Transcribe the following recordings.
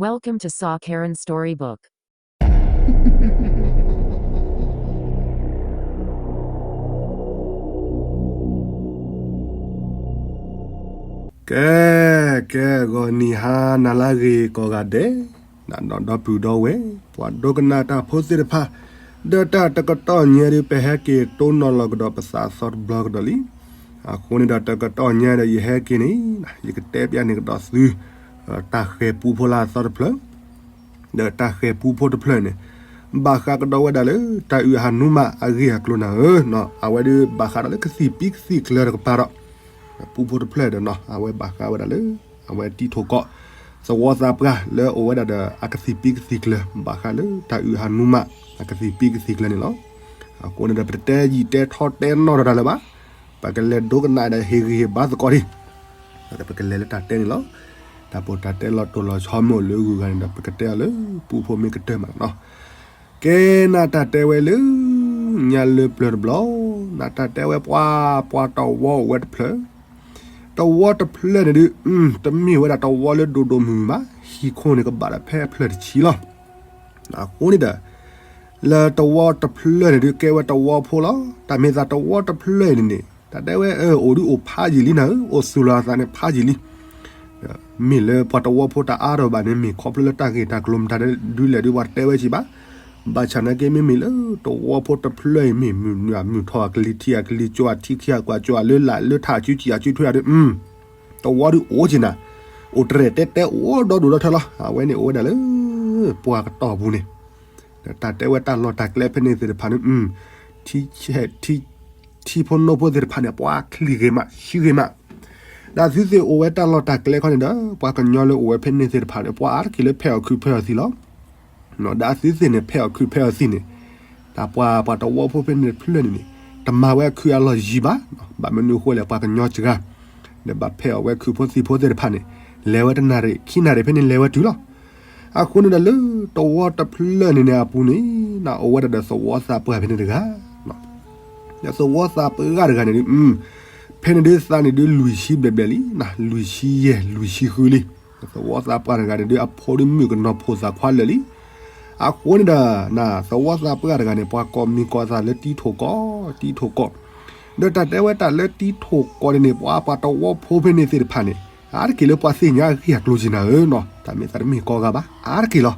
Welcome to Saw Karen Storybook. ကဲ ကဲ ဂီၤနံၤဟါနၤလၢအဂ့ၤကိးဂၤဒဲး, နဒီပုၢ်ဒီဝဲၢ် ပှၤဒိကနၣ်တၢ်ဖိသ့ၣ်တဖၣ်, ဒီးတၢ်တကတီၢ်ညါဒီး ပဟဲက့ၤတိၢ်နီၣ်လီၤကဒီးပသးအသီတဘျီကဒီးလံ. အဃိန့ၣ်ဒီးတကတီၢ်ညါဒီးယဟဲက့ၤန့ၣ် ယကတဲပျးန့ၢ်ကဒီးသု တၢ်ဃဲၤပူဖိလၢအသီတဖျၢၣ်, ဒီးတၢ်ဃဲၤပူဖိတဖျၢၣ်န့ၣ် ဘၣ်ဃးကဒီးဝဲဒၣ်လၢ တၢ်အုၣ်အဟးနူမးအဂ့ၢ်အကျိၤနၤဧၢ, အဝဲဒၣ်ဘၣ်ဃးဒီးလၢကသံၣ်ပံကသံၣ်ကျၢၤတကပၤဒီး ပူဖိတဖျၢၣ်ဒီးနီၤ အဝဲဘၣ်ဃးဝဲဒၣ်လၢ အဝဲတံထီၣ်ကီး သဝီသးပှၢ်လၢအအိၣ်ဝဲဒၣ်ဒီးအကသံၣ်ပံကသံၣ်ကျၢၤ ဘၣ်ဃးလၢတၢ်အုၣ်အဟးနူမး အကသံၣ်ပံကသံၣ်ကျၢၤန့ၣ်လီၤ. အဃိန့ၣ်ဒီး ပတတဲယံာ်တဲထီတဲနီၢ်ဒီးတၢ်လၢၤဘၣ်, ပကလဲၤဒိကနၣ်ဒီးဟ့ၣ်ဂံၢ်ဟ့ၣ်ဘါသကိးဒံး, ဒီးပကလဲၤလၢတၢ်တဲန့ၣ်လီၤ. တၢ်ပီးတၢ်တဲလီၤတိၢ်လီၤဆီမ့ၢ်အိၣ်လၢဂုၤဂၤန့ၣ်ဒီး ပကတဲအီၤလၢပူဖိမ့ၢ်ကတၢၢ်မးနီၤ. ကဲ နတၢ်တဲဝဲလၢ ညါလၢပျၢၤတဘျီ, နတၢ်တဲဝဲပှၤ ပှၤတဝီအိၣ်ဝဲတဖျၢၣ်, တဝီတဖျၢၣ်န့ၣ်ဒုး တမ့ၢ်ဝဲဒၣ်တဝီလၢဒိၣ်ဒိၣ်မုၢ်မုၢ်ဘၣ်, ဟံၣ်ခိၣ်န့ၣ်ကဘၣ်ဒီးဖဲအဖျၢၣ်တဆံလီၤ. အဃိန့ၣ်ဒီး လၢတဝီတဖျၢၣ်န့ၣ်ဒုး ကဲဝဲတဝီဖိလီၤ. တၢ်မ့ၢ်သးတဝီတဖျၢၣ်အံၤန့ၣ်န့ၣ် တၢ်တဲဝဲ အိၣ်ဒုးအိၣ်ဖးယံာ်လံနၤဧၢ, အိၣ်သူၣ်လီၤအသးန့ၣ်ဖးယံာ်လံ. မ့ၢ်လၢပှၤတဝီဖိတအါထီၣ်ဘၣ်န့ၣ် မ့ၢ်ခီဖျိလၢတၢ်ဂ့ၢ်တၢ်ကျိၤမတၤဒုလဲၣ်ဒုး ပှၤတတဲဝဲက့ၤဘၣ်. ဘၣ်ဆၣ်နာ်က့ မ့မ့ၢ်လၢတဝီဖိတဖျၢၣ်အံၤ မ့ၢ်မုၢ်နုာ်မုၢ်ထီၣ်အကလံၤထံး အကလံၤကၠီ အထံခံ အကွၢ်ကၠီ အလၢလာ်လၢထးအစုကံၢ်အစုထွဲအဒုး တဝီဒုးအိၣ်က့ၤနၤ, အိၣ်တရဲၣ်တဲတဲအိၣ်ဒီဒူၣ်ဒီထၢလီၤ. အဝဲန့ၣ်အိၣ်ဝဲဒၣ်လၢ ပှၤကတီၢ်ပူၤန့ၣ် တၢ်တဲဝဲတၢ်လီၢ်တၢ်ကျဲဖဲန့ၣ်သ့ၣ်တဖၣ်န့ၣ် ထံဖိနိဖိသ့ၣ်တဖၣ်န့ၣ် ပှၤချံဂ့ၤမး ဆှံဂ့ၤမး. ဒီးသုသ့ၣ်အိၣ်ဝဲတၢ်လီၢ်တၢ်ကျဲခီန့ၣ်ဒီး ပှၤကညီလၢအိၣ်ဝဲဖဲန့ၣ်သ့ၣ်တဖၣ်န့ၣ် ပှၤအါတက့ၢ်လၢဖဲအီၣ်ခုးဖဲအီၣ်သံးလီၤ. ဒီးအသုသ့ၣ်န့ၣ် ဖဲအီၣ်ခုးဖဲအီၣ်သံးန့ၣ် တၢ်ပှၤပှၤတဝီဖိဖဲန့ၣ်တဖျၢၣ်န့ၣ်န့ၣ် တမၤဝဲအခုးအလီၢ်ယံၤဘၣ်. ဘၣ်မနုၤအဃိလဲၣ် ပှၤကညီစှၤ ဒီးဘၣ်ဖဲအီၣ်ဝဲခုးဖိသံးဖိသ့ၣ်တဖၣ်န့ၣ် လဲၤဝဲတနၣ်ရံၣ် ခံနၣ်ရံၣ်ဖဲန့ၣ်လဲၤဝဲတုၤလီၤ. အဃိန့ၣ်ဒီးလၢတဝီတဖျၢၣ်န့ၣ်န့ၣ်အပူၤန့ၣ် နအိၣ်ဝဲဒၣ်ဒီးသဝီသးပှၢ်ဖဲန့ၣ်တဂၤ ဒီးသဝီသးပှၢ်တဂၤန့ၣ်ဒုး ဖဲန့ၣ်ဒုးသးန့ၣ်ဒုးလွံၢ်ဆံဘျဲၣ်ဘျဲၣ်လံ, လွံၢ်ဆံယဲၢ် လွံၢ်ဆံဃုလံ. သဝီသးပှၢ်တဂၤန့ၣ်ဒုး အဖိဒုးမုၣ်ကနီၤဖိသၣ်ခွါလၢာ်လံ. အဃိန့ၣ်ဒီး သဝီသးပှၢ်တဂၤန့ၣ် ပှၤကိးမံၤကိးသးလၢတံထီၣ်ကီး, တံထီၣ်ကီး. ဒီးတၢ်တဲဝဲတၢ်လၢတံထီၣ်ကီးန့ၣ်န့ၣ် ပှၤပှၤတဝီဖိဖဲန့ၣ်သ့ၣ်တဖၣ်န့ၣ် အါတက့ၢ်လၢပှၤသ့ၣ်ညါအဂ့ၢ်အကျိၤက့ၤနၤဧၢနီၤ, တၢ်မ့ၢ်သးတမ့ၢ်ကိးဂၤဘၣ် အါတက့ၢ်လီၤ.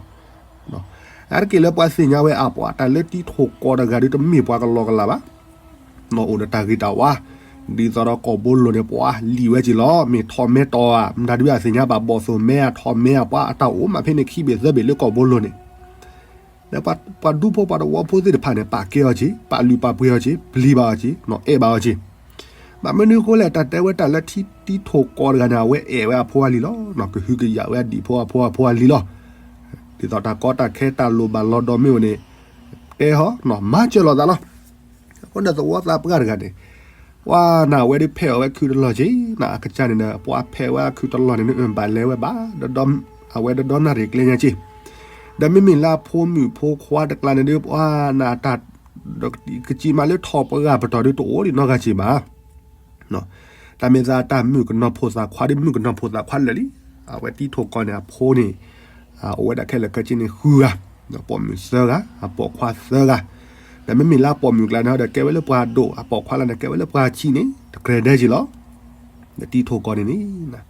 အါတက့ၢ်လၢပှၤသ့ၣ်ညါဝဲအပှၤ တၢ်လၢတံထီၣ်ကီးတဂၤဒုး တမ့ၢ်ပှၤကလီကလးဘၣ်, အိၣ်ဒီးတၢ်ဂ့ၤတၢ်ဝါ, ဒ်သိးဒီးကီၢ်ဘိလိၤန့ၣ် ပှၤလံၣ်ဝဲက့ၤလီၤ, မ့ၢ်ထီၣ်မဲတီၢ်ဧါ မတၤဒုးအသ့ၣ်ညါဘၣ် ဘီၣ်သိၣ်မဲဧါ ထီၣ်မဲဧါ ပှၤအတၢ်အိၣ်မးဖဲန့ၣ်ခံဘ့ၣ်သၢဘ့ၣ်လၢကီၢ်ဘိလိၤန့ၣ် ဒီးပှၤဒူဖိပှၤတဝီဖိသ့ၣ်တဖၣ်န့ၣ် ပာ်ကဲအီၤက့ၤ, ပာ်လုၢ်ပာ်ပှ့ၤအီၤက့ၤ, ပျံၤဘၣ်အီၤက့ၤ, အဲၣ်ဘၣ်အီၤက့ၤ. ဘၣ်မနုၤအဃိလဲၣ် တၢ်တဲဝဲတၢ်လၢတံထီၣ်ကီးတဂၤန့ၣ် အဝဲအဲၣ်ဝဲအဖိအလံၤလီၤ, ကဟုကယာ်ဝဲအဒံၣ်ဖိအဖိအဖိအလံၤလီၤ. ဒ်သိးတၢ်ကီတၢ်ခဲတၢ်လိၣ်ဘၣ်လီၤဒီးမ့ၢ်အိၣ်န့ၣ် တဲဟီ မၤစၢၤလိာ်သးလီၤ. အဃိဒီးသဝီသးပှၢ်တဂၤန့ၣ် ပှၤနၤဝဲဒုးဖဲးအီၣ်ဝဲခုးတလီၢ်က့ၤ, နအကစၢ်န့ၣ်ဒီး ပှၤဖဲးဝဲအခုးတလီၢ်န့ၣ် ဘၣ်လဲၤဝဲဘၣ် ဒီးအဝဲဒီးဒီနၣ်ရံၣ်ကျဲညါက့ၤ. ဒီးမ့မ့ၢ်လၢအဖိမုၣ်ဖိခွါတကျါန့ၣ်ဒုး ပှၤနၤတၢ် ကစံးမးလၢထီၣ်ပှၤဂၤပတီၢ်ဒုးတအိၣ်ဒံးနီတဂၤက့ၤဘၣ်. တၢ်မ့ၢ်သးတၢ်မုၣ်ကနီၤဖိသၣ်ခွါဒုး မုၣ်ကနီၤဖိသၣ်ခွါလၢာ်လံ. အဝဲတံထီၣ်ကီးန့ၣ် အဖိန့ၣ် အိၣ်ဝဲဒၣ်ခဲလၢာ်ခဲဆ့န့ၣ်ဃုဂၤ, ဒီးပိာ်မုၣ်သၢဂၤ, အပိာ်ခွါသၢဂၤ, ဒီးမ့မ့ၢ်လၢအပိာ်မုၣ်ကျါန့ၣ်ဒီး ကဲဝဲလၢပှၤဒိၣ်, အပိာ်ခွါလၢန့ၣ် ကဲဝဲလၢပှၤဆံးန့ၣ် တကြၢးဒဲက့ၤလီၤ. ဒီးတံထီၣ်ကီးန့ၣ်န့ၣ်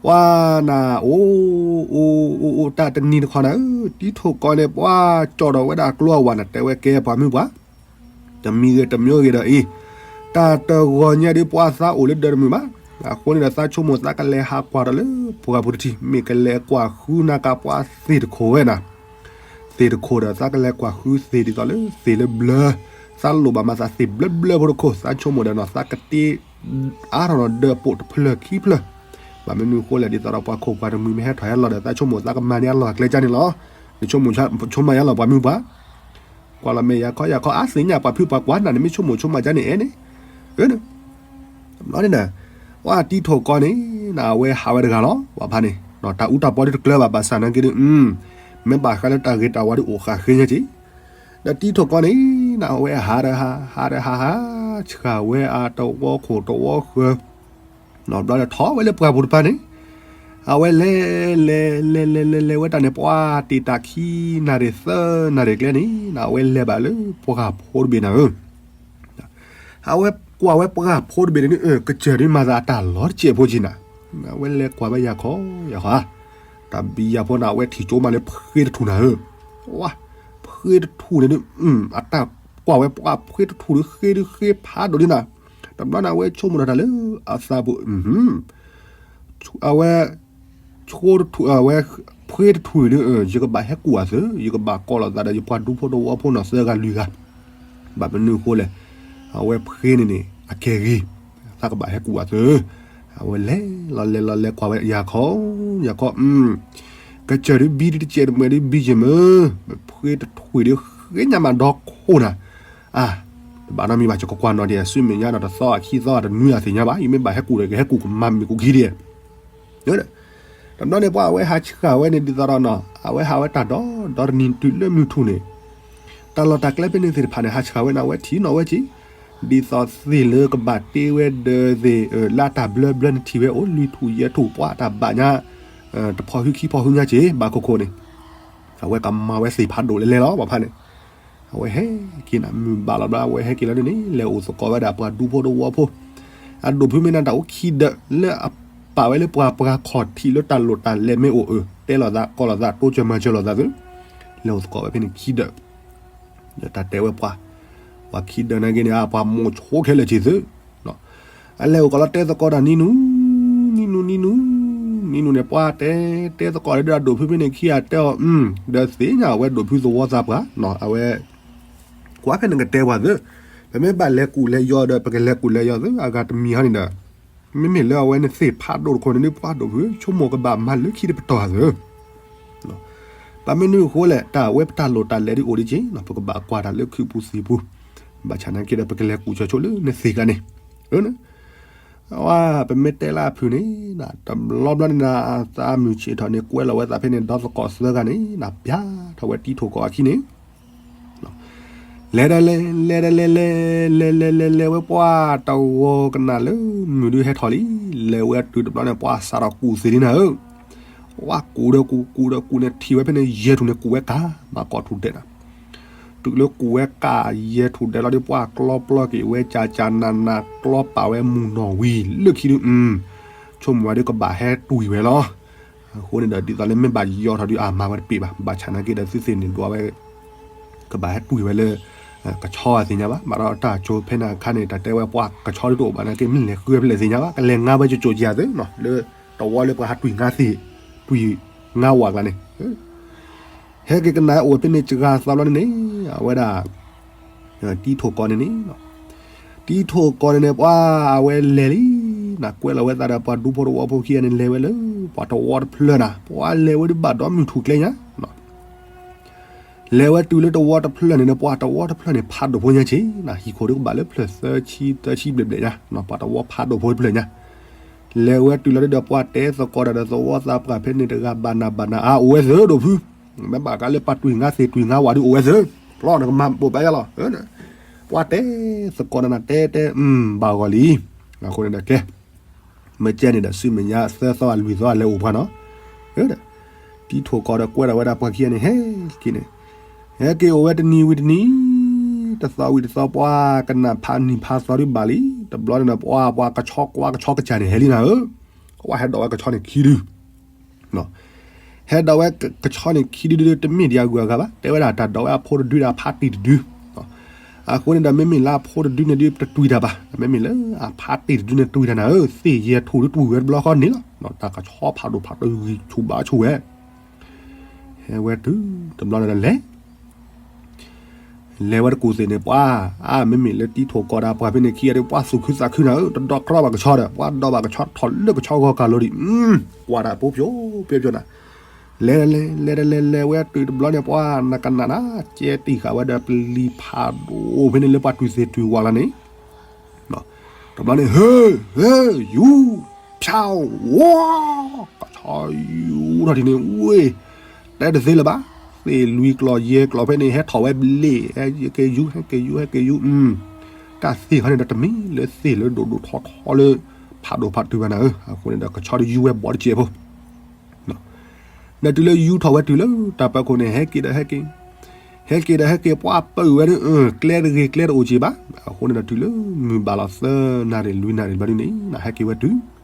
ပှၤနၤ အိၣ်အိၣ်အိၣ်အိၣ်တၢ်တနံၤတခီနၤဧၢ, တံထီၣ်ကီးန့ၣ် ပှၤကၠီၣ်ဒီးဝဲဒၣ်ကျိအဝၤန့ၣ် တဲဝဲကဲပှၤမုၣ်ပှၢ် တမံၤဂ့ၤတမံၤဂ့ၤဒီးအံၤ, တၢ်တဂီၤညါဒုးပှၤသးအိၣ်လၢဒၢးတမုာ်ဘၣ်. အဃိန့ၣ်ဒီးသးဆိကမိၣ်သးကလဲၤဟးကွၢ်ဒီးလၢပှၢ်ပူၤတထံၣ်, မ့ၢ်ကလဲၤကွၢ်ဃုနၤကပှၤသ့ၣ်တခိၣ်ဝဲနၤ, သ့ၣ်တခိၣ်ဒီးသးကလဲၤကွၢ်ဃုသ့ၣ်ဒ်သိးလၢ သ့ၣ်လၢဘျၢ, သးလိၣ်ဘၣ်မၤသးသ့ၣ်ဘျၢဘျၢဖိတခိၣ်, သးဆိကမိၣ်ဒီးနီၤ သးကတ့ အါထီၣ်ဒီးဒၢးပိာ်တဖျၢၣ်ခံဖျၢၣ်, ဘၣ်မနုၤအဃိလဲၣ် ဒ်သိးဒီးပှၤခိၣ်ပှၤတမှံၤမ့ၢ်ဟဲထီၣ်ဟဲလီၤဒီး သးဆိကမိၣ်သးကမၤန့ၢ်အလီၢ်အကျဲကါန့ၣ်လီၤ. နဆိကမိၣ်ဆိကမးယါလီၤပှၤမုၣ်ပှၢ်, ကွၢ်လီၤမ့ၢ်ယၤခီယၤခီ အါသ့ၣ်ညါပှၤဖုပှၤကွၢ်နၤန့ၣ် မ့ၢ်ဆိကမိၣ်ဆိကမးကါန့ၣ်အဲၣ်န့ၣ်, ဘျီန့ၣ် ပှၤတံထီၣ်ကီးန့ၣ် နအဝဲဟးဝဲတဂၤလီၤ. ပှၤဖါန့ၣ် တၢ်အူတၢ်ပီဒုးတကျၢၤဘၣ် ဘၣ်ဆၣ်နာ်က့ဒုး မ့ၢ်ဘၣ်ဃးလၢတၢ်ဂ့ၤတၢ်ဝါဒုးအိၣ်ဃာ်ဃ့ညါက့ၤ, ဒီးတံထီၣ်ကီးန့ၣ် နအဝဲဟးဒီးဟး ဟးဒီးဟးဟး ဆှၣ်ဝဲအတဝီခိၣ်တဝီဃၢၤ, ဘျီဒီးထီၣ်ဝဲလၢပှၢ်ပူၤတပၤန့ၣ်, အဝဲလဲၤ လဲၤ လဲၤ လဲၤ လဲၤ လဲၤဝဲတၢ်န့ၣ် ပှၤတ့ၢ်တၢ်ခံနၣ်ရံၣ်သၢနၣ်ရံၣ်ကျဲန့ၣ် အဝဲလဲၤဘၣ်လၢပှၢ်ဖိတဘ့ၣ်နၤဧၢ, အဝဲကွၢ်ဝဲပှၢ်ဖိတဘ့ၣ်န့ၣ် ကစၢၢ်ဒုးမၤသးအတၢ်လီၤတစဲးဖိက့နၤ, အဝဲလဲၤကွၢ်ဝဲယၤခီ ယၤခီ, တၢ်ဘံယၤဖိန့ၣ် အဝဲထံၣ်ကၠိမးလၢဖှ့တထူၣ်နၤဧၢ, ဝါ, ဖှ့တထူၣ်န့ၣ်ဒုး အတၢ်ကွၢ်ဝဲပှၢ်ဖှ့တထူၣ်ဒုး ဃ့ဒုးဃ့ဖးဒိၣ်ဒ်နၤ, တဘျီန့ၣ် အဝဲဆိကမိၣ်ထီၣ်တၢ်လၢအသးပူၤ အဝဲ ဆိတထူၣ် အဝဲ ဖှ့တထူၣ်န့ၣ်ဒုး ယကဘၣ်ဟဲကူၣ်အသုး ယကဘၣ်ကိးလိာ်သးဒီးယပှၤဒူဖိတဝီဖိနီၤ သၢဂၤလွံၢ်ဂၤ, ဘၣ်မနုၤအဃိလဲၣ်, အဝဲဖှ့န့ၣ်န့ၣ် အကဲဂ့ၤ, သးကဘၣ်ဟဲကူၣ်အသုး, အဝဲလဲၤလီၤလဲၤလီၤလဲၤကွၢ်ဝဲယၤခီ, ယၤခီ, ကစၢၢ်ဒုးဘံဒုးတစဲးတမှဲၤဒုးဘံယဲၢ်မ့ၢ်, ဖှ့တထူၣ်ဒုးဃ့ညါမးဒီခိၣ်နၤ, အါ, တဘၣ်နီတမံၤဘၣ် ယကကွၢ်နီၤဒံး ဆူမဲာ်ညါဒီးတသီအခံသီအတနွံအသ့ၣ်ညါဘၣ် ယမ့ၢ်ဘၣ်ဟဲကူၣ်ဒီးကဟဲကူၣ်ကမၤမ့ၢ်ကူၣ်ခံဒံး တဘျီန့ၣ် ပှၤအဝဲဟးဆှၣ်ဝဲန့ၣ် ဒ်သိးဒီးနီၤ အဝဲဟးဝဲတၢ်ဒီ ဒီတနံၤတုၤလၢမုၢ်ထူၣ်န့ၣ်, တၢ်လီၢ်တၢ်ကျဲဖဲန့ၣ်သ့ၣ်တဖၣ်န့ၣ် ဟးဆှၣ်ဝဲန့ၣ် အဝဲထံၣ်နီၣ်ဝဲက့ၤ, ဒ်သိးသ့ၣ်လၢကဘၣ်တ့ဝဲဒီးသ့ၣ် လၢအတၢ်ဘျၢဘျၢန့ၣ်ထံၣ်ဝဲအိၣ် လွံၢ်ထူၣ်ယဲၢ်ထူၣ် ပှၤတၢ်ဘၣ်ညါ တဖီၣ်ဟုခံဖီၣ်ဟုညါက့ၤ ဘၣ်ခိၣ်ခိၣ်န့ၣ်, အဝဲကမၤဝဲသ့ၣ်ဖးဒိၣ်လဲၤလဲၤလီၤ ပှၤဖးန့ၣ် အဝဲဟဲက့ၤနၤ မုၢ်ဘၣ်လီၤဘျီ အဝဲဟဲက့ၤလီၤဒ်န့ၣ် လဲၤအိၣ်သကိးဝဲဒၣ်ပှၤဒူဖိတဝီဖိ, အဒိၣ်ဖုမ့ၢ်နၤတၢ်အိၣ်ခံဒၢး လၢအပာ်ဝဲလၢပှၤပှၤခီၣ်ထံးလၢတၢ်လိၣ်တၢ်လဲၤမ့ၢ်အိၣ်အၢ တဲလိာ်သးကိးလိာ်သး တိစၢၤမၤစၢၤလိာ်သးသု, လဲၤအိၣ်သကိးဝဲဖဲန့ၣ်ခံဒၢး, ဒီးတၢ်တဲဝဲပှၤ, ပှၤခံဒၢးနာ်က့န့ၣ် အပှၤမိၣ်ဆိခဲလၢာ်က့ၤသု အလဲၤအိၣ်ကီးလီၤတဲသကိးတၢ်နံၤနူၤ, နံၤနူၤ နံၤနူၤ, နံၤနူၤန့ၣ် ပှၤတဲ တဲသကိးဒီးအဒိၣ်ဖုဖဲန့ၣ်ခံဂၤတဲအီၤ, ဒီးသ့ၣ်ညါအဝဲဒိၣ်ဖုသဝီသးပှၢ်, အဝဲ ကွၢ်ဖဲနကတဲပှၤသု, ပမ့ၢ်ဘၣ်လဲၤကူၣ်လဲၤယီၤဒီး ပကလဲၤကူၣ်လဲၤယီၤသု အဂၤတမံၤဟီန့ၣ်ဒီး, မ့မ့ၢ်လၢအဝဲန့ၣ်သ့ၣ်ဖးဒိၣ်တခိၣ်န့ၣ်ဒုး ပှၤဒိၣ်ဖု ဆိကမိၣ်ကဘၣ်မၤလၢခံတပတီၢ်သု ဘၣ်မနုၤအဃိလဲၣ် တၢ်ဝဲပတၢ်လိၣ်တၢ်လဲၤဒုးအိၣ်ဒံးက့ၤ ပကဘၣ်ကွၢ်တၢ်လၢခုးပူၤသံၣ်ပူၤ, ဘၣ်ဆၣ်နာ်က့ဒီး ပကလဲၤကူၣ်စၢၤဆိလၢနသ့ၣ်ဂၤန့ၣ်, အဝဲ ပမ့ၢ်တဲလၢအဖုၣ်န့ၣ် တဘျီဘျီန့ၣ် သးမုၢ်ဆ့ၣ်ထီၣ်န့ၣ် ကွဲလီၤဝဲသးဖဲန့ၣ် ဒီသကိးသၢဂၤန့ၣ် ပျၢ်ထီၣ်ဝဲတံၤထိၣ်ကီးအခံန့ၣ် လဲၤဒီးလဲၤ လဲၤဒီးလဲၤ လဲၤ လဲၤ လဲၤ လဲၤ လဲၤဝဲပှၤတဂီၤကနၣ်လၢမုၢ်ဒုးဟဲထီၣ်လံ, လဲၤဝဲတုၤတဘျီန့ၣ် ပှၤစးထီၣ်ကူၣ်သ့လံနၤဧၢ, ဝဲကူၣ်ဒီးကူၣ် ကူၣ်ဒီးကူၣ်န့ၣ် ထံၣ်ဝဲဖဲန့ၣ် ယဲၢ်ထူၣ်န့ၣ် ကူၣ်ဝဲကး မၤကိးထူၣ်ဒဲးနၤ, တုၤလၢကူၣ်ဝဲကးယဲၢ်ထူၣ်ဒဲးလီၤဒီး ပှၤကျီပျီက့ၤဝဲကၠးကၠးနးနး ကျီပာ်ဝဲမုၢ်နီၣ်ဝံၤလၢခံဒုး ဆိကမိၣ်ဝဲဒုးကဘၣ်ဟဲတွံၢ်ဝဲလီၤ. အဃိန့ၣ်ဒီး ဒ်သိးလၢမ့ၢ်ဘၣ်ယီၤထီၣ်ဒုးအါမၤဝဲတပ့ၤဘၣ်. ဘၣ်ဆၣ်နာ်က့ဒီး သုသ့ၣ်န့ၣ်ဒွးဝဲ ကဘၣ်ဟဲတွံၢ်ဝဲလၢ ကဆီအသ့ၣ်ညါဘၣ်. ဘၣ်ဒီးတၢ်ကၠိဖဲန့ၣ်အခါန့ၣ် တၢ်တဲဝဲပှၤကဆီဒုးတအိၣ်ဘၣ်နာ်က့ မ့ၢ်လဲၤဃုဝဲဖဲလဲၣ်သ့ၣ်ညါဘၣ်. ကလဲၤငါဝဲကၠိကၠိကၠၤသု လၢတဝီလၢပှၤဟးတွံၢ်ငါသ့ၣ် တွံၢ်ငါဝၣ်ကျါန့ၣ် ဟဲက့ၤကနၣ်အိၣ်ဖဲန့ၣ်စှၤသးဘျီန့ၣ်န့ၣ် အဝဲဒၣ် တံၤထိၣ်ကီးန့ၣ်န့ၣ် တံၤထိၣ်ကီးန့ၣ်န့ၣ် ပှၤအဝဲလဲၤလံ နကွဲလီၤဝဲသးဒီးပှၤဒူဖိတဝီဖိခံဂၤန့ၣ် လဲၤဝဲလၢ ပှၤတဝီတဖျၢၣ်နၤ ပှၤလဲၤဝဲဒုးဘၣ်ဒီးမုၢ်ထူၣ်ကျဲညါ လဲၤဝဲတုၤလၢတဝီတဖျၢၣ်န့ၣ်န့ၣ် ပှၤတဝီတဖျၢၣ်န့ၣ် ဖးဒိၣ်ဖိညါဆ့ၣ်နၤ ဟံၣ်ခိၣ်ဒုးကဘၣ်လၢဖျၢၣ်သၢဆံ သၢဆံဘျဲၣ်ဘျဲၣ်ညါ ပှၤတဝီဖးဒိၣ်ဖိတဖျၢၣ်ညါ လဲၤဝဲတုၤလီၤဒုးဒီးပှၤတဲသကိးတၢ်ဒီးသဝီသးပှၢ်ဖဲန့ၣ်တဂၤဘၣ်နၤဘၣ်နၤ အါအိၣ်ဝဲသုဒိၣ်ဖု မ့ၢ်ဘၣ်ကးလၢပှၤတွံၢ်ငါသ့ၣ်တွံၢ်ငါဝၣ်ဒုးအိၣ်ဝဲသု ဖျီနကမၤပိာ်ပျါယါလီၤ ပှၤတဲသကိးနၤနၤတဲတဲ ဘၣ်ဂီၤလံ အဃိန့ၣ်ဒီးကဲ မ့ၢ်ကဲန့ၣ်ဒီး ဆူမဲာ်ညါသၢသီအလွံၢ်သီအလဲၤအိၣ်ပှၤနီၤ တံၤထိၣ်ကီးဒီးကွဲဒီးဝဲဒၣ်ပှၤခံဂၤန့ၣ် ဟဲက့ၤန့ၣ် ဟဲက့ၤအိၣ်ဝဲတနံၤဝံၤတနံၤ တသီဝံၤတသီ ပှၤကနၣ်ဖးနံၤဖးသီဒုးဘၣ်လံ တဘျီန့ၣ်ဒီး ပှၤပှၤကဆီကွၢ်ကဆီကစၢ်န့ၣ် ဟဲလံနၤဧၢ ပှၤဟဲဒိးဝဲကဆီန့ၣ်ခံဒု ဟဲဒိးဝဲကဆီန့ၣ်ခံဒုဒု တမ့ၢ်ဒံးအဂုၤအဂၤဘၣ် တဲဝဲဒၣ်တၢ်ဒိးဝဲအဖိတဒုဒီးအဖါတံၢ်တဒု အဃိန့ၣ်ဒီး မ့မ့ၢ်လၢအဖိတဒုန့ၣ်ဒုး တတွံၢ်တၢ်ဘၣ် မ့မ့ၢ်လၢအဖါတံၢ်တဒုန့ၣ် တွံၢ်တၢ်နၤဧၢ သ့ၣ်ယဲၢ်ထူၣ်ဒုးတွံၢ်ဝဲတဘျီဃီန့ၣ်လီၤ တၢ်ကဆီဖးဒိၣ်ဖးဒိၣ်ဂံၢ်ဆူၣ်ဘါဆူၣ်ဝဲ ဟဲဝဲတုၤတဘျီန့ၣ်ဒီးလဲၤ လဲၤဝဲတကူၣ်သ့ၣ်န့ၣ် ပှၤ အါ မ့မ့ၢ်လၢတံၤထိၣ်ကီးဒီးပှၤဖဲန့ၣ်ခံဂၤဒီး ပှၤသူၣ်ခုသးခုနၤဧၢ တဒီကျီဘၣ်ကဆီဒီး ပှၤဒီးဘၣ်ကဆီထီၣ်လၢကဆီဂီၤကၤလိၤဒံး ကွၢ်တၢ်ပိပျိပျိပျိနၤ လဲၤလဲၤလဲၤလဲၤလဲၤဝဲတုၤတဘျီန့ၣ် ပှၤနကနၣ်နၤ ကဲတံၢ်ဃာ်ဝဲဒီးပလံၤဖးဒိၣ်ဖဲန့ၣ်လၢပှၤတွံၢ်သ့ၣ်တွံၢ်ဝၣ်လၢန့ၣ် တဘျီန့ၣ် ဟ့ ဟ့ ယူၤ ဖျါ ဝီ ကဆီယူၤထီၣ်ဒ်န့ၣ် ဝ့ၢ် တဲတသ့လၢၤဘၣ် သ့ၣ်လွံၢ်ကျီၢ်ယဲၢ်ကျီၢ်ဖဲန့ၣ် ဟဲထီၣ်ဝဲဘျ့ၣ် ဟဲက့ၤယူၤ ဟဲက့ၤယူၤ ဟဲက့ၤယူၤ တၢ်သ့ၣ်ခီန့ၣ်ဒီးတမ့ၢ်လၢသ့ၣ်လၢဒိၣ်ဒိၣ်ထီထီလၢ ဖးဒိၣ်ဖးတုၤဘၣ်နၤဧၢ အဃိန့ၣ်ဒီးကဆီဒုးယူၤဝဲဘီတစဲးဖိ ဒီးတုၤလၢယူထီၣ်ဝဲတုၤလၢတၢ်ပၢၤခိၣ်န့ၣ် ဟဲက့ၤဒီးဟဲက့ၤ, ဟဲက့ၤဒီးဟဲက့ၤ ပှၢ်ပၢၢ်ဝဲဒၣ် ကျဲတဂ့ၤကျဲတအိၣ်က့ၤဘၣ်. အဃိန့ၣ်ဒီးတုၤလၢမုၢ်ဘၣ်လီၤ သၢနၣ်ရံၣ်လွံၢ်နၣ်ရံၣ်ဘျီဒ်န့ၣ် ဟဲက့ၤဝဲတုၤ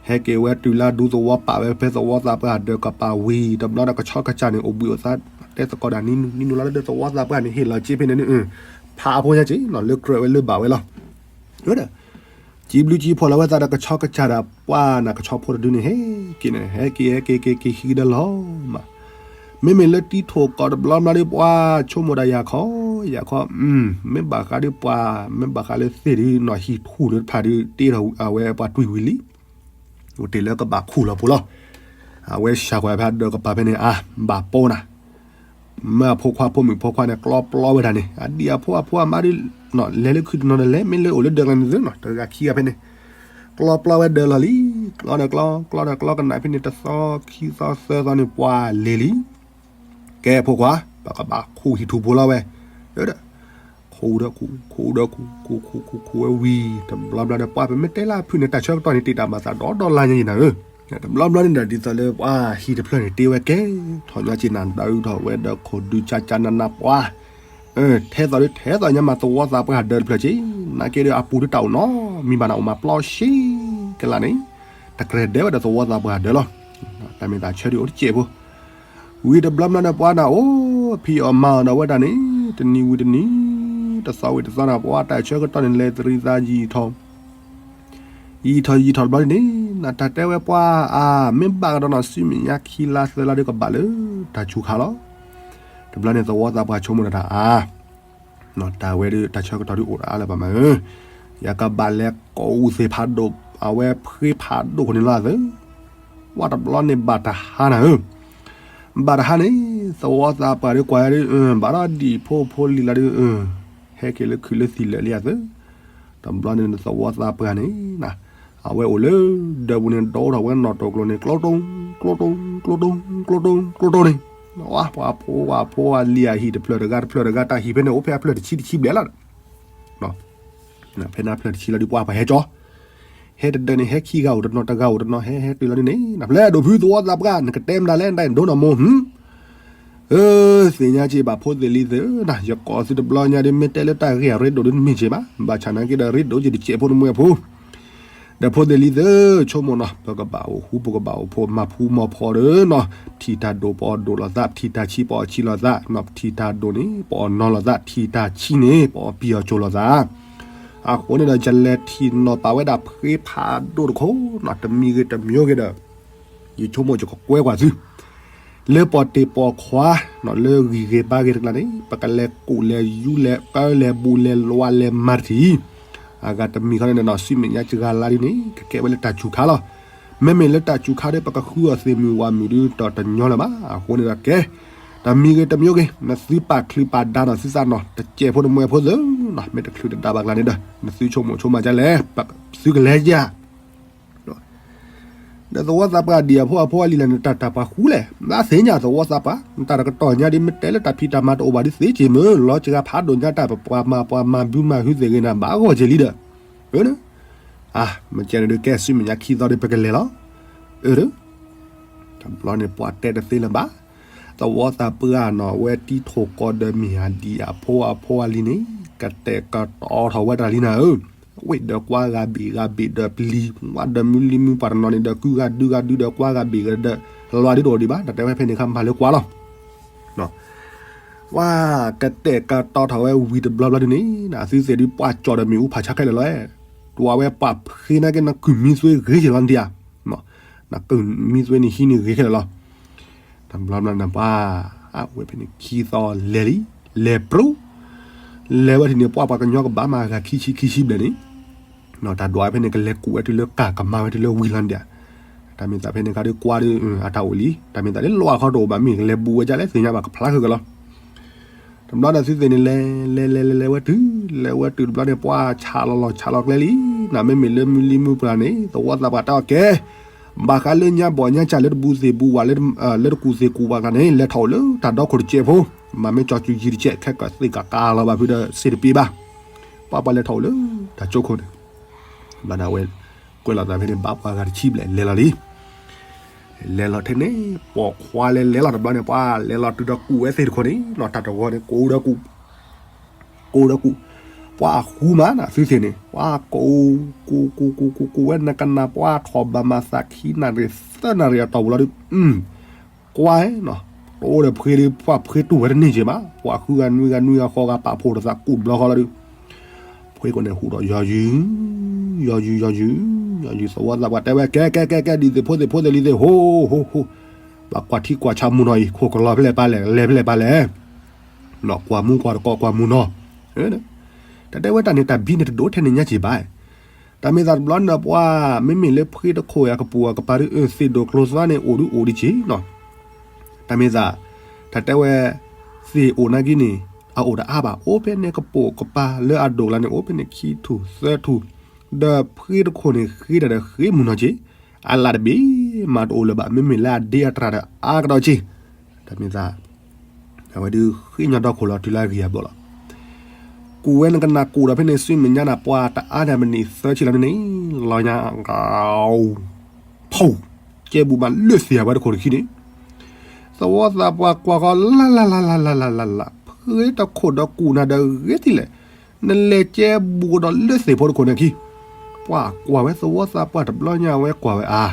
ဟဲက့ၤဝဲတုၤလၢဒူသဝီပာ်ဝဲဖဲသဝီသးပှၢ်ဒၢးကပၤဝံၤ တဘျီဒီးကဆီကစၢ်န့ၣ် အိၣ်ဘှံးအိၣ်သါ တဲသကိးဒၣ်နံၤနံၤနံၤလီၤလၢဒၢးသဝီသးပှၢ်န့ၣ် ဟ့ၣ်လီၤက့ဖဲန့ၣ်န့ၣ် ဖးဖိညါက့ၤနီၤ လၢကြၢးဝဲလၢဘၣ်ဝဲလီၤ. ဒီး ကံဘျုးကံဖှိၣ်လီၤဝဲသးဒီးကဆီကစၢ်ဒၣ်ပှၢ်နၤကဆီဖိတဒုန့ၣ် ဟဲက့ၤန့ၣ် ဟဲက့ၤဟဲက့ၤက့ၤက့ၤဟံးကဒီးလီၤမး မ့မ့ၢ်လၢတံၤထိၣ်ကီၢ်တဘျီဘျီဒီး ပှၤဆိကမိၣ်ဒၣ်ယၤခီ ယၤခီ မ့ၢ်ဘၣ်ဃးဒီးပှၤ မ့ၢ်ဘၣ်ဃးလၢသ့ၣ်ဒုးနီၤ ဟံၣ်ထူၣ်လၢတဖၣ်ဒုး တ့ထီၣ်အဝဲပှၤတွံၢ်ဝံၤလံ အိၣ်တ့ၢ်လၢကဘၣ်ခူၣ်လီၤပူၤလီၤ. အဝဲစၢ်ကွၢ်ဖဲဒၢးကပၤဖဲန့ၣ် အါ ဘၣ်ပိနၤ မ့ၢ်အဖိခွါဖိမုၣ်ဖိခွါန့ၣ် ကျီပျီဝဲဒၣ်န့ၣ် အဒံၣ်အဖိအဖိအမါဒုး လဲၤလၢခုးတနီၤဒီးလဲၤ မ့ၢ်လၢအိၣ်လၢဒၢးကျါန့ၣ်သ့နီၤ တဂၤခံဂၤဖဲန့ၣ် ကျီပျီဝဲဒၢးလီၤလံ ကျီဒီးကျီ ကျီဒီးကျီကနၣ်ဖဲန့ၣ် တသီခံသီသၢသီန့ၣ် ပှၤလဲၤလံ ကဲဖိခွါ ပကဘၣ်ခူၣ်ဟံၣ်ထူၣ်ပူၤလီၤဝဲ ဒီး ခူၣ်ဒီးခူၣ် ခူၣ်ဒီးခူၣ် ခူၣ်ခူၣ်ခူၣ်ခူၣ်ဝဲဝံၤ တဘျီဘျီဒီး ပှၤပမ့ၢ်တဲလၢအဖုၣ်န့ၣ် တၢ်ဆၢကတီၢ်န့ၣ် တ့ၢ်တၢ်မၤသးဒီးဒီလါညါအံၤနၤဧၢ တဘျီဘျီန့ၣ်ဒီး ဒ်သိးလၢပှၤဟံၣ်တဖျၢၣ်န့ၣ် တ့ဝဲကဲ ထီၣ်ညီက့ၤနၤဒၣ်အုးထီၣ်ဝဲဒီးခိၣ်ဒုးကၠၢ်ကၠၢ်နးနးပှၤ ထဲသိးဒုးထဲသိးညါမးသဝီသးပှၢ်ဒၢးတဖျၢၣ်က့ နာ်က့ဒီးအပူၤဒုးတၢ်အိၣ်နီတမံၤဘၣ်နၤ အိၣ်မးပျီဆံကလးန့ၣ် တကြၢးဒဲးဝဲဒီးသဝီသးပှၢ်ဒၢးလီၤ. တၢ်မ့ၢ်တၢ်ဆၢဒုးအိၣ်တစဲးဖိ ဝံၤတဘျီဘျီန့ၣ် ပှၤနၤအိၣ်ဖံးအီၣ်မၤအီၣ်ဒီးဝဲဒၣ်န့ၣ် တနံၤဝံၤတနံၤ တသီဝံၤတသီနၤ ပှၤတၢ်ဆၢကတီၢ်န့ၣ် လဲၤတရံးသးယံာ်ထီၣ် ယံာ်ထီၣ်ယံာ်ထီၣ်တဘျီန့ၣ် နတၢ်တဲဝဲပှၤအါ မ့ၢ်ဘၣ်ကဒီးနီၤ ဆူမဲာ်ညါခံလါသၢလါဒုးကဘၣ်လၢတၢ်စူၤခါလီၤ. တဘျီန့ၣ် သဝီသးပှၢ်ဆိကမိၣ်ဒီးတၢ်အါ တၢ်ဝဲဒုး တၢ်ဆၢကတီၢ်ဒုးအိၣ်ဒီးအါလၢၤဘၣ်မးဧၢ, ယကဘၣ်လဲၤကိးအူသ့ၣ်ဖးဒိၣ် အဝဲဖှ့ဖးဒိၣ်ခိၣ်န့ၣ်လီၤအသး, ဝဲတဘျီန့ၣ်ဘၣ်တဟါနၤဧၢ, ဘၣ်တဟါန့ၣ် သဝီသးပှၢ်ဒုးကွၢ်ဒုး ဘၣ်ဒီးဒံၣ်ဖိဖိလံၤလီၤဒုး ဟဲက့ၤလၢခုးလၢသံၣ်လၢာ်လံအသး, တဘျီန့ၣ်သဝီသးပှၢ်န့ၣ် အဝဲအိၣ်လၢဒၢးပူၤန့ၣ် ဒိးထီၣ်ဝဲနီၣ်တိၢ်ကျိၤန့ၣ် ကျိတိၢ် ကျိတိၢ် ကျိတိၢ် ကျိတိၢ် ကျိတိၢ်န့ၣ်, ပှၤဖိဝဲဖိဝဲလံၤအဟံၣ်တဖျၢၣ်တဂၤတဖျၢၣ်တဂၤ တၢ်ဟံၣ်ဖဲန့ၣ် အိၣ်ဖဲအဖျၢၣ်တဆံတဆံဘျဲၣ်လီၤ. ဖဲန့ၣ်အဖျၢၣ်တဆံလီၤဒုး ပှၤပှၤဟဲကၠီ, ဟဲတဒၢးန့ၣ် ဟဲခံဂၤအိၣ်တနီၤ တဂၤအိၣ်တနီၤ ဟဲဟဲတုၤလီၤဒုးန့ၣ် နဖျဲၣ်ဒိၣ်ဖုသဝီသးပှၢ် နကတဲမနုၤလဲၣ် နဒိးနီၢ်မိၢ် ဧၢ, သ့ၣ်ညါက့ၤဘၣ်ဖိသ့ၣ်လံၤသ့ၣ်ဧၢ, ယကိးသုတဘျီညါဒုး မ့ၢ်တဲလၢတၢ်ဂ့ၢ်အရ့ဒိၣ်ဒုး တမ့ၢ်က့ၤဘၣ်, ဘၣ်ဆၣ်နာ်က့ဒီး ရ့ဒိၣ်က့ၤတစဲးဖိတမှဲဖိ, ဒီးဖိသ့ၣ်လံၤသ့ၣ်ဧၢ, ဆိကမိၣ်နီၤ ပကဘၣ်အိၣ်ဃူ ပကဘၣ်အိၣ်ဖိး မၤဖှူမၤဖီဒီးနီၤ, ထံၣ်တၢ်ဒိၣ်ပအီၣ်ဒိၣ်လိာ်သး, ထံၣ်တၢ်ဆံးပအီၣ်ဆံးလိာ်သး, ထံၣ်တၢ်ဒိၣ်န့ၣ် ပအီၣ်နီၤလိာ်သး, ထံၣ်တၢ်ဆံးန့ၣ် ပအီၣ်ပံၢ်အီၣ်စိၤလိာ်သး, အဃိန့ၣ်ဒီး ယလဲၤထံၣ်နီၤပာ်ဝဲဒၣ်ဖှ့ဖးဒိၣ်တခိၣ်နီၤ, တမံၤဂ့ၤတမံၤဂ့ၤဒီး ယဆိကမိၣ်ယကကွဲကွၢ်သု, လၢပီၣ်တ့ၢ်ပီၣ်ခွါ, လၢဂံၢ်ဂ့ၤဘါဂ့ၤတကျါန့ၣ် ပကလဲၤကူးလဲၤယူၤလဲၤကၢလဲၤဘူးလဲၤလွးလဲၤမၤတထံၣ်, အဂၤတမံၤခီန့ၣ်ဒီး ဆူမဲာ်ညါတဂၤလါဒ်န့ၣ် ကကဲဝဲလၢတၢ်စူၤခါလီၤ. မ့မ့ၢ်လၢတၢ်စူၤခါဒီး ပကဃုအီၣ်သ့ၣ်မုၣ်ဝၤမုၣ်ဒုးဒီးတညီလၢၤဘၣ်. အဃိန့ၣ်ဒီးကဲ, တမံၤဂ့ၤတမံၤဂ့ၤ, နသုပာ်ချုးပာ်ဒါနီၤသုသးနီၤ, တစဲးဖိတမှဲဖိသ့ၣ်နီၤ, မ့ၢ်တချုးတဒါဘၣ်ကျါန့ၣ်ဒီး နသုဆိကမိၣ်ဆိကမးဒ်လဲၣ်, သုကလဲၤယၤ ဒီးသဝီသးပှၢ်ဒံၣ်အဖိအဖိအလံၤလဲၣ်န့ၣ် တၢ်တၢ်ပှၤဃူလဲၣ်, ဘၣ်သ့ၣ်ညါသဝီသးပှၢ်, တၢ်တကတီၢ်ညါဒ်မ့ၢ်တဲလၢတၢ်ဖံးတၢ်မၤတအိၣ်ဘၣ်ဒ်သ့က့ၤမ့ၢ် လီၤစှၤဖးဒိၣ်ညါတၢ်ပပှၤမၤပှၤမၤဘုမၤဟုသ့ၣ်ဂ့ၤန့ၣ် ဘၣ်ဂီၢ်က့ၤလံဒီး, အၢ, မ့ၢ်ကဲန့ၣ်ဒုးကဲဆူမဲာ်ညါခံသီဒီးပကလဲၤလီၤ, အၢ, တဘျီန့ၣ်ပှၤတဲတသ့လၢၤဘၣ်, သဝီသးပှၢ်နီၤ အဝဲတံၤထိၣ်ကီၢ်ဒီးမ့ၢ်အဒံၣ်အဖိအဖိအလံၤန့ၣ် ကတဲာ်ကတီၤထီၣ်ဝဲတၢ်လံနၤဧၢ ဝ့ၢ်ဒီးကွၢ်ဂၤဘ့ၣ်ဂၤဘ့ၣ်ဒီးပျံၤ, ဝါဒီးမုၢ်လံမုၢ်ပှၢ်တနီၤန့ၣ်ဒီး ကုဂၤဒုဂၤဒုဒီးကွၢ်ဂၤဘ့ၣ်ဂၤဒီး လီၤဒုတအိၣ်ဒံးဘၣ်, တၢ်တဲဝဲဖဲန့ၣ်ခါမၤလၢကွၢ်လီၤ. ဝါ, ကတဲာ်ကတီၤထီၣ်ဝဲဝံၤတဘျီဘျီဒုန့ၣ် နသုသ့ၣ်ဒုးပှၢ်ကၠီၣ်ဒီးမ့ၣ်အူဖးဆါခဲလၢာ်လီၤ, တွၢ်ဝဲပှၢ်ဖှ့နာ်က့ နကုၢ်မံသွ့ဂ့ၤက့ၤလီၤဒံးဧါ, နကုၢ်မံသွ့န့ၣ်ဟံးန့ၢ်ဂ့ၤခဲလၢာ်လီၤ. တဘျီဘျီန့ၣ်ပှၤ, အဝဲဖဲန့ၣ်ခံသီလဲၤလံ, လဲၤပြူ, လဲၤဝဲထံၣ်န့ၣ် ပှၤပှၤကညီကဘၣ်မးအဂၤခံဆံခံဆံဘျဲၣ်န့ၣ်, တၢ်ဒွးဝဲဖဲန့ၣ် ကလဲၤကူးဝဲတုၤလၢကၢ်ကမၤဝဲတုၤလၢဝံၤလီၤဒံးဧါ, တၢ်မ့ၢ်သးဖဲန့ၣ်ခါဒုးကွၢ်ဒုး အတၢ်အိၣ်လံ, တၢ်မ့ၢ်သးလၢလီၤအခီတအိၣ်ဘၣ် မ့ၢ်ကလဲၤဘူးဝဲဒ်လဲၣ်သ့ၣ်ညါဘၣ်ကဖျါဃုာ်က့ၤလီၤ. တဘျီဒီးသုသ့ၣ်န့ၣ် လဲၤလဲၤလဲၤလဲၤလဲၤဝဲတုၤ, လဲၤဝဲတုၤတဘျီန့ၣ် ပှၤဆးလီၤလီၤဆးလီၤကျဲလံ, နမ့မ့ၢ်လၢမုၢ်လံမုၢ်ပှၢ်န့ၣ် သဝီသးပှၢ်တဲအီၤကဲ, ဘၣ်ဃးလၢညါဘီၣ်ညါစၢ်လၢတဘူးသ့ၣ်ဘူးဝဲလၢ, လၢတကူၣ်သ့ၣ်ကူၣ်ဝဲကျါန့ၣ် လဲၤထီၣ်အိၣ်လၢတၢ်ဒီခိၣ်တစဲးဖိ, မၤမ့ၢ်ကၠီၤစူၤယံၤတစဲး ခဲကသ့ၣ်ကကးလီၤဘၣ်ဖုဒီးစ့တပ့ၤဘၣ်, ပှၤပှၤလဲၤထီၣ်အိၣ်လၢတၢ်ကၠိခိၣ်န့ၣ်, ဘျီန့ၣ်အဝဲကွဲးလီၤသးဖဲန့ၣ် ဘၣ်ပှၤဂၤတဆံဘျဲၣ်လဲၤလီၤလံ. လဲၤလီၤထဲန့ၣ် ပိာ်ခွါလဲၤလဲၤလီၤတဘျီန့ၣ် ပှၤလဲၤလီၤတုၤဒီးကူးဝဲသ့ၣ်တခိၣ်န့ၣ်နီၤ တၢ်တဂီၤန့ၣ် ကူးဒီးကူး ကူးဒီးကူး ပှၤဃုမးနီၤ သုသ့ၣ်န့ၣ် ပှၤကူး ကူး ကူး ကူး ကူး ကူးဝဲနကနၣ် ပှၤထီၣ်ဘၣ်မၤသးခံနၣ်ရံၣ်သၢနၣ်ရံၣ်အတီၢ်ပူၤလီၤဒုး ကွၢ်နီၤ တအိၣ်ဒီးဖှ့ဒီး ပှၤဖှ့တူၢ်ဝဲတန့ၢ်က့ၤဘၣ် ပှၤဃုဂၤနွံဂၤနွံဂၤဃိးဂၤပာ်ဖှိၣ်တသးကူးတဘျီဃီလီၤဒုး ဖှ့ကိးန့ၣ်ဟူးဒီးယီၤယုၢ် ယီၤယုၢ်ယီၤယုၢ် ယီၤယုၢ်သဝီသးပှၢ်တဲဝဲ ကဲ ကဲ ကဲ ကဲ ဒ်သိးဖိသ့ၣ်ဖိသ့ၣ် လံၤသ့ၣ် ဟိ ဟိ ဟိ ဟိ ဘၣ်ကွၢ်ထံကွၢ်ဆးမုၢ်နီၤအံၤ ခိၣ်ကလီၤဖဲလဲၣ်ပာ်လဲၣ် လဲၤဖဲလဲၣ်ပာ်လဲၣ် ကွၢ်မူကွၢ်တကိးကွၢ်မူနီၤ တၢ်တဲဝဲတၢ်န့ၣ် တၢ်ဘံန့ၣ်တဒိၣ်ထဲန့ၣ်ညါက့ၤဘၣ် တၢ်မ့ၢ်သးတဘျီန့ၣ်ပှၤ မ့မ့ၢ်လၢဖှ့တခိၣ်အကပိာ်အကပၤဒုး အၢ သ့ၣ်ဒိၣ်ကျိၤသွါန့ၣ် အိၣ်ဒုးအိၣ်ဒံးက့ၤနီၤ တၢ်မ့ၢ်သး တၢ်တဲဝဲ သ့ၣ်အိၣ်နာ်က့န့ၣ် အအိၣ်တအါဘၣ် အိၣ်ဖဲန့ၣ်ကပိာ်ကပၤလၢအဒိၣ်လၢန့ၣ် အိၣ်ဖဲန့ၣ်ခံထူၣ်သၢထူၣ် ဒီးဖှ့တခိၣ်န့ၣ် ဃ့တၢ်ဒီးဃ့မုၢ်နီၤက့ၤ အလၣ်တဘ့ၣ် မၤတအိၣ်လၢၤဘၣ် မ့မ့ၢ်လၢအဒ့အတြၢ်ဒီးအါကဒီးက့ၤ တၢ်မ့ၢ်သး အဝဲဒုးဃ့ညီဒီခိၣ်လီၤတုၤလၢအဂံၢ်အဘျီလီၤ ကူးဝဲနကနၣ်ကူးဒီးဖဲန့ၣ် ဆူမဲာ်ညါနၤ ပှၤတအါန့ၣ် မနံၤသၢဆံလီၤန့ၣ်န့ၣ် လီၤညါ ဖီ ကဲဘူးမးလၢသ့ၣ်အဝဲတခိၣ်တခံန့ၣ် သဝီသးပှၢ်ကွၢ်ဃီလၢ်လၢ်လၢ်လၢ်လၢ်လၢ် ဖှ့တခိၣ်ဒီးကူးနၤဒီးဂ့ၤသံလဲၣ် နလဲၤကဲဘူးကဒီးလၢသ့ၣ်ဖိတခိၣ်န့ၣ်ခံ ပှၤကွၢ်ဝဲသဝီသးပှၢ်တဘျီညါဝဲကွၢ်ဝဲအါ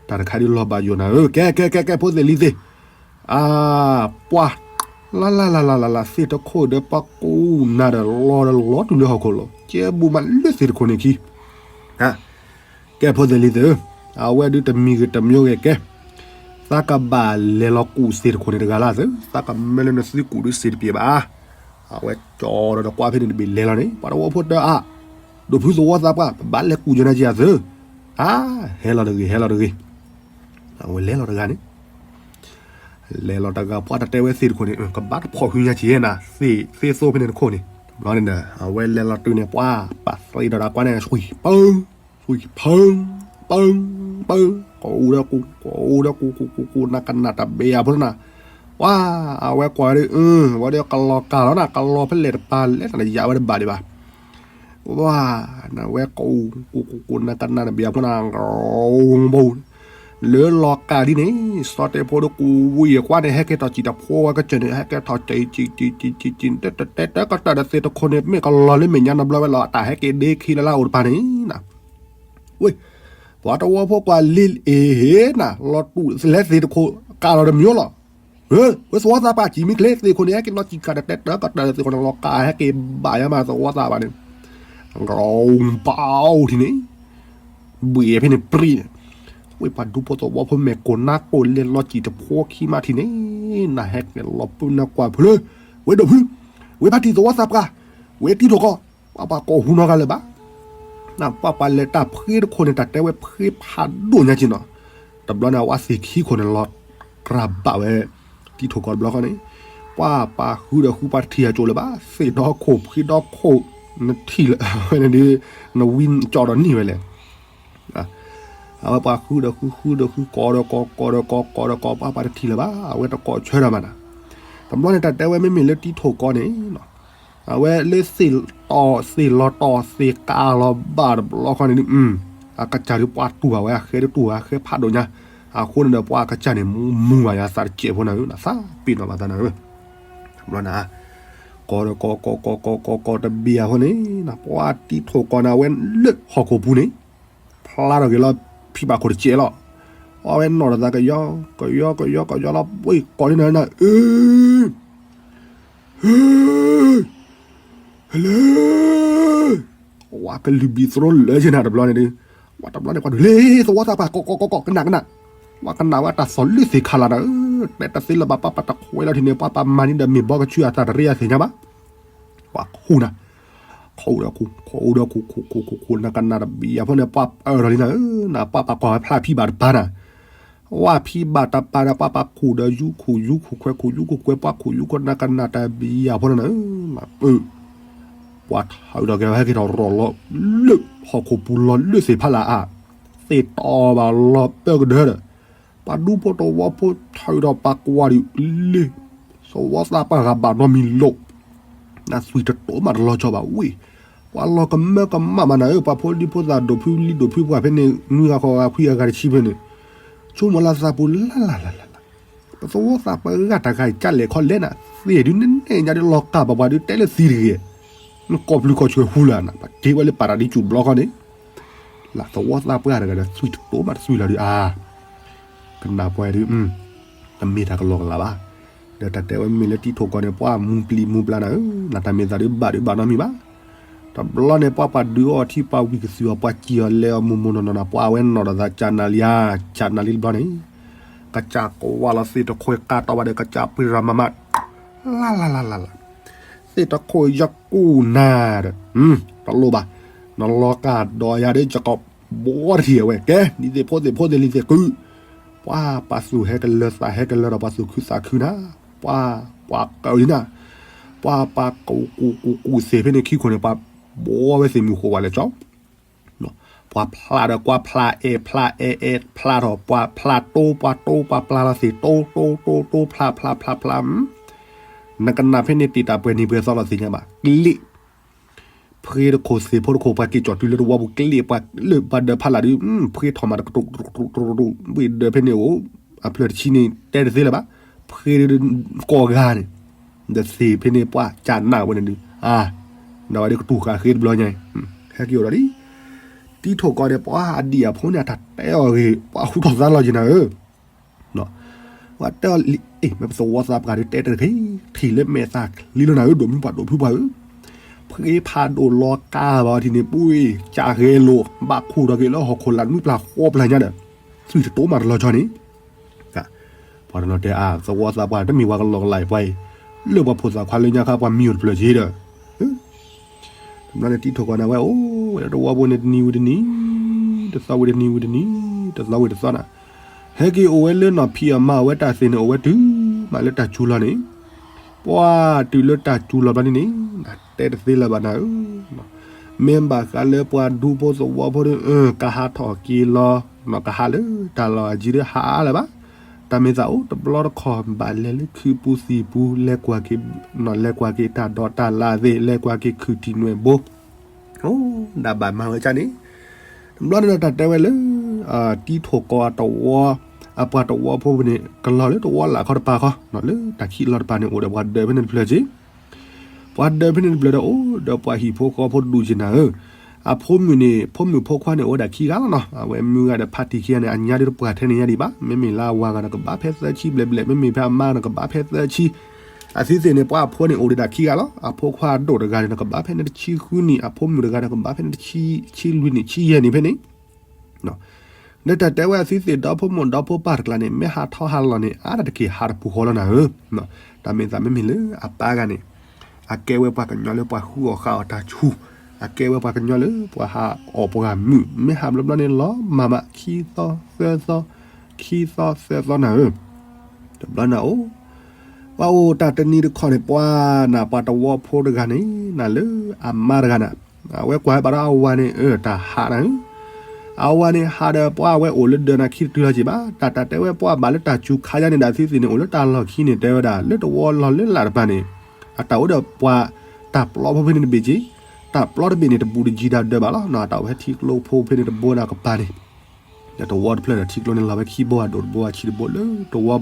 တၢ်တခါဒုးလီၤဘၣ်ယိာ်နၤဧၢ ကဲ ကဲ ကဲ ကဲ ဖိသ့ၣ်လံၤသ့ၣ် အါ ပှၤ လၢ်လၢ်လၢ်လၢ်လၢ်လၢ် သ့ၣ်တခိၣ်ဒီးပှၤကူးနၤဒီးလီၤဒီးလီၤတုၤလၢဟီၣ်ခိၣ်လီၤ ကဲဘူးမးလၢသ့ၣ်တခိၣ်န့ၣ်ခံ ကဲဖိသ့ၣ်လံၤသ့ၣ်ဧၢ, အဝဲဒုးတမံၤဂ့ၤတမံၤဂ့ၤကဲ, သးကဘၣ်လဲၤလီၤကူၣ်သ့ၣ်တခိၣ်န့ၣ်တဂၤလၢ်သ့ၣ်, သးကမၢလၢနသုကူၣ်ဒုးသ့ၣ်တပျဲၤဘၣ်. အဝဲကၠီဒီးကွၢ်ဖဲန့ၣ်တဘ့ၣ်လဲၤလီၤန့ၣ် ပှၤတဝီဖိတဲအါ, ဒိၣ်ဖုသဝီသးပှၢ် ပဘၣ်လဲၤကူၣ်ယဲၢ်နၤက့ၤအသ့ၣ်, အါ, ဟဲလီၤတဂ့ၤ ဟဲလီၤတဂ့ၤ, အဝဲလဲၤလီၤတဂၤန့ၣ် လဲၤလီၤတဂၤ ပှၤတတဲဝဲသ့ၣ်တခိၣ်န့ၣ် ကဘၣ်တဖိးဟုညါက့ၤနၤ, သ့ၣ်သိဖဲန့ၣ်တခိၣ်န့ၣ်, ဘျီန့ၣ်ဒီး အဝဲလဲၤလီၤတုၤန့ၣ် ပှၤပာ်သ့ဒီးတၢ်ကွၢ်န့ၣ် ဆွံၣ်ပၢ, ဆွံၣ်ဖၢ, ပၢ, ပၢ, ကိးအူဒီးကူ, ကိးအူဒီးကူ, ကူ, ကူ, ကူ, နကနၣ်တဘ့ၣ်ယၤဖိနၤ, ပှၤ, အဝဲကွၢ်ဒ်, ဝဲဒ်ကလီၤကၢ်လီၤနၤ, ကလီၤဖဲလဲၣ်တပၤလဲၣ်နၤ ယၤဝဲတဘၣ်ဒံးဘၣ် ပှၤ, နဝဲကိး, ကိး, ကိး, ကိး, နကနၣ်တဘ့ၣ်ယၤဖိနၤ, ဘိ, လၢလီၤကၢ်ဒ်န့ၣ်, စီၤတဲဖိဒီးကူဝံၤကွၢ်န့ၣ် ဟဲက့ၤထီၣ်စံၣ်တဖိဝဲကစၢၢ်န့ၣ် ဟဲက့ၤထီၣ်စံၣ်, စံၣ်, စံၣ်, စံၣ်, စံၣ်, စံၣ်, တတဲတၢ်ကတၢၢ်ဒီးသ့ၣ်တခိၣ်န့ၣ် မ့ၢ်ကလီၤလၢမဲာ်ညါနီတဘျီဝဲလီၤ, အတၢ်ဟဲက့ၤဒ့ခံလၢလၢအိၣ်တပၤန့ၣ်နၤ, ဝ့ၢ်, ပှၤတဝီဖိကွၢ်လံအ့ၤဟ့နၤ, လီၤတူာ်လဲၤသ့ၣ်တခိၣ်ကၢ်လီၤတမံၤလီၤ. ဝဲသဝီသးပှၢ်စံးမံကျဲ သ့ၣ်ခိၣ်န့ၣ်ဟဲက့ၤလီၤစံၣ်ကၢ်တတဲတၢ်ကတၢၢ် သ့ၣ်ခိၣ်န့ၣ်လီၤကၢ်ဟဲက့ၤဘၣ်ယါမးသဝီသးပှၢ်န့ၣ်, ဘၣ်အိၣ်ထံန့ၣ်, ဘှံးဖဲန့ၣ်ပြံန့ၣ်, ဝ့ၢ်ပှၤဒူဖိသဝီဖိမဲာ်ကိၢ်နါကိၢ်လဲၤလီၤစံၣ်တဖိခံမးထံန့ၣ်, နဟဲက့ၤလီၤပုၢ်နၤကွၢ်ဖုလၢ, ဝဲဒိၣ်ဖု, ဝဲဖါတံၢ်သဝီသးပှၢ်, ဝဲတံထီၣ်ကီး, ပှၤပှၤကိးဟူနီတဂၤလၢၤဘၣ် နပှၤပှၤလဲၤတၢ်ဖှ့တခိၣ်န့ၣ် တၢ်တဲဝဲဖှ့ဖးဒိၣ်ညါက့ၤနီၤ, တဘျီန့ၣ် အဝဲသ့ၣ်ခံခိၣ်န့ၣ်လီၤကြၢးဘၣ်ဝဲ, တံထီၣ်ကီးတဘျီဃီန့ၣ်, ပှၤပှၤဃုဒီးဃုပှၤတထံၣ်အကၠိလၢၤဘၣ်, သ့ၣ်ဒီခိၣ်ဖှ့ဒီခိၣ်, နထံၣ်လၢဝဲန့ၣ်ဒ်, နဝံကၠီဒီးနံၣ်ဝဲလဲၣ် အဝဲပှၤဃုဒီးဃု ဃုဒီးဃု ကိးဒီးကိး ကိးဒီးကိး ကိးဒီးကိး ပှၤပှၤတထံၣ်လၢၤဘၣ်, အဝဲတကိးဆၢဒီးမးနၤ, တဘျီန့ၣ် တၢ်တဲဝဲမ့မ့ၢ်လၢတံထီၣ်ကီးန့ၣ် အဝဲလၢသ့ၣ်တီၢ် သ့ၣ်လီၤတီၢ် သ့ၣ်ကးလီၤဘၣ်တဘျီဃီန့ၣ်ဒ်, အကစၢ်ဒ်ပှၤတူၢ်ဘၣ်ဝဲ အဃဲဒ်တူၢ်ဘၣ် အဃဲဖးဒိၣ်ညါ, အဃိန့ၣ်ဒီးပှၤအကစၢ်န့ၣ် မူမူဘၣ်ယၤသးတစဲးဖိနၤဧၢ, နသးပ့ၤနီၣ်ဘၣ်သးနၤဧၢ, တဘျီန့ၣ် ကိးဒီးကိး ကိး ကိး ကိး ကိး ကိးတဘ့ၣ်အဃိန့ၣ် ပှၤတံထီၣ်ကီးန့ၣ် အဝဲလၢဟီၣ်ခိၣ်ပူၤန့ၣ် ဖျါထီၣ်က့ၤလီၤ ဖံးဘၣ်ခိၣ်တစဲးလီၤ, အဝဲနီၣ်ဒီးသးကယီ ကယီ ကယီ ကယီလီၤ ဝ့ၢ်ကိးန့ၣ်နၤ အၢ ဟ့ ဟ့ ဟဲလၢ ဝဲကလုၢ်ဘံၣ်သရိလၢက့ၤနၤတဘျီန့ၣ်ဒ်, ဝဲတဘျီန့ၣ် ပှၤဒုးလ့သဝီသးပှၢ် ကိးကိးကိးကိး ကနၣ်ကနၣ်, ဝဲကနၣ်ဝဲတၢ်သီၣ်လၢသ့ၣ်ခါလၢ်နၤဧၢ, တဲတသ့လၢၤဘၣ် ပှၤပှၤတခွဲးလီၤထံန့ၣ် ပှၤပှၤမၤန့ၢ်ဒီးမ့ၢ်ဘီကဆူအသးတရ့အသ့ၣ်ညါဘၣ်, ပှၤခူၣ်နၤ ခိၣ်ဒီးခိၣ် ခိၣ်ဒီးခိၣ် ခိၣ်ခိၣ်ခိၣ် နကနၣ်တဘ့ၣ်ယၤဖိန့ၣ် ပှၤအၢၣ်ထီၣ်လံနၤဧၢ, နပှၤပှၤကွၢ်ဝဲဖျါဖံးဘၣ်တပၤနၤ, ဝဲဖံးဘၣ်တပၤဒီး ပှၤပှၤခူၣ်ဒီးယူခူၣ် ယူခူၣ်ခွဲးခူၣ် ယူခူၣ်ခွဲး ပှၤခူၣ်ယူခူၣ် နကနၣ်တဘ့ၣ်ယၤဖိန့ၣ်နၤဧၢ, ပှၤထၢဒီးကဲဝဲဟဲက့ၤထီၣ်ရီၣ်လီၤ လၢဟီၣ်ခိၣ်ပူၤလီၤလၢသ့ၣ်ဖးလၢ်အါ, သ့ၣ်တီၢ်ဘၣ်လီၤပၢကဒၢဒီး ပှၤဒူဖိသဝီဖိထၢဒီးပှၤကွၢ်ဒ်လ့ သဝီသးပှၢ်ဂၤဘၣ်နီတမံၤလီၤ, နသွံၣ်တတိၤမးတလီၤကၠီဘၣ်ဝ့ၢ်, ပှၤလီၤကမၢကမၣ်မးနၤဧၢ, ပှၤဖိဒံဖိသၣ်ဒိၣ်ဖုလံဒိၣ်ဖုပှၢ်ဖဲန့ၣ် နွံဂၤဃိးဂၤခွံဂၤဂၤတဆံဖဲန့ၣ်, ဆိကမိၣ်လၢသးပူၤလၢ်လၢ်လၢ်လၢ်, ပသဝီသးပှၢ်ဂၤတဂၤအံၤ ကလဲၤခီလဲၣ်နၤ, သ့ၣ်ဒုးနဲၣ်ညါဒုးလီၤကၢ်ပှၤပှၤဒုးတဲလၢသံတဂ့ၤ, နကိးပျုၤကိးဆှၢဃူလၢ်နၤ, ပှၤက့ၤဝဲလၢပၤရၤဒံစူၤဘျီဃီန့ၣ်, လၢသဝီသးပှၢ်တဂၤဒီး သွံၣ်တတိၤမးတသွံၣ်လီၤဒုးအါ ကနၣ်ပှၤဒုး, တမ့ၢ်တၢ်ကလီကလီဘၣ်. ဒီးတၢ်တဲဝဲမ့ၢ်လၢတံၤထိၣ်ကီၢ်န့ၣ် ပှၤမူပျံၤမူပျါနၤဧၢ, နတၢ်မ့ၢ်သးဒုးဘၣ်ဒုးဘၣ်နီတမံၤဘၣ်. တဘျီန့ၣ် ပှၤပှၤဒုးအီထံ ပှၤဝံၤကသုၣ်အီၤ ပှၤစံၣ်အီၤလဲၤအီၤ မိၢ်မိၢ်နီၢ်နီၢ်နၤ ပှၤဝဲနီၣ်ဒီးသးကၢ်နၢ်လံဧါ, ကၢ်နၢ်လံတဘျီန့ၣ်, ကစၢ်ကဝါလီၤသ့ၣ်တခိၣ်ကးတီဘၣ်ဒီး ကစၢ်ပှ့ၤရၤမၤမး, လၢ်လၢ်လၢ်လၢ်လၢ်, သ့ၣ်တခိၣ်ယကူၣ်နၤဒီး, တလိၣ်ဘၣ်, နလီၤကၢ်ဒီးယၤဒ်ယကဘှီတထံၣ်အဝဲ, ကဲ ဒ်သ့ၣ်ဖိသ့ၣ်ဖိသ့ၣ်လံၤသ့ၣ်ကု, ပှၤပှၤသူၣ်ဟဲကလၢၤသးဟဲကလၢၤဒီး ပှၤသူၣ်ခုသးခုနၤ, ပှၤ ပှၤကၢလံနၤ, ပှၤပှၤကူၣ်ကူၣ်ကူၣ်ကူၣ်သ့ၣ်ဖဲန့ၣ်ခံခိၣ်န့ၣ် ပှၤဘှီဝဲသ့ၣ်မုၢ်ဃိးဝဲလဲၣ်ကၠီ ပှၤဖျါဒီးကွၢ်ဖျါအဲၣ်ဖျါအဲၣ်အဲၣ်ဖျါထီၣ် ပှၤဖျါတိ ပှၤတိ ပှၤပျါလီၤသ့ၣ်တိတိတိတိ ဖျါဖျါဖျါဖျါ, နကနၣ်ဖဲန့ၣ်တ့ၢ်တၢ်ပှဲၤနံၤပှဲၤသီလီၤသ့ၣ်ညါဘၣ်, ကလ့ၣ် ဖှ့တခိၣ်သ့ၣ်ဖိတခိၣ် ပှၤက့ၤကၠီၣ်တုၤလၢတဝီပူၤ ကလ့ၣ်ပှၤလၢပှၤဒၢးဖးလၢ်ဒုး, ဖှ့ထီၣ်မးတကတြူၢ်တြူၢ်တြူၢ်တြူၢ်, ဝံၤဒၢးဖဲန့ၣ်အိၣ်, အဖျၢၣ်တဆံန့ၣ် တဲတသ့လၢၤဘၣ်, ဖှ့ကိးဂၤန့ၣ်, ဒီးသ့ၣ်ဖဲန့ၣ်ပှၤကၢ်နၢ်ဝဲန့ၣ်ဒုး, အါ, ဒီးဝဲဒၣ်ကတူၢ်ဃာ်ဃ့တဘျီညါ, ဟဲက့ၤအိၣ်ဒီးလံ, တံၤထိၣ်ကီၢ်န့ၣ် ပှၤအဒံၣ်အဖိန့ၣ် အတၢ်တဲအီၤဂ့ၤ ပှၤဟူထီၣ်သါလီၤက့ၤနၤဧၢ ပှၤတဲအီၤလံ, မ့ၢ်ပသဝီသးပှၢ်ဒုးတဲတဂ့ၤ, ထံၣ်လၢမဲာ်သၣ်ချံလီၤနၤဧၢ ဒိၣ်မုၢ်ပှၢ်ဒိၣ်ဖုပှၢ်ဧၢ, ဖှ့ဖးဒိၣ်လီၤကါဘၣ်အီၤထံၣ်န့ၣ် ပှ့ၤကၢ်ဂဲၤလိာ် ဘၣ်ခူၣ်ထီၣ်က့ၤလၢဟီၣ်ခိၣ်လာ်နွံပျၢ်ဃိးပျၢ်ညါဒီး, သွံၣ်တတိၤမးတလီၤကၠီန့ၣ် ပှၤတနီၤတဲအါ သဝီသးပှၢ်တမ့ၢ်ပှၤကလီကလီအံၤပှၤအံၤ, လၢပှၤဖိသၣ်ခွါလၢညါခါပှၤမံအိၣ်တဖျၢၣ်က့ၤဒီး, တဘျီန့ၣ်တံၤထိၣ်ကီၢ်န့ၣ် အဝဲအိၣ်ဝဲလၢတဝီပူၤန့ၣ် တနံၤဝံၤတနံၤ, တသီဝံၤတနံၤဝံၤတနံၤ, တသီဝံၤတသီနၤ, ဟဲက့ၤအိၣ်ဝဲလၢနီၢ်ဖံးအမါအဝဲတၢ်သ့ၣ်န့ၣ် အိၣ်ဝဲတုၤမးလၢတၢ်စူၤလီၤန့ၣ်, ပှၤတုၤလၢတၢ်စူၤလီၤဘျီန့ၣ်န့ၣ်, တဲတသ့လၢၤဘၣ်နၤဧၢ မ့ၢ်ဘၣ်ဃးလၢပှၤဒူဖိသဝီဖိဒီး ကဟးထီၣ်က့ၤလီၤ, ကဟးလၢတၢ်လီၢ်အယံၤဒီးဟးအါလၢၤဘၣ်, တၢ်မ့ၢ်သးအိၣ်တဘျီတခီၣ် ဘၣ်လဲၤလၢခုးပူၤသံၣ်ပူၤ လဲၤကွၢ်က့ၤ, လဲၤကွၢ်က့ၤတၢ်ဒိးတၢ်လၣ်သ့ၣ် လဲၤကွၢ်က့ၤခုးတံၢ်နွဲၣ်ဘိ, အိၣ်ဒၣ်ဘၣ်မၤဝဲကၢ်န့ၣ်, တဘျီန့ၣ်ဒီးတၢ်တဲဝဲလၢ တံၤထိၣ်ကီၢ်အတဝီ, အပှၤတဝီဖိန့ၣ် ကလီၤလၢတဝီလၢ်ခီတပၤဃီ, လၢတၢ်ခံးလီၤတပၤန့ၣ် အိၣ်ဒီးပှၤဒၢးဖဲန့ၣ်တဖျၢၣ်က့ၤ ပှၤဒၢးဖဲန့ၣ်တဖျၢၣ်ဒီးအိၣ်ဒီးပှၤဟံၣ်ဖိဃီဖိတဒူၣ်က့ၤနၤဧၢ, အဖိမုၣ်န့ၣ် ဖိမုၣ်ဖိခွါန့ၣ်အိၣ်ဝဲဒၣ်ခံဂၤလီၤနီၤ, အဝဲမုၢ်ဂၤဒီးဖါတံၢ်ခံဂၤန့ၣ် အညါဒုးတပှၢ်ထဲန့ၣ်ညါဒံးဘၣ်, မ့မ့ၢ်လၢအဝၤဂၤဒီးကဘၣ်ဖဲသၢဆံဘျဲၣ်ဘျဲၣ်, မ့မ့ၢ်ဖဲအမါဒီးကဘၣ်ဖဲသၢဆံ, အသုသ့ၣ်န့ၣ် ပှၤအဖိန့ၣ်အိၣ်ဒံးဒၣ်ခံဂၤလီၤ, အဖိခွါအဒိၣ်တဂၤန့ၣ်ဒီးကဘၣ်ဖဲန့ၣ်တဆံဃုနံၣ်, အဖိမုၣ်တဂၤဒီးကဘၣ်ဖဲန့ၣ်တဆံ, ဆံလွံၢ်နံၣ်ဆံယဲၢ်နံၣ်ဖဲန့ၣ် လၢတၢ်တဲဝဲအသုသ့ၣ်ဒီဖိမိၢ်ဒီဖိပၢ်တကျါန့ၣ် မ့ၢ်ဟးထီၣ်ဟးလီၤန့ၣ် အါတက့ၢ်ဟးတပူၤဃီလီၤနၤဧၢ, တၢ်မ့ၢ်သးမ့မ့ၢ်လၢအပၢ်ဂၤန့ၣ်, အကဲဝဲပှၤကညီလၢပှၤဃုအီၣ်ဃုအီတၢ်ဆူၣ်, အကဲဝဲပှၤကညီလၢပှၤဟးအီၣ်ပှၤမုၣ်, မ့ၢ်ဟးဘျီဘျီန့ၣ် လီၤမၢ်မး ခံသီသၢသီ, ခံသီသၢသီနၤဧၢ, တဘျီနၤအိၣ် ပှၤအိၣ်တၢ်တနံၤတခီန့ၣ် ပှၤနၤ ပှၤတဝီဖိတဂၤန့ၣ် နၤလၢအမါတဂၤနၤ, အဝဲကွၢ်ဝဲဘၣ်ဒီးအဝၤန့ၣ် အတၢ်ဟးနၤဧၢ, အဝၤန့ၣ်ဟးဒီး ပှၤအဝဲအိၣ်လၢဒၢးနၤခံတတုၤလီၤက့ၤဘၣ်, တၢ်တၢ်တဲဝဲပှၤဘၣ်လၢတၢ်စူၤခါယါန့ၣ်ဒီး အသုသ့ၣ်န့ၣ် အိၣ်လၢတၢ်လီၢ်ခံန့ၣ် တဲဝဲဒၣ် လၢတဝီလီၢ်လၢလၢ်တပၤန့ၣ်, အတၢ်အိၣ်ဒီးပှၤတၢ်ပျီဖိဖဲန့ၣ်တဘ့ၣ်က့ၤ, တၢ်ပျီတဘ့ၣ်န့ၣ် တဘူးတယံၤတၢ်ဒၢးဘၣ်လီၤ, အတၢ်အိၣ်ဖဲထံကျိဖိဖဲန့ၣ်တဘိဒီးကပၤန့ၣ် ဒီးတဝီတဖျၢၣ်ဒီးထံကျိန့ၣ်လီၤဝဲခံဘိ အဒိၣ်တဘိအဆံးတဘိလၢတဝီ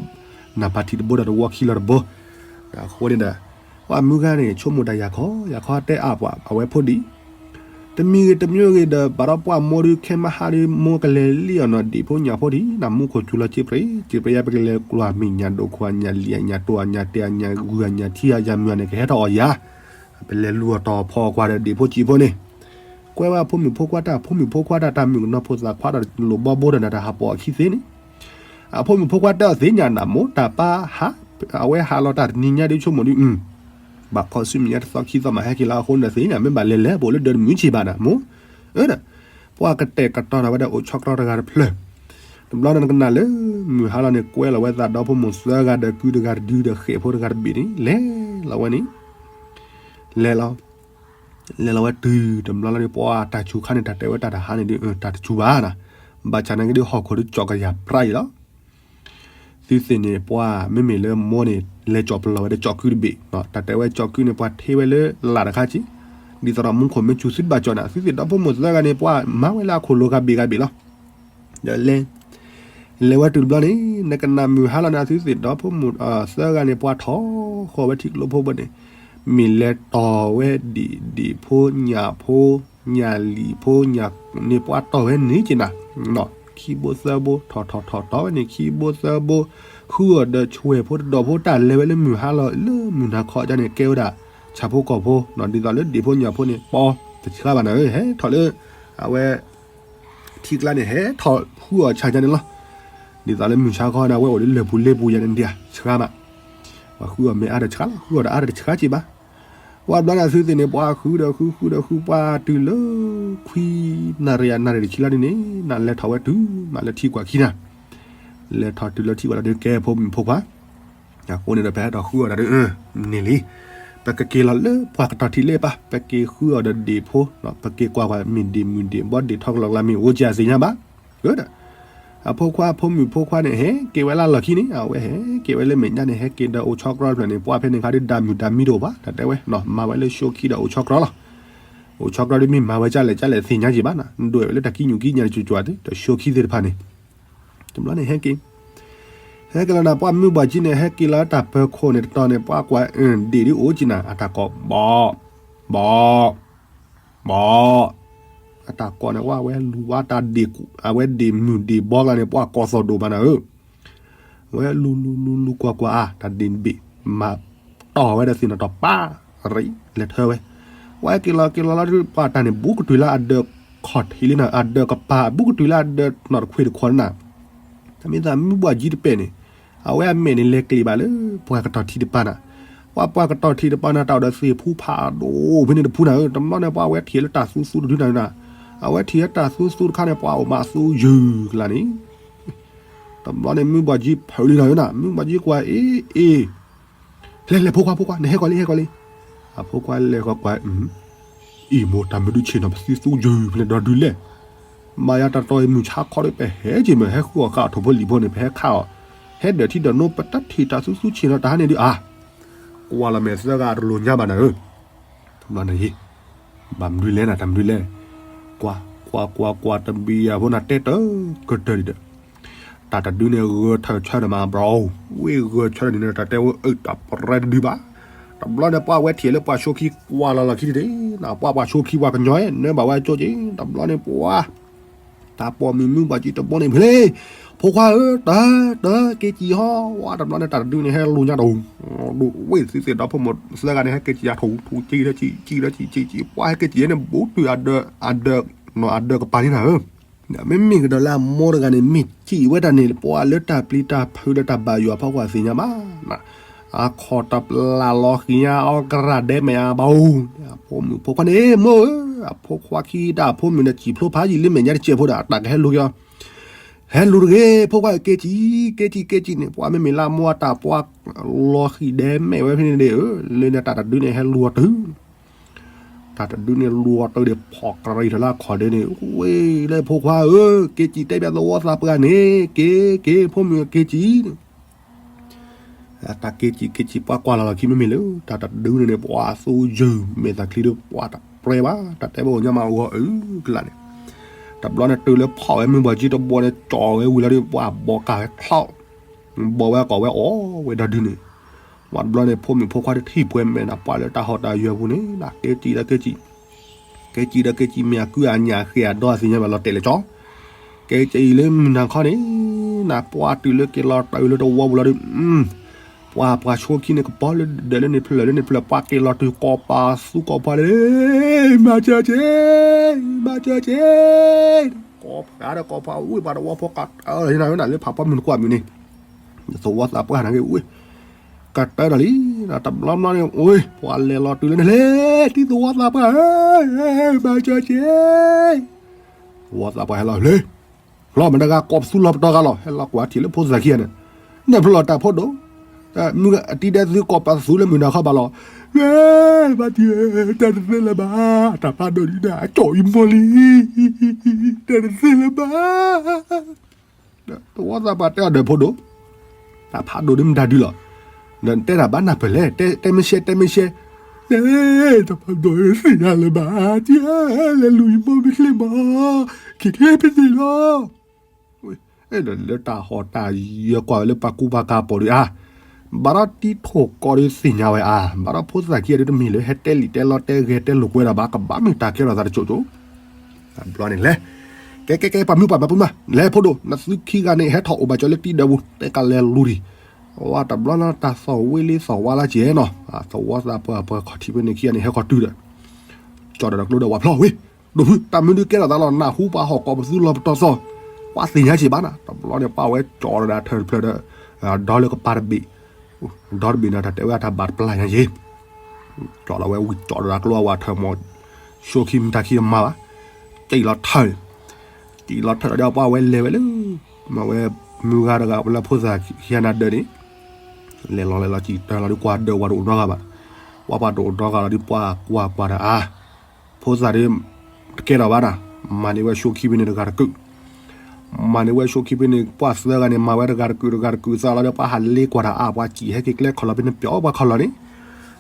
နၢ်ပၤထံးတဘိဒီးတဝီခံလီၤတဘိ, အဃိန့ၣ်ဒီး ပှၤမုၢ်ဂၤန့ၣ် ဆိကမိၣ်တၢ်ယၤခီ ယၤခီတဲအါပှၤအဝဲဖိဒံး, တမံၤဂ့ၤတမံၤဂ့ၤဒီး ဘၣ်ဒီးပှၤမိၢ်ဒုးခဲမဟါဒုး မိၢ်ကလဲၤလံအီၤနီၤ ဒ့ၣ်ဖိညၣ်ဖိဒံး နမူခိၣ်စူၤလီၤစ့ပြ့ၤ စ့ပြ့ၤယါ ပကလဲၤကျိၤမ့ၢ်ညၣ်ဒိၣ်ခိၣ်ညၣ်လံၣ်ညၣ်တိၢ်ညၣ်တဲာ်ညၣ်ဂုၢ်ညၣ်ထံယါ ယၤမုၢ်န့ၣ် ကဟဲထီၣ်အီၣ်ယၤ ပလဲၤလူၤအီၣ်တီၢ်ဖီၣ်ကွၢ်ဒီးဒ့ၣ်ဖိစံးဖိန့ၣ်, ကွဲဝဲအဖိမုၣ်ဖိခွါတၢ် အဖိမုၣ်ဖိခွါတၢ် တၢ်မုၣ်ကနီၤဖိသၣ်ခွါဒီးလိၣ်ဘီဘိဒီးနတၢ်ဟးပိာ်အခံသ့န့ၣ်, အဖိမုၣ်ဖိခွါတဲအီၤသ့ၣ်ညါနၤမိၢ် တၢ်ပၢ်ဟး, အဝဲဟးလီၤတၢ်တနံၤညါဒ်ဆိကမိၣ်ဒ်, ဘၣ်ခီဆူမဲာ်ညါတသီခံသီမးဟဲက့ၤလၢအဃိန့ၣ်သ့ၣ်ညါ မ့ၢ်ဘၣ်လဲၤလဲၤပိာ်လၢဒၢးတမုာ်ဆံးဘၣ်နၤမိၢ်, အၢဒီး, ပှၤကတဲာ်ကတီၤတၢ်ဝဲဒၣ်အိၣ်ဆီတြီတဂၤတဖျၢၣ်, တဘျီန့ၣ်နကနၣ်လၢ မုၢ်ဟါလီၤန့ၣ် ကွဲလီၤဝဲသးဒီဖိမိၢ်သၢဂၤဒီးကုတဂၤတဒုဒီးဃဲၣ်ဖိတဂၤတဘ့ၣ်န့ၣ် လဲၤလီၤဝဲန့ၣ်, လဲၤလီၤ, လဲၤလီၤဝဲတုၤတဘျီလီၤန့ၣ် ပှၤတၢ်စူၤခါန့ၣ် တၢ်တဲဝဲတၢ်တဟါန့ၣ်ဒ် တၢ်တစူၤဘၣ်နၤ, ဘၣ်ဆၣ်နာ်က့ဒ်ဟီၣ်ခိၣ်ဒ်ကၠီၣ်ကယၤပြးအံၤလီၤ သုသ့ၣ်န့ၣ် ပှၤမ့မ့ၢ်လၢမိၢ်န့ၣ် လဲၤကၠီၣ်ပလီၢ်ဝဲဒီးကၠီၣ်ကုတဘ့ၣ်, တၢ်တဲဝဲကၠီၣ်ကုန့ၣ် ပှၤထ့ဝဲလၢလၢ်တခါက့, ဒ်သိးဒီးမူခိၣ်မ့ၢ်စူၤသုတဘၣ်ကၠီၣ်နၤ, သုသ့ၣ်ဒီဖိမိၢ်သၢဂၤန့ၣ် ပှၤမၤဝဲလၢအခိၣ်လိၤဂၤဘ့ၣ်ဂၤဘ့ၣ်လီၤ, ဒီးလဲၤ, လဲၤဝဲတုၤတဘျီန့ၣ် နကနၣ်မုၢ်ဟါလီၤန့ၣ် အသုသ့ၣ်ဒီဖိမုၣ်သၢဂၤန့ၣ် ပှၤထီၣ်ဃီၤဝဲထံကျိဖိဘၣ်န့ၣ် မ့ၢ်လဲၤတီၢ်ဝဲဒံၣ်ဒံၣ်ဖိညၣ်ဖိ ညၣ်လံၣ်ဖိညၣ်န့ၣ် ပှၤတီၢ်ဝဲန့ၣ်က့နၤ, ခံဘိသၢဘိ ထီၣ်ထီၣ်ထီၣ်ထီၣ်ဝဲန့ၣ် ခံဘိသၢဘိ ဃုအီၤဒီးဆွဲၣ်ဖိတဒီးဖိ တၢ်လဲၤဝဲလၢမုၢ်ဟါလီၤ လၢမုၢ်နၤခီကန့ၣ် ကဲဝဲဒၣ် ဆၣ်ဖိကီၢ်ဖိ ဒ်သိးလၢဒံၣ်ဖိညၣ်ဖိန့ၣ် ပီတဆှါဘၣ်နၤဧၢ ဟဲထီၣ်လၢ အဝဲ ထံကျါန့ၣ် ဟဲထီၣ်ဃုအီၤဆၣ်ညါန့ၣ်လီၤ. ဒ်သိးလၢမုၢ်ဆါခီန့ၣ် အဝဲအိၣ်လၢလၢၢ်ပူၤလ့ပူၤယၤန့ၣ်ဒ်ဆှါမး, ပှၤဃုအီၤမ့ၢ်အါဒီးဆှါလီၤ ဃုအီၤဒီးအါဒီးဆှါက့ဘၣ်. ဝဲဘျီန့ၣ်အသုသ့ၣ်န့ၣ် ပှၤဃုဒီးဃု ဃုဒီးဃု ပှၤတုၤလၢ ခွံနၣ်ရံၣ် နၣ်ရံၣ်တဆံလီၤဒ်န့ၣ် နလဲၤထီၣ်ဝဲတုၤမးလၢထံကွၢ်ခံနၤ, လဲၤထီၣ်တုၤလၢထံကွၢ်လီၤဒ်ကဲဖိမုၣ်ဖိခွါ အဃိန့ၣ်ဒီး ပဟဲထီၣ်ဃုအီၤဒီး န့ၣ်လံ, ပကက့ၤလီၤလၢပှၤကတီၤထံးလၢပၢ် ပက့ၤဃုအီၤဒီးဒ့ၣ်ဖိ, ပက့ၤကွၢ်ကွၢ် မ့ၢ်ဒ့ၣ်မုၣ်ဒ့ၣ်ဘီဒ့ၣ်ထီကလီကလါမ့ၢ်အိၣ်က့အသ့ၣ်ညါဘၣ်. ဒီး အဖိခွါဖိမုၣ်ဖိခွါန့ၣ် ဟဲက့ၤဝဲလၢလီၢ်ခံန့ၣ် အဝဲဟဲက့ၤဝဲလၢမဲာ်ညါန့ၣ် ဟဲက့ၤဒီးအိၣ်ဆီကြီဖျၢၣ်န့ၣ် ပှၤဖဲန့ၣ်ခါဒ်ဒၣ်မုၢ်တၢ်မံတအိၣ်ဘၣ် တၢ်တဲဝဲ မၤဝဲလၢဆိခံဒီးအိၣ်ဆီကြီလီၤ. အိၣ်ဆီကြီဒ်မ့ၢ်မၤဝဲကလဲၣ်ကလဲၣ်သ့ၣ်ညါက့ဘၣ်နၤ ဒွဲၣ်ဝဲလၢတၢ်ကံညူၣ်ကံညါတကၠွၤကၠွၤသ့ တၢ်ဆိခံသ့ၣ်တဖၣ်န့ၣ် တဘျီန့ၣ်ဟဲက့ၤ ဟဲက့ၤလီၤနၤ ပှၤမုၢ်ဘၣ်ကံန့ၣ် ဟဲက့ၤလီၤတၢ်ပၢၤခိၣ်န့ၣ်တတီၤန့ၣ် ပှၤကွၢ်ဒ့ၣ်ဒ်အိၣ်က့နၤ အတၢ်ကိး ဘီ ဘီ ဘီ အတၢ်ကိးန့ၣ် ဝဲလူၤဝဲတၢ်ဒ့ၣ် အဝဲဒ့ၣ်မုၢ်ဒ့ၣ်ဘီကလါန့ၣ် ပှၤကိးသီၣ်ဒိၣ်မးနၤဧၢ ဝဲလူၤလူၤလူၤလူၤကွၢ်ကွၢ်အါ တၢ်ဒ့ၣ်ဘ့ၣ် မၤတီၢ်ဝဲဒီးသ့ၣ်နီၣ်တီၢ်ပၢ်ရံ လဲၤထၢဝဲ ဝဲက့ၤလီၤက့ၤလီၤလီၤ ပှၤတၢ်န့ၣ် ဘူးကတုၤလၢအဒၢးခီၣ်ထံးလံနၤ အဒၢးကပၤ ဘူးကတုၤလၢအဒၢးနီၣ်တခွ့တခီနၤ တၢ်မ့ၢ်သးမုၢ်ဘၣ်ကံတပဲာ်န့ၣ် အဝဲအမဲာ်န့ၣ်လဲၤကျံးဘၣ်လၢ ပှၤကတီၤထံးတပၤနၤ ပှၤပှၤကတီၤထံးတပၤနၤ တၢ်အိၣ်ဒီးသ့ၣ်ဖူဖးဒိၣ်ဖဲန့ၣ်တဖုနၤဧၢ တဘျီန့ၣ် ပှၤဝဲထံၣ်လၢတၢ်သူသူတဒုနၤဧၢ အဝဲထံၣ်လၢတၢ်သူသူတခါန့ၣ် ပှၤအိၣ်မးသူယုၢ်ကလါန့ၣ် တဘျီန့ၣ် မုၢ်ဘၣ်ကံဖုးလံနၤဧၢနၤ မုၢ်ဘၣ်ကံကွၢ်အ့ၣ်အ့ၣ် လဲၤလဲၤဖိခွါဖိခွါ နဟဲကီးလံ ဟဲကီးလံ အဖိခွါလဲၤဃီကွၢ် အံၤမိၢ် တၢ်မနုၤဆ့ၣ်နီၤပသံသူယုၢ်ဖဲန့ၣ်ဒီဒုလဲၣ် မၤယၤတၢ်တီအံၤမုၢ်ဆါခီဒီး ပဟဲက့ၤမ့ၢ်ဟဲဃုအီၣ်ဃာ်အီၣ်ထိၣ်ဖိလံၣ်ဖိန့ၣ် ပဟဲခးအီၤ ဟဲဒၢးထံဒၢးနိ ပတထံၣ်တၢ်သူသူဆ့ၣ်နီၤတၢ်ဟါန့ၣ်ဒုးအါ ကွၢ်လီၤမဲာ်သၢဂၤတလိၣ်ညါဘၣ်နၤဧၢ တဘျီန့ၣ် ဘၣ်မနုၤလဲၣ်နၤ တၢ်မနုၤလဲၣ် ကွၢ်ကွၢ်ကွၢ်ကွၢ်တဘံယၤဖိနၤတဲတၢ်ကတၢၢ်ဒံးဒီး တၢ်တဒုန့ၣ်ဂၢၢ်ထၢၣ်ဆၢဒီးမး bro ဝ့ၢ်ဂၢၢ်ဆၢဒီးန့ၣ် တၢ်တဲဝဲအၢတၢ်ပရဲတဒုဘၣ် တဘျီန့ၣ် ပှၤဝဲထံၣ်လၢပှၤဆိခံကွၢ်လီၤလီၢ်ခံန့ၣ် ပှၤပှၤဆိခံပှၤကညီ နၢဘၣ်ဝဲကၠိက့ၤ တဘျီန့ၣ် ပှၤ တၢ်ပိာ်မုၣ်မုၢ်ဘၣ်ကံတဘိန့ၣ်ဖဲလဲၣ် ဖိခွါဧၢ တၢ်တၢ်က့ၤကံဟီ ဝဲတဘျီန့ၣ် တၢ်တဒုန့ၣ် ဟဲလူၤညါတအိၣ် ဒိၣ်ဝ့ၢ်သ့ၣ်သ့ၣ်ဒီဖိမိၢ်သၢဂၤန့ၣ် ဟဲက့ၤကံအထူၣ်ထူၣ်ကံဒီးကံကံဒီးကံကံကံ ပှၤဟဲက့ၤကံန့ၣ် ဘူးတုၤအဒၢး အဒၢး အဒၢးကပၤန့ၣ်နၤဧၢ မ့မ့ၢ်ကဒီးလၢအမိၢ်တဂၤန့ၣ် မ့ၢ်ကံဝဲတၢ်န့ၣ် ပှၤလၢတၢ်ပျံၤတၢ်ဖုးဒီးတၢ်ဘၣ်ယွၤဖီကွၢ်သ့ၣ်ညါမး အခီၣ်တပျၢ်လီၤဃံၤညါအီကရၢ်ဒဲးမဲာ်အဘၣ်အူ အဖိမုၣ်ဖိခွါန့ၣ် မိၢ်ဧၢ အဖိခွါခံတၢ်အဖိမုၣ်န့ၣ် စံၣ်ဖျိဖးယံာ်လၢမဲာ်ညါတစဲးဖိဒီး အတၢ်ကဟဲလူၤက့ၤအီၤ ဟဲလူၤတဂ့ၤ ဖိခွါက့ၤကံ က့ၤကံ က့ၤကံန့ၣ် ပှၤမ့မ့ၢ်လၢအမိၢ်အတၢ်ပှၤ လီၤဃံၤဒဲးမဲာ်ဝဲဖဲန့ၣ်ဒီး လၢန့ၣ်တၢ်တဒုန့ၣ် ဟဲလူၤအီၤတုၤ တၢ်တဒုန့ၣ်လူၤအီၤတုၤဒီး ဖီၣ်ကရံၣ်ထီၣ်လၢအခီၣ်ဒဲးန့ၣ် ဝ့ၢ်လၢဖိခွါဧၢ က့ၤကံတဲဘၣ်သဝီသးပှၢ်န့ၣ် က့ၤ က့ၤ ဖိမုၣ်က့ၤကံ တၢ်က့ၤကံ က့ၤကံ ပှၤကွၢ်လီၤလီၢ်ခံမ့မ့ၢ်လၢ တၢ်တဒုန့ၣ်န့ၣ် ပှၤသူယုၢ်မဲာ်သးချံဒီး ပှၤတပြဲဘၣ် တၢ်တဲဘၣ်အိၣ်ညါမးအဂီၢ်အုကလးန့ၣ် တဘျီန့ၣ် တုၤလၢဖီၣ်ဝဲမုၢ်ဘၣ်ကံတဘိန့ၣ် ကၠီၣ်ဝဲဝံၤလီၤဒီး ပှၤဘီၣ်ကၢ်ဝဲချီၣ် ဘီၣ်ဝဲကီၢ်ဝဲအီၣ်ဝဲဒီဒုန့ၣ် ဝံၤတဘျီန့ၣ် ဖိမုၣ်ဖိခွါတထံၣ်ပှဲၤမဲာ်နၤ ပှၤလၢတၢ်ဟီၣ်တၢ်ယွၤပူၤန့ၣ် နက့ၤကံဒီးက့ၤကံ က့ၤကံဒီးက့ၤကံ မ့ၢ်အကုၢ်အညၣ်ဃ့အဒီသ့ၣ်ညါဘၣ်လီၤတဲာ်လၢကၠီ က့ၤကံလၢမုၢ်နၤခီန့ၣ် နပှၤတုၤလၢက့ၤလီၤတုၤလၢတဝီပူၤလီၤဒီး ပှၤပှၤဆိခံန့ၣ် ကပီၤလၢဒၢးလၢန့ၣ်ဖျၢၣ်လၢန့ၣ်ဖျၢၣ် ပှၤက့ၤလီၤတုၤကိးပသူကိးပှၤလၢ မၤစၢၤက့ၤ မၤစၢၤက့ၤ ကိးဖးဒီးကိးဖးဝံၣ်ပှၤတဝီဖိကတၢၢ်လီၤနၤဝဲနၤလၢဖးပှၢ်မုၢ်နကွၢ်မုၢ်န့ၣ် သဝီသးပှၢ်နၤဂ့ၤဝံၣ် ကတၢၢ်ဒီးလံ တဘျီဘျီန့ၣ် အိၣ် ပှၤလဲၤလီၤတုၤလၢန့ၣ်လဲၤ တံၤသဝီသးပှၢ် မၤစၢၤက့ၤ သဝီသးပှၢ်ဟဲလီၤလဲၤ လီၤမတၤဂၤကိးပသူလီၤပတီၢ်ဂၤလီၤ ဟဲလီၤကွၢ်ထံၣ်လၢဖိသၣ်ခံဂၤန့ၣ် နဖျိလီၤတၢ်ဖိဒိၣ် မုၢ်အတံၤဒဲးသုကိးပသူလၢမုၢ်နၤခီဘၣ်လီၤ ဘၣ်တံၤ တၢ်တသ့လၢၤဘၣ် တၢ်ဖးဒိၣ်ဒ်န့ၣ် အကၠီၣ်အံၤမီၢ်လံ တၢ်တသ့လၢၤဘၣ် သဝီသးပှၢ်တဲအီၤဒီးဖိဒိၣ် တၢ်ဖးဒိၣ်ဒ်မတၤဒုလီၤ နတဲတၢ်ဘၣ်နၢ်ပၢၢ်လဲၣ် တဲမ့ၢ်ရှဲ တဲမ့ၢ်ရှဲ တၢ်ဖးဒိၣ်သ့ၣ်ညါလၢၤဘၣ် တံၤ လဲၤလူၤအံၤမီၢ်မ့ၢ်ချ့မီၢ် ခံချ့ဖဲန့ၣ်လီၤ လၢတၢ်ဟီၣ်တၢ်ယၢၤကွၢ်ဝဲလၢပှၤကူပှၤကၤအပူၤဒီးအါ, ဘၣ်ဒီးတံၤထိၣ်ကီးဒီးသ့ၣ်ညါဝဲအါ, ဘၣ်ဒီးဖိသၣ်ခံဂၤဒီးတမ့ၢ်လၢဟဲတဲလံာ်တဲလီတဲဂဲၤတဲလိာ်ကွဲဒၣ်ဘၣ်, ကဘၣ်မ့ၢ်တၢ်ကဲထီၣ်သးတစိၤစိၤ တဘျီန့ၣ်လဲၤ, ကဲကဲကဲ ပှၤမုၢ်ပှၢ်မၤပူၤမး လဲၤဖိဒိၣ် နသုခံဂၤန့ၣ် ဟဲထီၣ်အိၣ်ဘၣ်ကၠီလၢတံၤဒၢးပူၤ တဲကလဲၤလူၤဒံး, ဝဲတဘျီလၢတၢ်သီၣ် ဝ့လ့သီၣ်ဝါလၢကဲနီၤ, သဝီသးပှၢ်ပှၢ်ခီၣ်ထံးဖဲန့ၣ်ခံဂၤန့ၣ် ဟဲခီတုၤဒီး ကၠီဒီးကျိဒီးဝၤဖျီဝ့ၢ်, ဒိၣ်ဖု တၢ်မနုၤကဲထီၣ်သးလီၤ နၢ်ဟူပှၤဟီၣ်ကိးပသူလီၤပတီၢ်သီၣ်, ပှၤသ့ၣ်ညါက့ၤဘၣ်နၤ, တဘျီန့ၣ် ပှၤဝဲကၠီဒီးဒၣ်ထၢၣ်တဖျၢၣ်ဒီး ဒီလၢကပၤတဘ့ၣ်, ဒီတဘ့ၣ်န့ၣ် တၢ်တဲဝဲအတၢ်ဘၣ်တပျၢ်ညါက့ၤ ကၠီလီၤဝဲဝံၤကၠီဒီးကျိအဝၤထၢၣ်မး, ဆိခံမတၤခံမၤဘၣ်, ကံၣ်လီၤထၢၣ်, ကံၣ်လီၤထၢၣ်ဒီးပှၤဝဲလဲၤဝဲလၢ, မၤဝဲမုၢ်ဂၤတဂၤလၢဖိသၣ်ခံဂၤနၤဒၢးန့ၣ်, လဲၤလီၤလဲၤလီၤကံၣ်တၢၢ်လီၤဒီးကွၢ်ဒၢးဝၤတအိၣ်နီတဂၤဘၣ်, ပှၤပှၤတအိၣ်နီတဂၤလီၤဒီးပှၤကွၢ်ကွၢ်ဒီးအါ, ဖိသၣ်ဒီး တကဲထီၣ်ဘၣ်နၤ, မၤန့ၢ်ဝဲဆိခံဖဲန့ၣ်တဂၤတကုာ် မၤန့ၢ်ဝဲဆိခံဖဲန့ၣ် ပှၤသၢဂၤန့ၣ် မၤဝဲတဂၤတကုာ်တဂၤတကုာ်သးလီၤဒီး ပှၤဟးလ့ကွၢ်တၢ်အါ ပှၤစံၣ်ဟဲက့ၤကျဲခီၣ်လီၤဖဲန့ၣ် ပျီပှၤခီၣ်လီၤန့ၣ်,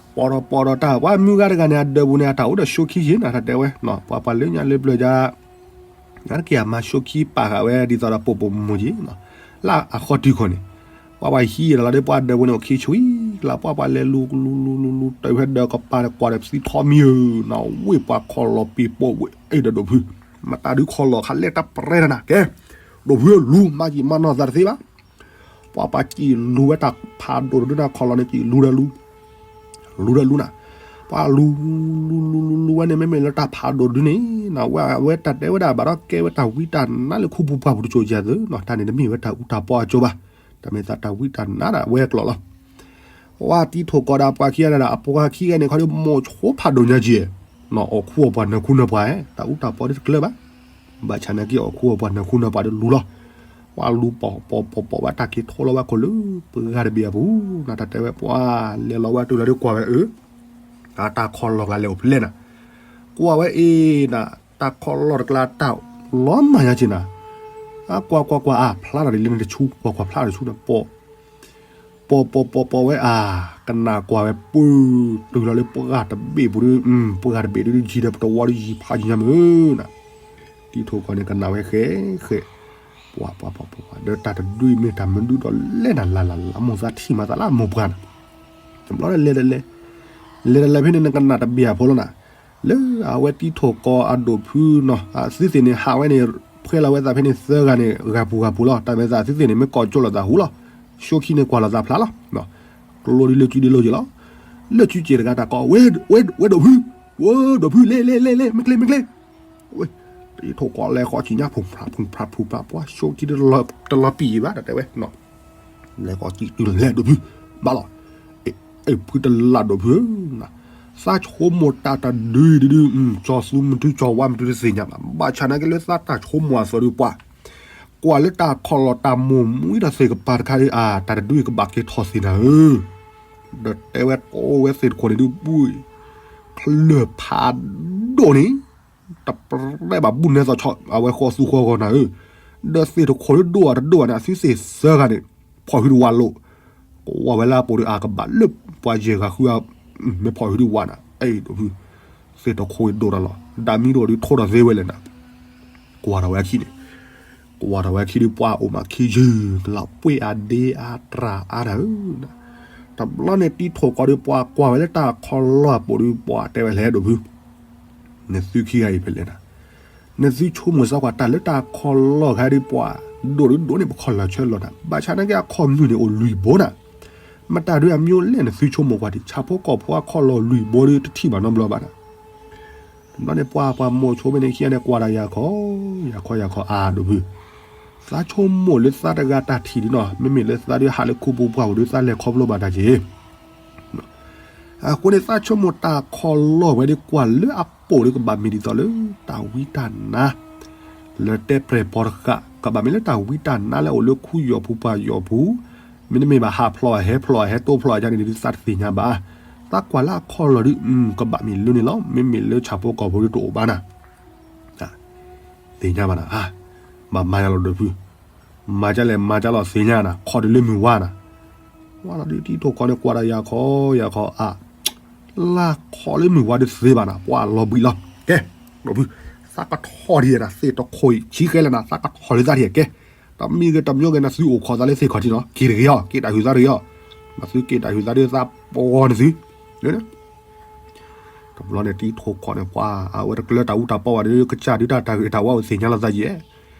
ပီၤဒီးပီၤဒီးတၢ် ပှၤမုၢ်ဂၤတဂၤန့ၣ် အဒၢးပူၤန့ၣ် အတၢ်အိၣ်ဒီးဆိခံယ့ၤနၤ တၢ်တဲဝဲ, ပှၤပှၤလၢညါလၢပျၢၤဒၣ် နတက့ၢ်အမၤဆိခံပာ်ဃာ်ဝဲဒ်သိးဒီးပိာ်ပိာ်မုၣ်က့ၤ, လၢအဃီတုၤခီန့ၣ်, ပှၤပှၤဟံးလီၤလီၤဒီးပှၤဒၢးပူၤန့ၣ် အိၣ်ခံဆွံလၢ ပှၤပှၤလဲၤလူၤလူၤလူၤလူၤလူၤ တၢ်ဖဲဒၢးကပၤဒီးကွၢ်ဒီးသံထီမံၤဧၢ, နဝ့ၢ်ပှၤခီၣ်လီၤပ့ၤပိာ်ဝဲ အဲၣ်ဒီးဒိၣ်ဖု, မတၤဒုခီၣ်လီၤခါလဲၣ်တၢ်ပြဲတနၤ ကဲ, ဒိၣ်ဖုလူၤ မၤယံာ်မၤနီၢ်သးတသ့ဘၣ် ပှၤပှၤစံၣ်လူၤဝဲတၢ်ဖးဒိၣ်တဒုနၤ ခီၣ်လီၤန့ၣ် စံၣ်လူၤဒီးလူၤ, လူၤဒီးလူၤနၤ, ပှၤလူၤ, လူၤလူၤလူၤလူၤဝဲန့ၣ် မ့မ့ၢ်လၢတၢ်ဖးဒိၣ်တဒုန့ၣ်, ဝဲတၢ်တဲဝဲဒၣ် ဘၣ်ဒီးကဲဝဲတၢ်ဝံတၢ်နါလၢခူပူၤပှၢ်ပူၤတစိၤယၤသု, တၢ်န့ၣ်တမ့ၢ်ဝဲတၢ်အူတၢ်ပီအစိၤဘၣ်, တၢ်မ့ၢ်သးတၢ်ဝံတၢ်နါဒၣ်ဝဲကျိာ်လီၤ. ပှၤတံၤထိၣ်ကီးဒီးပှၤခံဂၤန့ၣ်ဒီး အပှၤခံဂၤန့ၣ်ခီဒီး မိၢ်ဆိဖးဒိၣ်ညါက့ၤ, အီၣ်ခူအီၣ်ပှၤနၢၤခူနၢၤပှၤ, တၢ်အူတၢ်ပီဒ်တကျၢၤဘၣ် ဘၣ်ဆၣ်နာ်က့အီၣ်ခူအီၣ်ပှၤနၢၤခူနၢၤပှၤဒီးလူၤလီၤ. ပှၤလူၤပိာ်ပိာ်ပိာ်ပိာ်ဝဲတၢ်က့ၤထိလီၤဝဲခိၣ်လၢပှၤဂၤတဘ့ၣ်အပူၤ, နတၢ်တဲဝဲပှၤလဲၤလီၤဝဲတုၤလီၤဒီးကွၢ်ဝဲအၢ, အတၢ်ခီၣ်လီၢ်ကျါလဲၤအိၣ်ဖဲလဲၣ်နၤ, ကွၢ်ဝဲအ့ၣ်နၤ, တၢ်ခီၣ်လီၢ်တကျါတၢ်လီၤမၢ်ညါက့ၤနၤ, အကွၢ်ကွၢ်ကွၢ်အါ ဖျါထီၣ်ဒ်လဲၣ်န့ၣ်တဆူ ကွၢ်ကွၢ်ဖျါထီၣ်တဆူန့ၣ် ပိာ် ပိာ်ပိာ်ပိာ်ပိာ်ဝဲအါ, ကနၣ်ကွၢ်ဝဲပူၤ, တုၤလီၤလၢပှၤတဘ့ၣ်ပူၤဒီး, ပှၤတဘ့ၣ်ဒုးယံၤဒီးပတဝီဒုးယံၤဖးယံၤညါမုၢ်နၤ, တံၤထိၣ်ကီးန့ၣ် ကနၣ်ဝဲဃဲဃဲ, ပှၤပှၤပှၤပှၤပှၤ ဒီးတၢ်တဒုအံၤမ့ၢ်တၢ်မနုၤဒီးလဲၣ်နၤ လၢ်လၢ်လၢ် မိၢ်သးထံၣ်မၤသးလၢအမိၢ်ပှၢ်နၤ, တဘျီလဲၤလဲၤလဲၤ, လဲၤတလဲၤဖဲန့ၣ် နကနၣ်တဘ့ၣ်အဖိလီၤနၤ, လၢအဝဲတံၤထိၣ်ကီးအဒိၣ်ဖုနီၤ, သုသ့ၣ်န့ၣ်ဟးဝဲန့ၣ်, ဖှဲလီၤဝဲသးဖဲန့ၣ်သၢဂၤန့ၣ် ဂၤပူၤဂၤပူၤလီၤ, တၢ်မ့ၢ်သးသုသ့ၣ်န့ၣ် မ့ၢ်ကိးကၠိလိာ်သးဟူလီၤ, ဆိခံန့ၣ်ကွၢ်လိာ်သးဖျါလီၤ, ကျိဒ်လၢစုဒ်လၢယ့ၤလီၤ, လၢစုစ့ၢ်တဂၤတၢ်ကိး, ဝဲဒိၣ်ဖု, ဝဲဒိၣ်ဖု လဲၤလဲၤလဲၤလဲၤ မ့ၢ်ကျဲမ့ၢ်ကျဲ ဝဲ, တံၤထိၣ်ကီးလဲၤဃီဆံးညါ ဖုၣ်ဖျးဖုၣ်ဖျးဖုၣ်ဖျး ပှၤဆိခံတလီၤပံာ်ဘၣ် တၢ်တဲဝဲ, လဲၤဃီဆံးတုၤလဲၤဒိၣ်ဖု, ဘၣ်လီၤ, အဲၣ်ဖုတလၢ်ဒိၣ်ဖု, သးဆိကမိၣ်တၢ်တဒုအံၤဒုးဒုး, ကၠီသူမတုၤကၠီဝါမတုၤတသ့ၣ်ညါဘၣ်, ဘၣ်ဆၣ်နာ်က့လၢသးတၢ်ဆိကမိၣ်အသိးဒုးပှၤ, ကွၢ်လၢတၢ်ခီၣ်လီၢ်တၢ်မိၢ်မူအံၤဒီးသ့ၣ်ကပၤတခါဒုး အါ တၢ်တဒုအံၤကဘၣ်က့ၤထီၣ်သ့ၣ်နၤဧၢ, ဒီးတဲဝဲကိးဝဲသ့ၣ်တခိၣ်န့ၣ်ဒုးဘု, ချၢၣ်ဖးဒိၣ်န့ၣ် တပြဲးဘၣ်ဘူၣ်နဲသိးဆီ အဝဲဃီသူဃီဂီၤနၤဧၢ, ဒီးသ့ၣ်တခိၣ်ဒုးဒိၣ်အတဒိၣ်ဘၣ်န့ၣ် အသုသ့ၣ်သၢဂၤန့ၣ် ဖီၣ်ဟုတဝးလိာ်, ကွၢ်ဝဲလၢအပိာ်ဒုးအါကဘၣ်လၢပှၤယဲၢ်ဂၤဃုဂၤ, မ့ၢ်ဖီၣ်ဟုတဝးနၤ အဲၣ်ဒိၣ်ဖု, သ့ၣ်တခိၣ်ဒိၣ်တၢ်လီၤ ဒၣ်မံဒိၣ်ဒုးထိၣ်ထီၣ်သ့ဝဲလဲၣ်နၤ, ကွၢ်ထီၣ်ဝဲအခံန့ၣ် ကွၢ်ထီၣ်ဝဲအခံဒုးပှၤအိၣ်မးခံယုၢ် လၢပှ့ၤအဒ့အတြၢ်အါနၤဧၢ, တဘျီန့ၣ်တံၤထိၣ်ကီးဒုးပှၤကွၢ်ဝဲလၢတၢ်ခီၣ်လီၢ်အပိာ်ဒုးပှၤတဲဝဲလဲၣ်ဒိၣ်ဖု နသုခံဂၤအံၤဖဲလဲၣ်နၤ, နသုဆိကမိၣ်စ့ၢ်ကီးတၢ်လၢတၢ်ခီၣ်လီၢ်ခါဒုးပှၤ, ဒိၣ်ဒုးဒိၣ်န့ၣ်ပခီၣ်လီၢ်ဆၢလီၤနၤ, ဘၣ်ဆၣ်နာ်က့အခီၣ်မုၢ်န့ၣ်အိၣ်လွံၢ်ဘိနၤ, မတၤဒုးအမံၤလဲၣ်နသုဆိကမိၣ်ကွၢ်ဒံး ဆၣ်ဖိကီၢ်ဖိအခီၣ်လီၢ်လွံၢ်ဘိဒုးတထံၣ်ဘၣ်နီတဘျီဘၣ်နၤ တဘျီန့ၣ်ပှၤပှၤမိၢ်ဆိဖဲန့ၣ်ခံဂၤန့ၣ်ကွၢ်တၢ်ယၤခီ, ယၤခီယၤခီအါဒိၣ်ဖု, သးဆိကမိၣ်လၢသးတဂၤတၢ်ထံၣ်ဒုးနီၤ, မ့မ့ၢ်လၢသးဒုးဟးလၢခူပူၤပှၢ်ပူၤဒုးသးလဲၤခီဖျိဘၣ်တၢ်က့ၤ အဃိန့ၣ်သးဆိကမိၣ်တၢ်ခီၣ်လီၢ်ဝဲဒုးကွၢ်လၢအပိာ်ဒုးကဘၣ်မ့ၢ်ဒ်သိးလၢတၢ်ဝံတၢ်နါ, လၢတဲပြဲၢ်ပီတဃာ် ကဘၣ်မ့ၢ်လၢတၢ်ဝံတၢ်နါလၢအိၣ်လၢခူယီၢ်ပူၤပှၢ်ယီၢ်ပူၤ, မ့တမ့ၢ်ဘၣ်ဟးဖျိးအဟဲဖျိးအဟဲတိဖျိးအယါန့ၣ်ဒုးသးတသ့ၣ်ညါဘၣ်, သးကွၢ်လၢအခီၣ်လီၢ်ဒုး ကဘၣ်မ့ၢ်လၢန့ၣ်လီၤ, မ့မ့ၢ်လၢဆၣ်ဖိကီၢ်ဖိဒုးတအိၣ်ဘၣ်နၤ သ့ၣ်ညါဘၣ်နၤ, ဘၣ်မၤယၤလီၤဒိၣ်ဖု, မၤကလဲၣ်မၤကလီၤသ့ၣ်ညါနၤ, ခီၣ်ဒုးလၢမုၢ်ဝါနၤ, ဝါလီၤဒုးတံၤထိၣ်ကီးန့ၣ်ကွၢ်တၢ်ယၤခီယၤခီအါ, လၢခီၣ်လၢမုၢ်ဝါဒုးသ့ဘၣ်နၤ, ပှၤလီၤဘှံးလီၤ, ကဲ, ဒိၣ်ဖု, သးကထီၣ်ဒံးနၤ, သ့ၣ်တခိၣ်ဆံဃဲလၢနၤ, သးကထီၣ်လၢသးထံၣ်ကဲ, တမံၤဂ့ၤတမံၤဂ့ၤန့ၣ် သုအိၣ်ခိးသးလၢသ့ၣ်ခီၣ်ထံးနီၤ က့ၤတဂ့ၤအီၤ က့ၤတၢ်ဟုၣ်သးတဂ့ၤအီၤ, မ့ၢ်သုက့ၤတၢ်ဟုၣ်သးဒ်သးပှီၤန့ၣ်သု, တဘျီန့ၣ်တံၤထိၣ်ကီးန့ၣ် ပှၤအဝဲတကျၢၤတၢ်အူတၢ်ပီဘၣ်ဒီး ကစၢ်ဒုးတၢ်တၢ်ဂ့ၤတၢ်ဝါအိၣ်သ့ၣ်ညါလီၤသးယဲၢ်,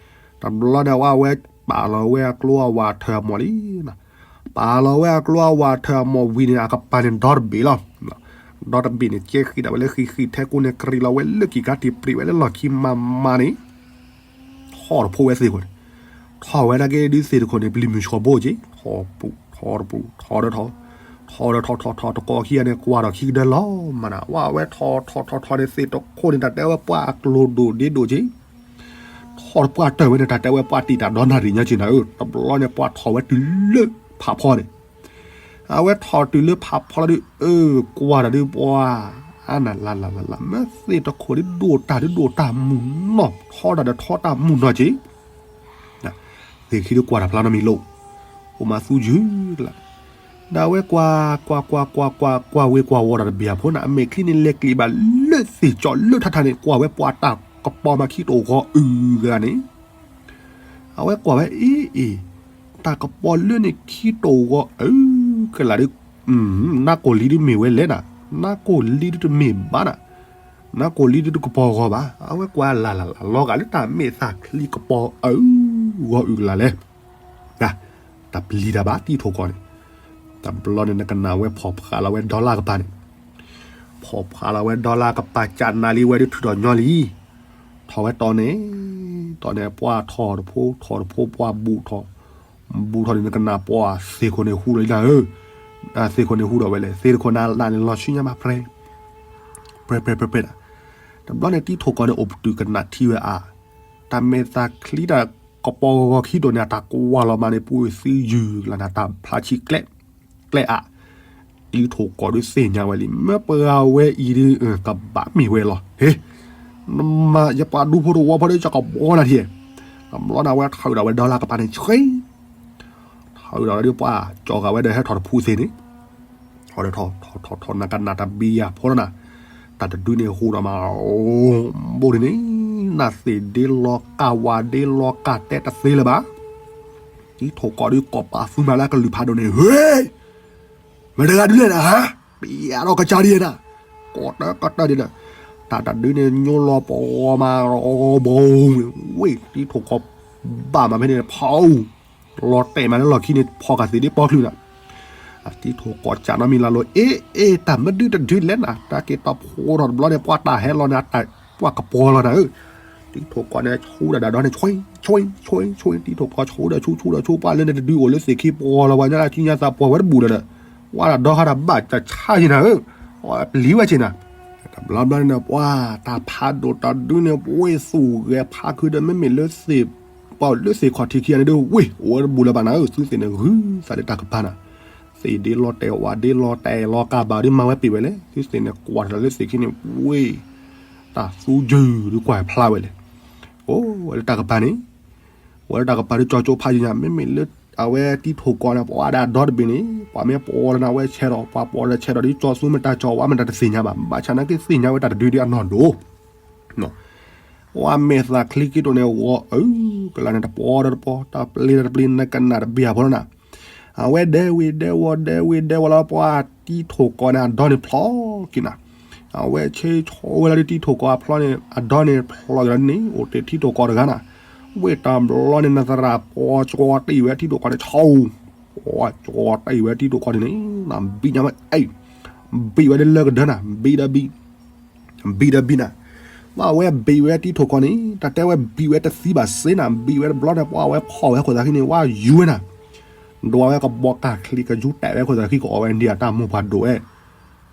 တဘျီန့ၣ် အဝဲပာ်လီၤဝဲအကျိအဝၤထၢၣ်အမီၢ်လံ ပာ်လီၤဝဲအကျိအဝၤထၢၣ်အမီၢ်ဝံၤန့ၣ် အကပၤန့ၣ်ဒီတဘ့ၣ်လီၤ. ဒီတဘ့ၣ်န့ၣ် ကဲဃံးဒၣ်ဝဲလၢဃံးဃံးထဲကိးန့ၣ် ကြံးလီၤဝဲလၢကံၢ်ကါတံၢ်ပြံးဝဲလၢလီၢ်ခံမၤမၤန့ၣ် ထီၣ်တဖိဝဲသ့ၣ်ခိၣ်န့ၣ်, ထီၣ်ဝဲဒၣ်က့ၤဒုးသ့ၣ်တခိၣ်န့ၣ် ပျံၤမုၢ်ဆှီဘိက့ၤ ထီၣ်ပူၤထီၣ်တပူၤ ထီၣ်ဒီးထီၣ် ထီၣ်ထီၣ်ထီၣ်ထီၣ်ထီၣ်တကိးခံဂၤန့ၣ် ကွၢ်ထီၣ်ခံကဒၢလီၤမးနၤ ဝဲထီၣ်ထီၣ်ထီၣ်ထီၣ်န့ၣ် သ့ၣ်တခိၣ်န့ၣ် တၢ်တဲဝဲပှၤအကျိၤဒိၣ်ဒ့ဒိၣ်က့ၤ ထီၣ်တပှၢ်တၢၢ်ဝဲန့ၣ် တၢ်တဲဝဲပှၤတံာ်တၢ်ဒီနၣ်ရံၣ်ညါက့ၤနၤဧၢ, တဘျီန့ၣ် ပှၤထီၣ်ဝဲတုၤလၢဖးဖီန့ၣ်, အဝဲထီၣ်တုၤလၢဖးဖီလီၤဒုး အၢ ကွၢ်တၢ်ဒုးပှၤ အါနၢ်လၢ်လၢ်လၢ်လၢ် မ့ၢ်သ့ၣ်တခိၣ်ဒုးဒိၣ်တၢ်ဒုးဒိၣ်တၢ်မုၢ်နီၢ် ထီတၢ်ဒီးထီတၢ်မုၢ်နီၢ်က့ၤ သ့ၣ်ခံဒုးကွၢ်တၢ်ဖျါနီတမံၤလိာ်, အိၣ်မးသူယုၢ်ကလး, ဒီးအဝဲကွၢ် ကွၢ် ကွၢ် ကွၢ် ကွၢ် ကွၢ်ဝ့ၤကွၢ်ဝီၤတၢ်တဘ့ၣ်အဖိန့ၣ် အမဲာ်ချံန့ၣ်လဲၤကျံးဘၣ်လၢသ့ၣ်ကၠီလၢထးထးန့ၣ် ကွၢ်ဝဲပှၤတၢ်ကပီၤမၤခံတအိၣ်ဂီၤအုၣ်ကလးန့ၣ်, အဝဲကွၢ်ဝဲအ့ၣ်အ့ၣ်, တၢ်ကပီၤလၢန့ၣ်ခံတအိၣ်ဂီၤအုၣ်ကလးဒီး နါကိၣ်လံဒုးမ့ၢ်ဝဲလဲၣ်နၤ, နါကိၣ်လံဒုးတမ့ၢ်ဘၣ်နၤ, နါကိၣ်လံဒုးတကပီၤဂီၤဘၣ်, အဝဲကွၢ်လၢ်လၢ်လၢ်လီၤဂာ်လၢတၢ်မဲာ်သၣ်ချံကပီၤအုၣ် ဂီၤအုၣ်ကလးလဲၣ်, တၢ်ပျံၤတၢ်ဘၣ်တံၤထိၣ်ကီးန့ၣ်, တဘျီန့ၣ်နကနၣ်ဝဲဖီၣ်ဖှးလီၤဝဲဒီလါကပၤန့ၣ်, ဖီၣ်ဖှးလီၤဝဲဒီလါကပၤ ကၢ်နၤလံဝဲဒုးထုးထီၣ်ညီလံ, ထီၣ်ဝဲတီၢ်န့ၣ်, တီၢ်န့ၣ်ပှၤထီၣ်တဖိ ထီၣ်တဖိပှၤဘူးထီၣ်, ဘူးထီၣ်န့ၣ်နကနၣ်ပှၤသ့ၣ်ခိၣ်န့ၣ်ဟူလီၤလံနၤဧၢ, သ့ၣ်ခိၣ်န့ၣ်ဟူဒီးဝဲလဲၣ် သ့ၣ်ခိၣ်နၤနၤန့ၣ်လီၤဆူညါမးပြဲ ပြဲပြဲပြဲပြဲဒၣ်, တဘျီန့ၣ်တံၤထိၣ်ကီးန့ၣ်အိၣ်ပတုာ်ကနၣ်ထံဝဲအါ, တၢ်မဲာ်သၣ်ချံတၢ်ကပီၤဂီၤဂီၤခံဒိၣ်န့ၣ် အတၢ်ကွၢ်လီၤမးန့ၣ် ပူၤသံယုၢ်ကလးန့ၣ် တၢ်ဖျါဆံးကျဲ ကျဲအါ, တံၤထိၣ်ကီးဒုးသ့ၣ်ညါဝဲလံ မ့ၢ်ပှၤဝဲအံၤဒုး ကဘၣ်မ့ၢ်ဝဲလီၤ ဟ့ၣ်, နမၤယပှၤဒူဖိတဝီဖိဒီး ယကဘီနၤထံၣ်, တဘျီန့ၣ်အဝဲထုးဒီးဝဲဒီလါကပၤန့ၣ်ဆှံ ထုးဒီးဝဲဒီးပှၤကၠီၤဂာ်ဝဲဒီးဟဲထီၣ်တဖုသ့ၣ်န့ၣ်, ထီၣ်ဒီးထီၣ်ထီၣ်ထီၣ်ထီၣ်နကနၣ်တဘံယၤဖိလီၤနၤ, တၢ်တဒုန့ၣ်ဟူဒီးမး, အိၣ်ဘိဒ်န့ၣ်, နသ့ၣ်ဒ့လီၤကၢ်ဝၤဒ့လီၤကၢ်တဲတသ့လၢၤဘၣ်, တံၤထိၣ်ကီးဒုးကိးပာ်သူမးလၢကလုၢ်ဖးဒိၣ်န့ၣ် ဟ့ၣ် မတၤတဂၤဒုးလဲၣ်နၤ, ပယၤဒီးကစၢ်ဒ်နၤ, ကိးတၢ်ကတၢၢ်ဒ်နၤ, တၢ်တဒုန့ၣ်ညိလီၤပဂီၤမး, ဘီ, ဝ့ၢ်တံၤထိၣ်ကီး, ဘၣ်မးဖဲန့ၣ်ဖီ, လီၤတဲာ်မးလၢလီၢ်ခံန့ၣ် ဖီကၢ်သ့ၣ်ဒ့ပီချုးနၤ, တံၤထိၣ်ကီးကးနီတမံၤလၢ်လီၤ အ့ၣ်အ့ၣ် တၢ်မ့ၢ်ဒုတဒုလဲၣ်နၤ, တၢ်က့ၤတီၢ်ဖိထီၣ်တဘျီန့ၣ် ပှၤတၢ်ဟဲလီၤန့ၣ် ပှၤကပီၤလီၤနၤဧၢ, တံၤထိၣ်ကီးန့ၣ် ဆူဒၣ်ဒီးဒီန့ၣ် ဆွံ, ဆွံ, ဆွံ, တံၤထိၣ်ကီးဆူဒီးဆူ ဆူဒီးဆူ ပှၤလၢန့ၣ်တဒုအိၣ်လၢသ့ၣ်ခံပီၤလီၤ ပှၤညါလၢထံညါသးပီၤဝဲတဘူၣ်လၢၤဒီး, ဝဲဒၣ်ဒီဃါတၢ်ဘၣ်တၢ်ဆါယံၤနၤဧၢ, ပျံၤဝဲက့ၤနၤ, တဘျီဘျီန့ၣ် ပှၤတၢ်ဖးဒိၣ်တၢ်ဒုန့ၣ် ပဝ့ၢ်သူၣ်ဂဲၤဖးခုဒီး မ့မ့ၢ်လၢသ့ၣ်, ပှၤလၢသ့ၣ်ခီၣ်ထံးခံဂၤန့ၣ်ဒုး ဝ့ၢ်အိၣ်ဝဲတဘူၣ်လၢၤဘၣ်နၤဧၢ, သုသ့ၣ်န့ၣ်ဂုၤသးလၢတၢ်ကပၤနၤ, သ့ၣ်ဒ့လီၤတဲာ်ဝၤဒ့လီၤတဲာ်လီၤကၢ်ဘၣ်ဒုးမၤဝဲပ့ၢ်ဝဲလဲၣ်, သုသ့ၣ်န့ၣ်ကွၢ်တၢ်လၢသ့ၣ်ခံန့ၣ် ဝ့ၢ်, တၢ်သူယုၢ်ဒုးကွၢ်ဖျါဝဲလဲၣ်, အိၣ်ဝဲလၢတၢ်ကပၤန့ၣ်, ဝဲလၢတၢ်ကပၤဒုးကၠီကၠိဖးယံၤညါ မ့မ့ၢ်လၢ, အဝဲတံၤထိၣ်ကီးန့ၣ် ပှၤဒၣ်ဒီတဘ့ၣ်န့ၣ် ပှၤမ့ၢ်ပီၤလီၤနၤဝဲဆဲးဒီး ပှၤပီၤလီၤဆဲးဒီးဒုးကၠီသူမ့ၢ်တၢ်ကၠီဝါမ့ၢ်တၢ်တသ့ၣ်ညါဘၣ် ဘၣ်ဆၣ်နာ်က့သ့ၣ်ညါဝဲတၢ်တဒုဒုးအနီၢ်ဒိၣ် ဝဲမဲာ်သၣ်ချံက့ၤဒိၣ်န့ၣ် ဂီၤအုၣ်ကလးန့ၣ် တပီၤဒီးတပီၤ တပျ့ၤဒီးတပျ့ၤ နကနၣ်တဘံၣ်အဖိလီၤနၤ, အဝဲဒဲဝ့ၤဒဲဝီၤ ဒဲဝ့ၤဒဲဝီၤလီၤ ပှၤတံၤထိၣ်ကီးန့ၣ် အဒီန့ၣ်ဖျိက့ၤနၤ, အဝဲဆ့ဆီဝဲလီၤဒုးတံၤထိၣ်ကီးအဖျိန့ၣ် အဒီန့ၣ်ဖျိက့ၤလီၤန့ၣ် အိၣ်တ့ၢ်တံၤထိၣ်ကီးတဂၤနၤ, ဝ့ၢ်တဘျီန့ၣ် နသရၣ်ပီၤကၠီတ့ၢ်ဝဲတံၤထိၣ်ကီးန့ၣ် ဆီ ပီၤကၠီတ့ၢ်ဝဲတံၤထိၣ်ကီးန့ၣ်န့ၣ် ဘံၣ်ညါဝဲ ဘံၣ်ဝဲဒ်လၢကဒၢနၤ ဘံၣ်ဒီးဘံၣ် ဘံၣ်ဒီးဘံၣ်နၤ, ပှၤဝဲဘံၣ်ဝဲတံၤထိၣ်ကီးန့ၣ် တၢ်တဲဝဲဘံၣ်ဝဲတသံဘၣ်စ့နၤ ဘံၣ်ဝဲတဘျီန့ၣ် ပှၤဝဲဖီၣ်ဝဲခိၣ်သးခံန့ၣ် ဝါယူၤဝဲနၤ, ဒွးဝဲကဘီကၢ်ချံကယူၤတဲာ်ဝဲခိၣ်သးခံ ကအီၣ်ဝဲဒံးအတၢ်မိၢ်ပှၢ်ဒိၣ်ဝဲ,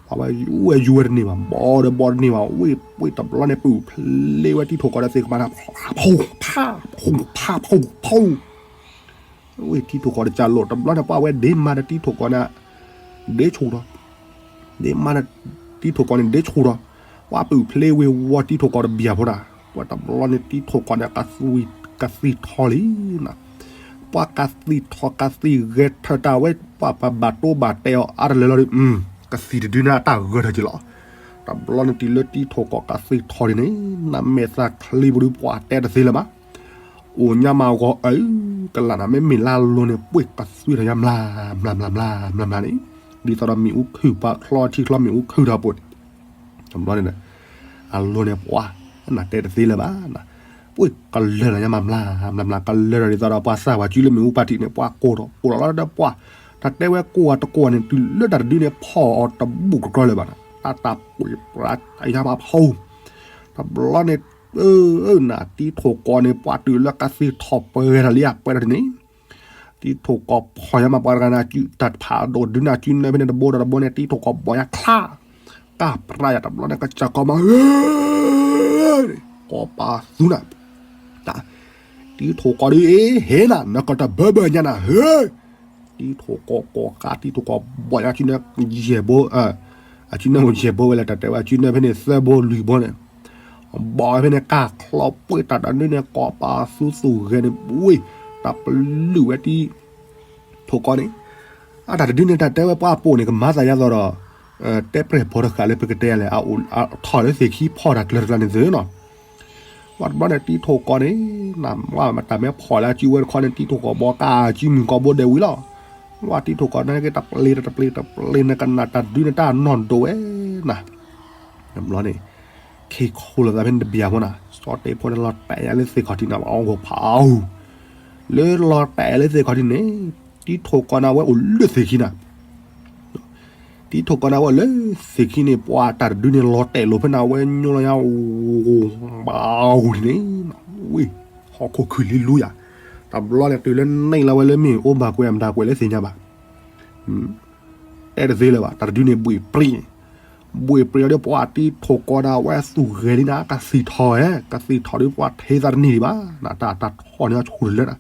ပှၤဝဲယူၤဝဲယူၤဝဲတန့ၢ်ဘၣ် ဘီဒီးဘီတန့ၢ်ဘၣ် ဝ့ၢ်ဝ့ၢ်တဘျီန့ၣ် ပုၢ်ဖျ့ဝဲတံၤထိၣ်ကီးဒီးသ့ၣ်ကမၤနၤ ဖီ ဖီ ဖီ ဖီ ဝ့ၢ်တံၤထိၣ်ကီးတကးလိာ် တဘျီန့ၣ် ပှၤဝဲဒ့မါဒီးတံၤထိၣ်ကီးန့ၣ် ဒ့ဆူၣ်ဒီး ဒ့မါဒီးတံၤထိၣ်ကီးန့ၣ် ဒ့ဆူၣ်ဒီး ပှၤပုၢ်ဖျ့ဝ့ၢ်ဝီတံၤထိၣ်ကီးတဘံၣ်အဖိဒၣ် ပှၤတဘျီန့ၣ်တံၤထိၣ်ကီးန့ၣ် ကသံၣ်ထီၣ်လံနၤ, ပှၤကသံၣ်ထီၣ်ကသံၣ်ဂဲၤထၢၣ်တၢ်ဝဲ ပှၤပဘၣ်တိဘၣ်တဲအီၤအါတလၢလီၤဒီး ကသံၣ်တဒုန့ၣ်အတၢ်ဂဲၤထၢၣ်က့ၤလီၤ, တဘျီန့ၣ်တုၤလၢတံၤထိၣ်ကီးကသံၣ်ထီၣ်ဒ်န့ၣ် နမဲာ်သၣ်ချံပူၤဒုးပှၤတဲတသ့လၢၤဘၣ်, အိၣ်ညါမးဂီၤအုၣ် ကလးနၤ မ့မ့ၢ်လၢအလိၤန့ၣ် ပှ့ၢ်ကသွံထီၣ်ညါမျၤ မျၤ မျၤ မျၤ မျၤ မျၤန့ၣ်, ဒ်သိးဒီးမ့ၣ်အူခုၣ်ပှၤချီထံချီမ့ၣ်အူခုၣ်ထီၣ်ပူၤန့ၣ်, တဘျီန့ၣ် အလိၤန့ၣ်ပှၤ နတဲတသ့လၢၤဘၣ်, ပှ့ၢ်ကလၢထီၣ်ညါမျၤ မျၤ မျၤ ကလၢထီၣ်ဒ်သိးဒီးပှၤသၣ်ပှၤကၠူလၢမ့ၣ်အူပၢ်ထံးန့ၣ် ပှၤကိးထီၣ်ကိးလီၤလီၤဒီးပှၤ, တၢ်တဲဝဲကိးဂၤတကိးဂၤန့ၣ် တုၤလၢတၢ်တဒုန့ၣ်ဖီၣ်အီၤတဘူၣ်ကကြီလၢၤဘၣ်နၤ, တၢ်တၢ်ပှ့ၤပြးတၢ်ယါဘၣ်ဖီ တဘျီန့ၣ် နတံၤထိၣ်ကီးန့ၣ် ပှၤတုၤလၢကသ့ၣ်ထီၣ်ပှဲၤထီၣ်လံအပှဲၤထီၣ်န့ၣ်, တံၤထိၣ်ကီးဖီၣ်ညါမးပှၤတဂၤန့ၣ် တၢ်ဖးဒိၣ်ဒုန့ၣ် အစုနၢဖဲန့ၣ်တဘိဒီးတဘိန့ၣ် တံၤထိၣ်ကီးဘီၣ်ညါချါ, ကၢ်ပြးယၤတဘျီန့ၣ် ကစၢ်ကီးမးဧၢ, ကီးပာ်သူနၤ, တံၤထိၣ်ကီးဒုအ့ ဟ့နၤ နကတဘၢဘၢညါနၤဧၢ တံၤထိၣ်ကီးကီးကး တံၤထိၣ်ကီးဘီၣ်ညါစုနၢ ယဲၢ်ဘိ, အစုနၢယဲၢ်ဘိဝဲလၢတၢ်တဲဝဲ အစုနၢဖဲန့ၣ်သၢဘိလွံၢ်ဘိန့ၣ်, ဘီၣ်ဝဲဖဲန့ၣ် ကၢ်ချီပှ့ၢ်တၢ်တဒုန့ၣ် ကီးပာ်သူသူၣ်ဂဲၤန့ၣ် ပှ့ၢ်, တၢ်ပလုာ်ဝဲတံၤထိၣ်ကီးန့ၣ်, အတၢ်တဒုန့ၣ် တၢ်တဲဝဲပှၤပိာ်န့ၣ် ကမၤသးယါသိးဒီး တဲပြဲၢ်ဖိတဃာ်လၢပကတဲလဲၣ်, ထီၣ်လၢသ့ၣ်ခံဖီၣ်တၢ်ကျၢၤတကျါန့ၣ်သုနီၤ ဝဲတဘျီန့ၣ် တံၤထိၣ်ကီးန့ၣ် နမ့ၢ်တၢ်မ့ၢ်ဖီၣ်လၢအစုဝဲတခီန့ၣ် တံၤထိၣ်ကီးဘီၣ်ကးစုမုၢ်ကီးဘိဒဲးဝံၤလီၤ. ဝဲတံၤထိၣ်ကီးန့ၣ်က့ၤ တပျ့ၤတပျ့ၤတပျ့ၤန့ၣ် ကနၣ်တၢ်တဒုန့ၣ် တၢ်နီၢ်ဒိၣ်ဝဲနၤ, တဘျီန့ၣ် ခ့ခိၣ်လိာ်သးဖဲန့ၣ်တဘျီဖိနၤ စီၤတဲဖိန့ၣ်လီၤတဲာ်ညါလၢသ့ၣ်ခီၣ်ထံးန့ၣ် အဂီၢ်ဖးအူ, လၢလီၤတဲာ်လၢသ့ၣ်ခီၣ်ထံးန့ၣ် တံၤထိၣ်ကီးန့ၣ် အဝဲအိၣ်လၢသ့ၣ်ခံနၤ တံၤထိၣ်ကီးန့ၣ် အဝဲလၢသ့ၣ်ခံန့ၣ် ပှၤတၢ်တဒုန့ၣ် လီၤတဲာ်လိာ်ဖဲန့ၣ် အဝဲညိလီၤညါ ဘၣ်အူန့ၣ်, ဝ့ၢ် ဟီၣ်ခိၣ်ခုၣ်လံလူယၤ, တဘျီန့ၣ် တုၤလၢန့ၣ်လီၤဝဲလၢမ့ၢ်အိၣ်ဘၣ်ကွဲးအမတၤကွဲးလၢသ့ၣ်ညါဘၣ်, တဲတသ့လၢၤဘၣ် တၢ်တဒုန့ၣ် ဘှ့ၣ်ပြံ, ဘှ့ၣ်ပြံအီၤဒီးပှၤတံၤထိၣ်ကီးန့ၣ် အဝဲသူၣ်ဂဲၤလံနၤ ကသံၣ်ထီၣ်ဝဲ, ကသံၣ်ထီၣ်ဒီးပှၤထဲသးတန့ၢ်ဒံးဘၣ်, နတၢ်တၢ်ထီၣ်န့ၣ်အဆူၣ်တလၢနၤ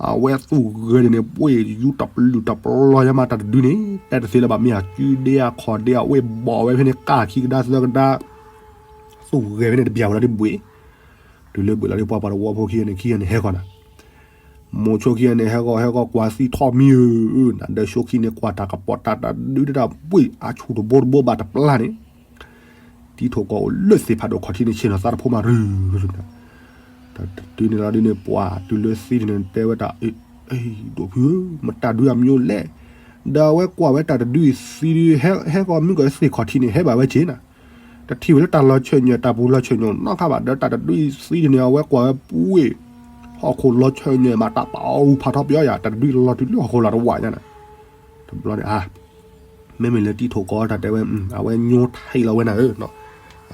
အဝဲသူၣ်ဂဲၤန့ၣ်န့ၣ် ပှ့ၢ်ယူတပလုာ်တပလီၢ်ညါမး တၢ်တဒုန့ၣ် တဲတသ့လၢၤဘၣ် မ့ၢ်အစုဒ့အခီၣ်ဒ့အဝ့ၢ်ဘီၣ်ဝဲဖဲန့ၣ် ကၢ်ခံကဒါသၢကဒါ, သူၣ်ဂဲၤဖဲန့ၣ်တဘျီဝဲလီၤဒ်ဘှ့ၣ်, တုၤလၢဘှ့ၣ်လီၤဒ်ပှၤပှၤတဝီဖိခံဂၤန့ၣ် ခံဂၤန့ၣ်ဟဲဃီၤနၤ မိၤဆိခံဂၤန့ၣ် ဟဲဃီၤဟဲဃီၤကွၢ်သံထီၣ်မံဧၢ, နဒၢးဆိခံန့ၣ် ကွၢ်တၢ်ကပီၤတၢ်တဒုတၢ်ဘှ့ၣ်အဆူၣ်တဘိတဘိဘၣ်တပျၢ်န့ၣ် တံၤထိၣ်ကီးအိၣ်လၢသ့ၣ်ဖးဒိၣ်ခီၣ်ထံးန့ၣ် ဆ့ၣ်နီၤသးတဖိမးရူၤရူၤ, တၢ်တဒုန့ၣ်လီၤဒုန့ၣ် ပှၤတုၤလၢသံန့ၣ် တဲဝဲတၢ် အ့ ဒိၣ်ဖုဧၢ မတၤဒုအမံၤလဲၣ်, ဒီးအဝဲကွၢ်ဝဲတၢ်တဒုအံၤသံဒု ဟဲဃီၤမုၢ်ကီၢ်သ့ၣ်ခီၣ်ထံးန့ၣ် ဟဲဘၣ်ဝဲက့ၤနၤ တထံၣ်ဝဲလၢတၢ်လီၤဆၢၣ်ညၣ် တၢ်ပူၤလီၤဆၢၣ်ညၣ်နီတခါဘၣ် ဒီးတၢ်တဒုအံၤသံဒုန့ၣ် အဝဲကွၢ်ဝဲပှ့ၢ် ဟီၣ်ခိၣ်လီၤဆၢၣ်ညၣ်မး တၢ်ပာ်အူဖးထီပယီၤယၤ တၢ်တဒုအံၤလီၤတုၤလၢဟီၣ်ခိၣ်လီၤတဝးညါနၤ, တဘျီန့ၣ် အါ မ့မ့ၢ်လၢတံၤထိၣ်ကီးတၢ်တဲဝဲ အဝဲညိထံးလီၤဝဲနၤဧၢ,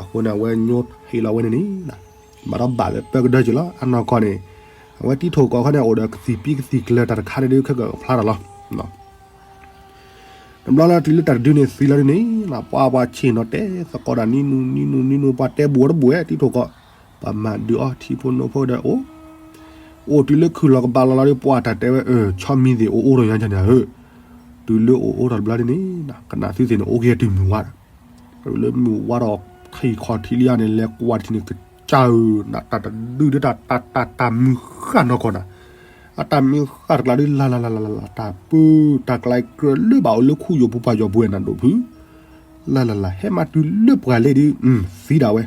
အဃိန့ၣ် အဝဲညိထံးလီၤဝဲန့ၣ်န့ၣ် ဘၣ်ဒီးဘၣ်လၢပၢကဒၢက့ၤလီၤ အနီၢ်ကီၢ်န့ၣ် အဝဲတံၤထိၣ်ကီးခီန့ၣ် အိၣ်ဒီးကသံၣ်ပံကသံၣ်ကျၢၤတၢ်တခါန့ၣ်ဒုး ခဲကဖျါထီၣ်လီၤ တဘျီလၢတုၤလၢတၢ်တဒုန့ၣ်သံလီၤဒုန့ၣ် ပှၤပှၤဆ့ၣ်နီၤတဲသကိးတၢ်နံၤနူနံၤနူနံၤနူ ပှၤတဲဘူးအီၤတဘူးဝဲ တံၤထိၣ်ကီး, ပှၤမၤဒုးအီၤထံဖိနိဖိဒီးအိၣ်, အိၣ်တုၤလၢခုၣ်လီၤကဘၣ်လီၤလီၤဒီး ပှၤတၢ်တဲဝဲ ဆီမံၤသ့ၣ်အိၣ်အိၣ်ထီၣ်ညါကန့ၣ်ဧၢ, တုၤလၢအိၣ်အိၣ်ထီၣ်တဘျီဒုန့ၣ် ကနၣ်သုသ့ၣ်န့ၣ် အိၣ်က့ၤတုၤမုၢ်ဝါဒီး တုၤလၢမုၢ်ဝါဒီး ထံၣ်ခီၣ်ထံးလံဧါန့ၣ် လဲၤကွၢ်တထံၣ်န့ၣ် ကစၢ်ဧၢ, နတၢ်တဒုဒၣ်တၢ်တၢ်တၢ်တၢ်မုၢ်ဃၢ်နီၢ်ကီၢ်နၤ, အတၢ်မုၢ်ဃၢ်တကျါဒုး လၢ်လၢ်လၢ်လၢ်လၢ် တၢ်ပၢတၢ်ကျါကြၢးလၢဘၣ်အိၣ်လၢခူယိာ်ပူၤပှၤယီၤပူၤဝဲနၤဒိၣ်ဖု, လၢ်လၢ်လၢ် ဟဲမၤတုၤလၢပှၤလ့ဒုး သံဒၣ်ဝဲ,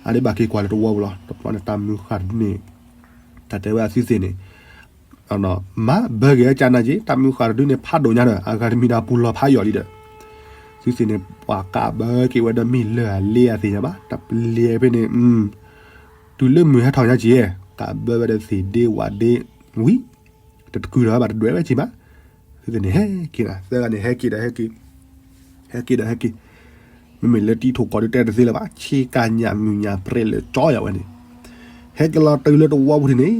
အဒ့ဘၣ်က့ၤကွၢ်လၢတဝီပူၤလီၤ တဘျီန့ၣ် တၢ်မုၢ်ဃၢ်တဒုန့ၣ် တၢ်တဲဝဲအသုသ့ၣ်န့ၣ် မၤဘၢက့ၤအကနၣ်က့ၤ တၢ်မုၢ်ဃၢ်တဒုန့ၣ် ဖးဒိၣ်ညါဒီး အဂၤတမံၤဒီးပူၤလီၤဖးယီၤလံဒီး သုသ့ၣ်န့ၣ် ပှၤကးဘၢက့ၤဝဲဒီးမ့ၢ်လၢအလ့အသ့ၣ်ညါဘၣ် တပျဲဖဲန့ၣ် တုၤလၢမုၢ်ဟဲထီၣ်ညါက့ၤ ကးဘၢဝဲဒီးသ့ၣ်ဒ့ဝးဒ့ဝံၤ တတကုၤထီၣ်ဝဲဘၣ်တဒွဲၣ်ဝဲက့ၤဘၣ် သုသ့ၣ်န့ၣ် ဟဲက့ၤနၤ သၢဂၤန့ၣ် ဟဲက့ၤဒီးဟဲက့ၤ ဟဲက့ၤဒီးဟဲက့ၤ မ့မ့ၢ်လၢတံၤထိၣ်ကီးဒုးတဲတသ့လၢၤဘၣ် ဆ့ကၤညၣ်မုၢ်ညၣ်ပြဲးလၢကၠီယၤဝဲန့ၣ် ဟဲက့ၤလီၤတုၤလၢတဝီပူၤထံးန့ၣ်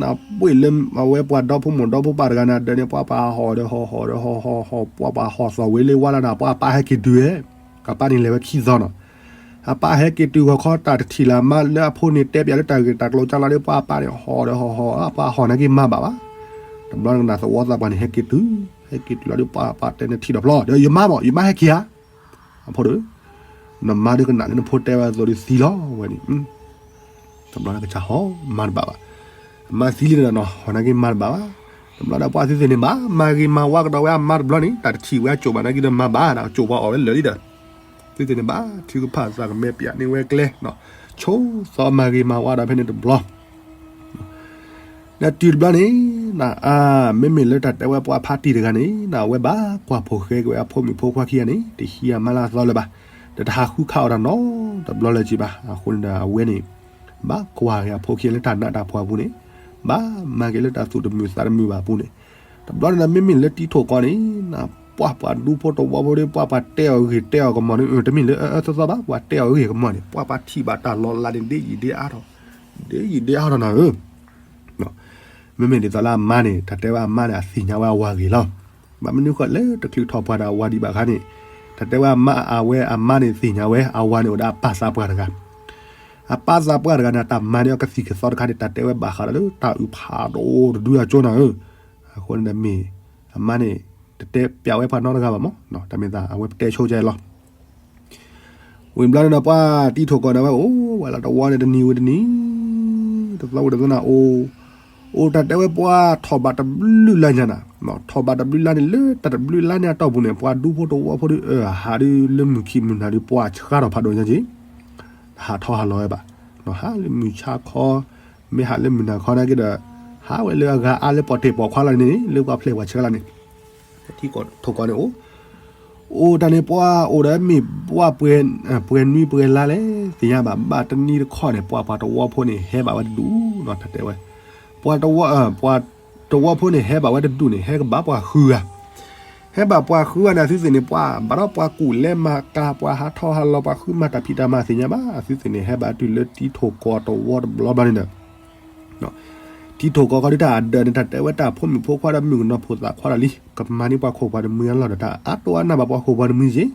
နပှ့ၢ်လၢအဝဲပှၤဒီဖိမိၢ်ဒီဖိပၢ်တဂၤနၤဒၢးန့ၣ် ပှၤပာ်ဟီၣ်ဒီးဟီၣ်ဟီၣ်ဒီးဟီၣ်ဟီၣ်ဟီၣ် ပှၤပာ်ဟီၣ်သီၣ်ဝဲလၢဝါလၢနၤ ပှၤပာ်ဟဲက့ၤတုၤဝဲ ကပၢ်န့ၣ်လဲၤဝဲခံသီနီၤ အပၢ်ဟဲက့ၤတုၤဂီၤခီတၢ်တထံၣ်လၢၤမါလၢအဖိန့ၣ်တဲပၠးလၢတၢ်ဂ့ၢ်တၢ်ကျိၤကၢ်လီၤဒီး ပှၤပာ်န့ၣ်ဟီၣ်ဒီးဟီၣ်ဟီၣ် ပှၤဟီၣ်နာ်က့ၤမါဘၣ်ဘၣ် တဘျီနကနၣ်သဝီသးပှၢ်န့ၣ် ဟဲက့ၤတုၤ ဟဲက့ၤတုၤလီၤဒီးပှၤပာ်တဲန့ၣ်ထံၣ်ဒီးဖျီ ဒီးယမါဘၣ် ယမါဟဲက့ၤဧါ အဖိဒီး နမါဒုးကနၣ်လၢနဖိတဲဝဲအသိးဒီးသံလီၤဝဲန့ၣ် တဘျီနကစၢ်ဟီၣ်မါတဘၣ်ဘၣ် အမါသံလံဒီးနီၤ ဟီၣ်နာ်က့ၤမါတဘၣ်ဘၣ် တဘျီဒီးပှၤသုသ့ၣ်န့ၣ်ဘၣ် မၤဂ့ၤမၤဝါကဒီးဝဲအမါတဘျီန့ၣ် တၢ်တထံၣ်ဝဲအကိၣ်ဘၣ်နာ်က့ၤဒီးမၤဘၣ် ကိၣ်ပှၤအီၣ်ဝဲလၢာ်လံဒီး သုသ့ၣ်န့ၣ်ဘၣ် ထုကဖၣ်သးကမဲပၠးန့ၢ်ဝဲကျဲ ဆိသီမၤဂ့ၤမၤဝါဒီးဖဲန့ၣ်တဘျီ ဒီးတုၤတဘျီန့ၣ် မ့မ့ၢ်လၢတၢ်တဲဝဲပှၤဖါတံၢ်တဂၤန့ၣ် အဝဲဘၣ်ကွၢ်ဖိဃဲက့ၤဝဲအဖိမုၣ်ဖိခွါခံဂၤန့ၣ် တဟံးအမါလၢအသီလၢၤဘၣ်, ဒီးတဟးဃုခးအီၤတၢ်နီတဘျီလၢၤက့ၤဘၣ်. အဃိန့ၣ်ဒီးအဝဲန့ၣ် ဘၣ်ကွၢ်က့ၤအဖိခံဂၤလၢတၢ်နးတၢ်ဖှီၣ်အပူၤန့ၣ်, ဘၣ်မၤက့ၤလၢတၢ်သူၣ်တမုာ်သးတမုာ်ဘၣ်အပူၤန့ၣ်, တဘျီန့ၣ်ဒီး မ့မ့ၢ်လၢတံၤထိၣ်ကီးန့ၣ် ပှၤပှၤဒူဖိတဝီဖိဒီး ပှၤပှၤတဲအီၤဂ့ၤတဲအီၤကမီၤန့ၣ် တမ့ၢ်လၢအအၢသီသီဘၣ်, ပှၤတဲအီၤဂ့ၤကမီၤန့ၣ် ပှၤပှၤထံၣ်ဘၣ်တၢ်လီၤလးန့ၣ် ဒ်ယံာ်ဒ်အါထီၣ်, ဒ်ယံာ်ဒ်အါထီၣ်နၤဧၢ မ့မ့ၢ်ဒ်သိးလၢအမါန့ၣ် တၢ်တဲဝဲအမါန့ၣ် အသ့ၣ်ညါဝဲအဝၤဂ့ၤလီၤ. ဘၣ်မနုၤဃိလၢတချုးထီၣ်ပှၢ်ဒီးအဝၤဒံးဘၣ်အခါန့ၣ်, တၢ်တဲဝဲအမါ အဝဲအမါန့ၣ်သ့ၣ်ညါဝဲ အဝၤန့ၣ် အိၣ်ဒီးအပၢ်သးပှၢ်တဂၤ, အပၢ်သးပှၢ်တဂၤန့ၣ် တၢ်မၤန့ၢ်အီၤကသံၣ်ကသီတခါန့ၣ် တၢ်တဲဝဲဘၣ်ဃးဒီးလၢတၢ်အုၣ်ဖးဒိၣ်တဒုအကၠိနၤဧၢ. အဃိန့ၣ်ဒီးမ့ၢ် အမါန့ၣ် တတဲပျးဝဲပှၤနီတဂၤဘၣ်မး, တၢ်မ့ၢ်သးအဝဲပတဲဆိကဲလီၤ. ဝံၤဘျီန့ၣ်ဒီး ပှၤတံၤထိၣ်ကီးန့ၣ်ဝဲအိၣ်ဝဲလၢတဝီန့ၣ် တနံၤဝံၤတနံၤ, တသီဝံၤတသီနၤအိၣ်, အိၣ်တၢ်တဲဝဲပှၤထီၣ်ဘးတဘျုးလါညါနၤ, ထီၣ်ဘးတဘျုးလါန့ၣ် လၢတၢ်တဘျုးလါန့ၣ်အတီၢ်ပူၤန့ၣ် ပှၤဒူဖိတဝီဖိဒီး အဟးဒုးလၢမုၢ်ခံမုၢ်နၤဒီး ပှၤဆှါထီၣ်ဖးဒိၣ်ညါက့ၤ, ဟးထီၣ်ဟးလီၤဝဲဘၣ်, ဟးလၢမုၢ်ဆါခီ, မ့ၢ်ဟးလၢမုၢ်နၤခီနာ်က့ဒီး ဟးဝဲလၢအဂၤအါလၢပှၤတဲာ်ပိာ်ခွါလီၤန့ၣ် လၢပှၤဖျဲၣ်ပှၤဆှါလီၤန့ၣ် လၢပှၤဖျဲၣ်ပှၤဆှါလီၤန့ၣ်အိၣ်, အိၣ်တၢ်န့ၣ် ပှၤအိၣ်ဒီးမ့ၢ်ပှၤပှဲၤနွံပှဲၤလါလဲၣ် သ့ၣ်ညါဘၣ်, ဘၣ်တနံၤတခီန့ၣ် ပှၤပှၤတဝီဖိန့ၣ် ဟဲဘၣ်ဝဲတဒူၣ်နီၤ တၢ်တဲဝဲ, ပှၤတဝီ, ပှၤတဝီဖိန့ၣ် ဟဲဘၣ်ဝဲတဒူၣ်န့ၣ် ဟဲကဘၣ်ပှၤဃုဂၤ, ဟဲဘၣ်ပှၤဃုဂၤန့ၣ် အသုသ့ၣ်န့ၣ် ပှၤဘၣ်ဒီးပှၤကူၣ်လဲၤမၤကၤ ပှၤဟးထီၣ်ဟးလီၤ ပှၤဃုမၤတၢ်ဖံးတၢ်မၤသ့ၣ်ညါဘၣ်, အသုသ့ၣ်န့ၣ် ဟဲဘၣ်တုၤလၢတံၤထိၣ်ကီးတဝီတဘျီဘျီန့ၣ်ဒီး တံၤထိၣ်ကီးခီဒုးတၢ်အဒၢးန့ၣ် တၢ်တဲဝဲတၢ်ဖိမုၣ်ဖိခွါဒီးမုၣ်ကနီၤဖိသၣ်ခွါဒီးလံ, ကမၤန့ၢ်ပှၤခိၣ်ပှၤတမှံၤအလီၢ်ဒီး တၢ်အါတိၢ်အါနၢ်ဘၣ်ပှၤခိၣ်ပှၤတမှံၤက့ၤ,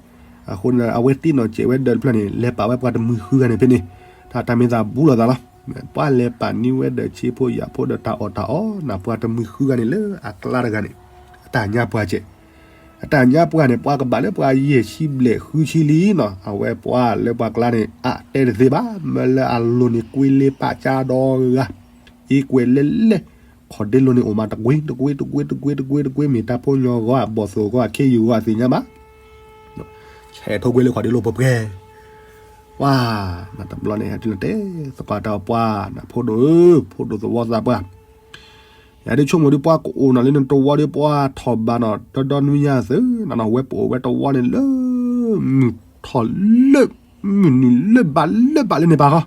အဃိန့ၣ်ဒီး အဝဲတ့ၢ်နီၣ်စဲးဝဲဒၢးတဖျၢၣ်န့ၣ် လဲၤပာ်ဝဲပှၤတမှံၤဃုဂၤန့ၣ်ဖဲန့ၣ်, တၢ်တၢ်မ့ၢ်သးဘူးလိာ်သးလီၤ, ပှၤလဲၤပာ်န့ၢ်ဝဲဒၢးဆ့ဖိယာ်ဖိဒီးတၢ်အီၣ်တၢ်အီနၤ ပှၤတမှံၤဃုဂၤန့ၣ်လၢအကျါတဂၤန့ၣ်, အတၢ်ညါပှၤကဲး အတၢ်ညါပှၤန့ၣ် ပှၤကဘၣ်လၢပှၤယဲၢ်ဆံဘျဲၣ်ဃုဆံလံနီၤ, အဝဲပှၤလၢပှၤကျါန့ၣ် အတဲတသ့ဘၣ်, မ့ၢ်လၢအလိၤန့ၣ် ကွ့လ့ပာ်ကၢဒီဂၤ, အ့ကွဲးလဲလဲ, ခီၣ်ဒ့လိၤန့ၣ် အိၣ်မးတကွ့တကွ့တကွ့တကွ့တကွ့တကွ့ မ့ၢ်တၢ်ဖိညီဂီၢ် အဘီၣ်သိၣ်ဂီၢ် အခ့ယုၢ်ဂီၢ် အသ့ၣ်ညါဘၣ် ဆဲးထိကွ့လၢခီၣ်ဒ့လိၤပှဲၤပှဲၤ, ပှၤ, နတဘျီန့ၣ် ဟဲတုၤလီၤတဲသကိးတၢ်ပှၤ နဖိဒိၣ်ဧၢ, ဖိဒိၣ်သဝီသးပှၢ်, ယဒုးဆိကမိၣ်ဒုး ပှၤကအိၣ်နီၤလၢနတဝီဒီး ပှၤထီၣ်ဘးနီၤ ဒီဒီနွံညါသု, နနီၤ ဝဲပအိၣ်ဝဲတဝီန့ၣ်လၢ မုၢ်ထီၣ်လၢ မုၢ်နုာ်လၢဘၣ်လၢဘၣ်လၢန့ၣ်ပၢ်ဃီ,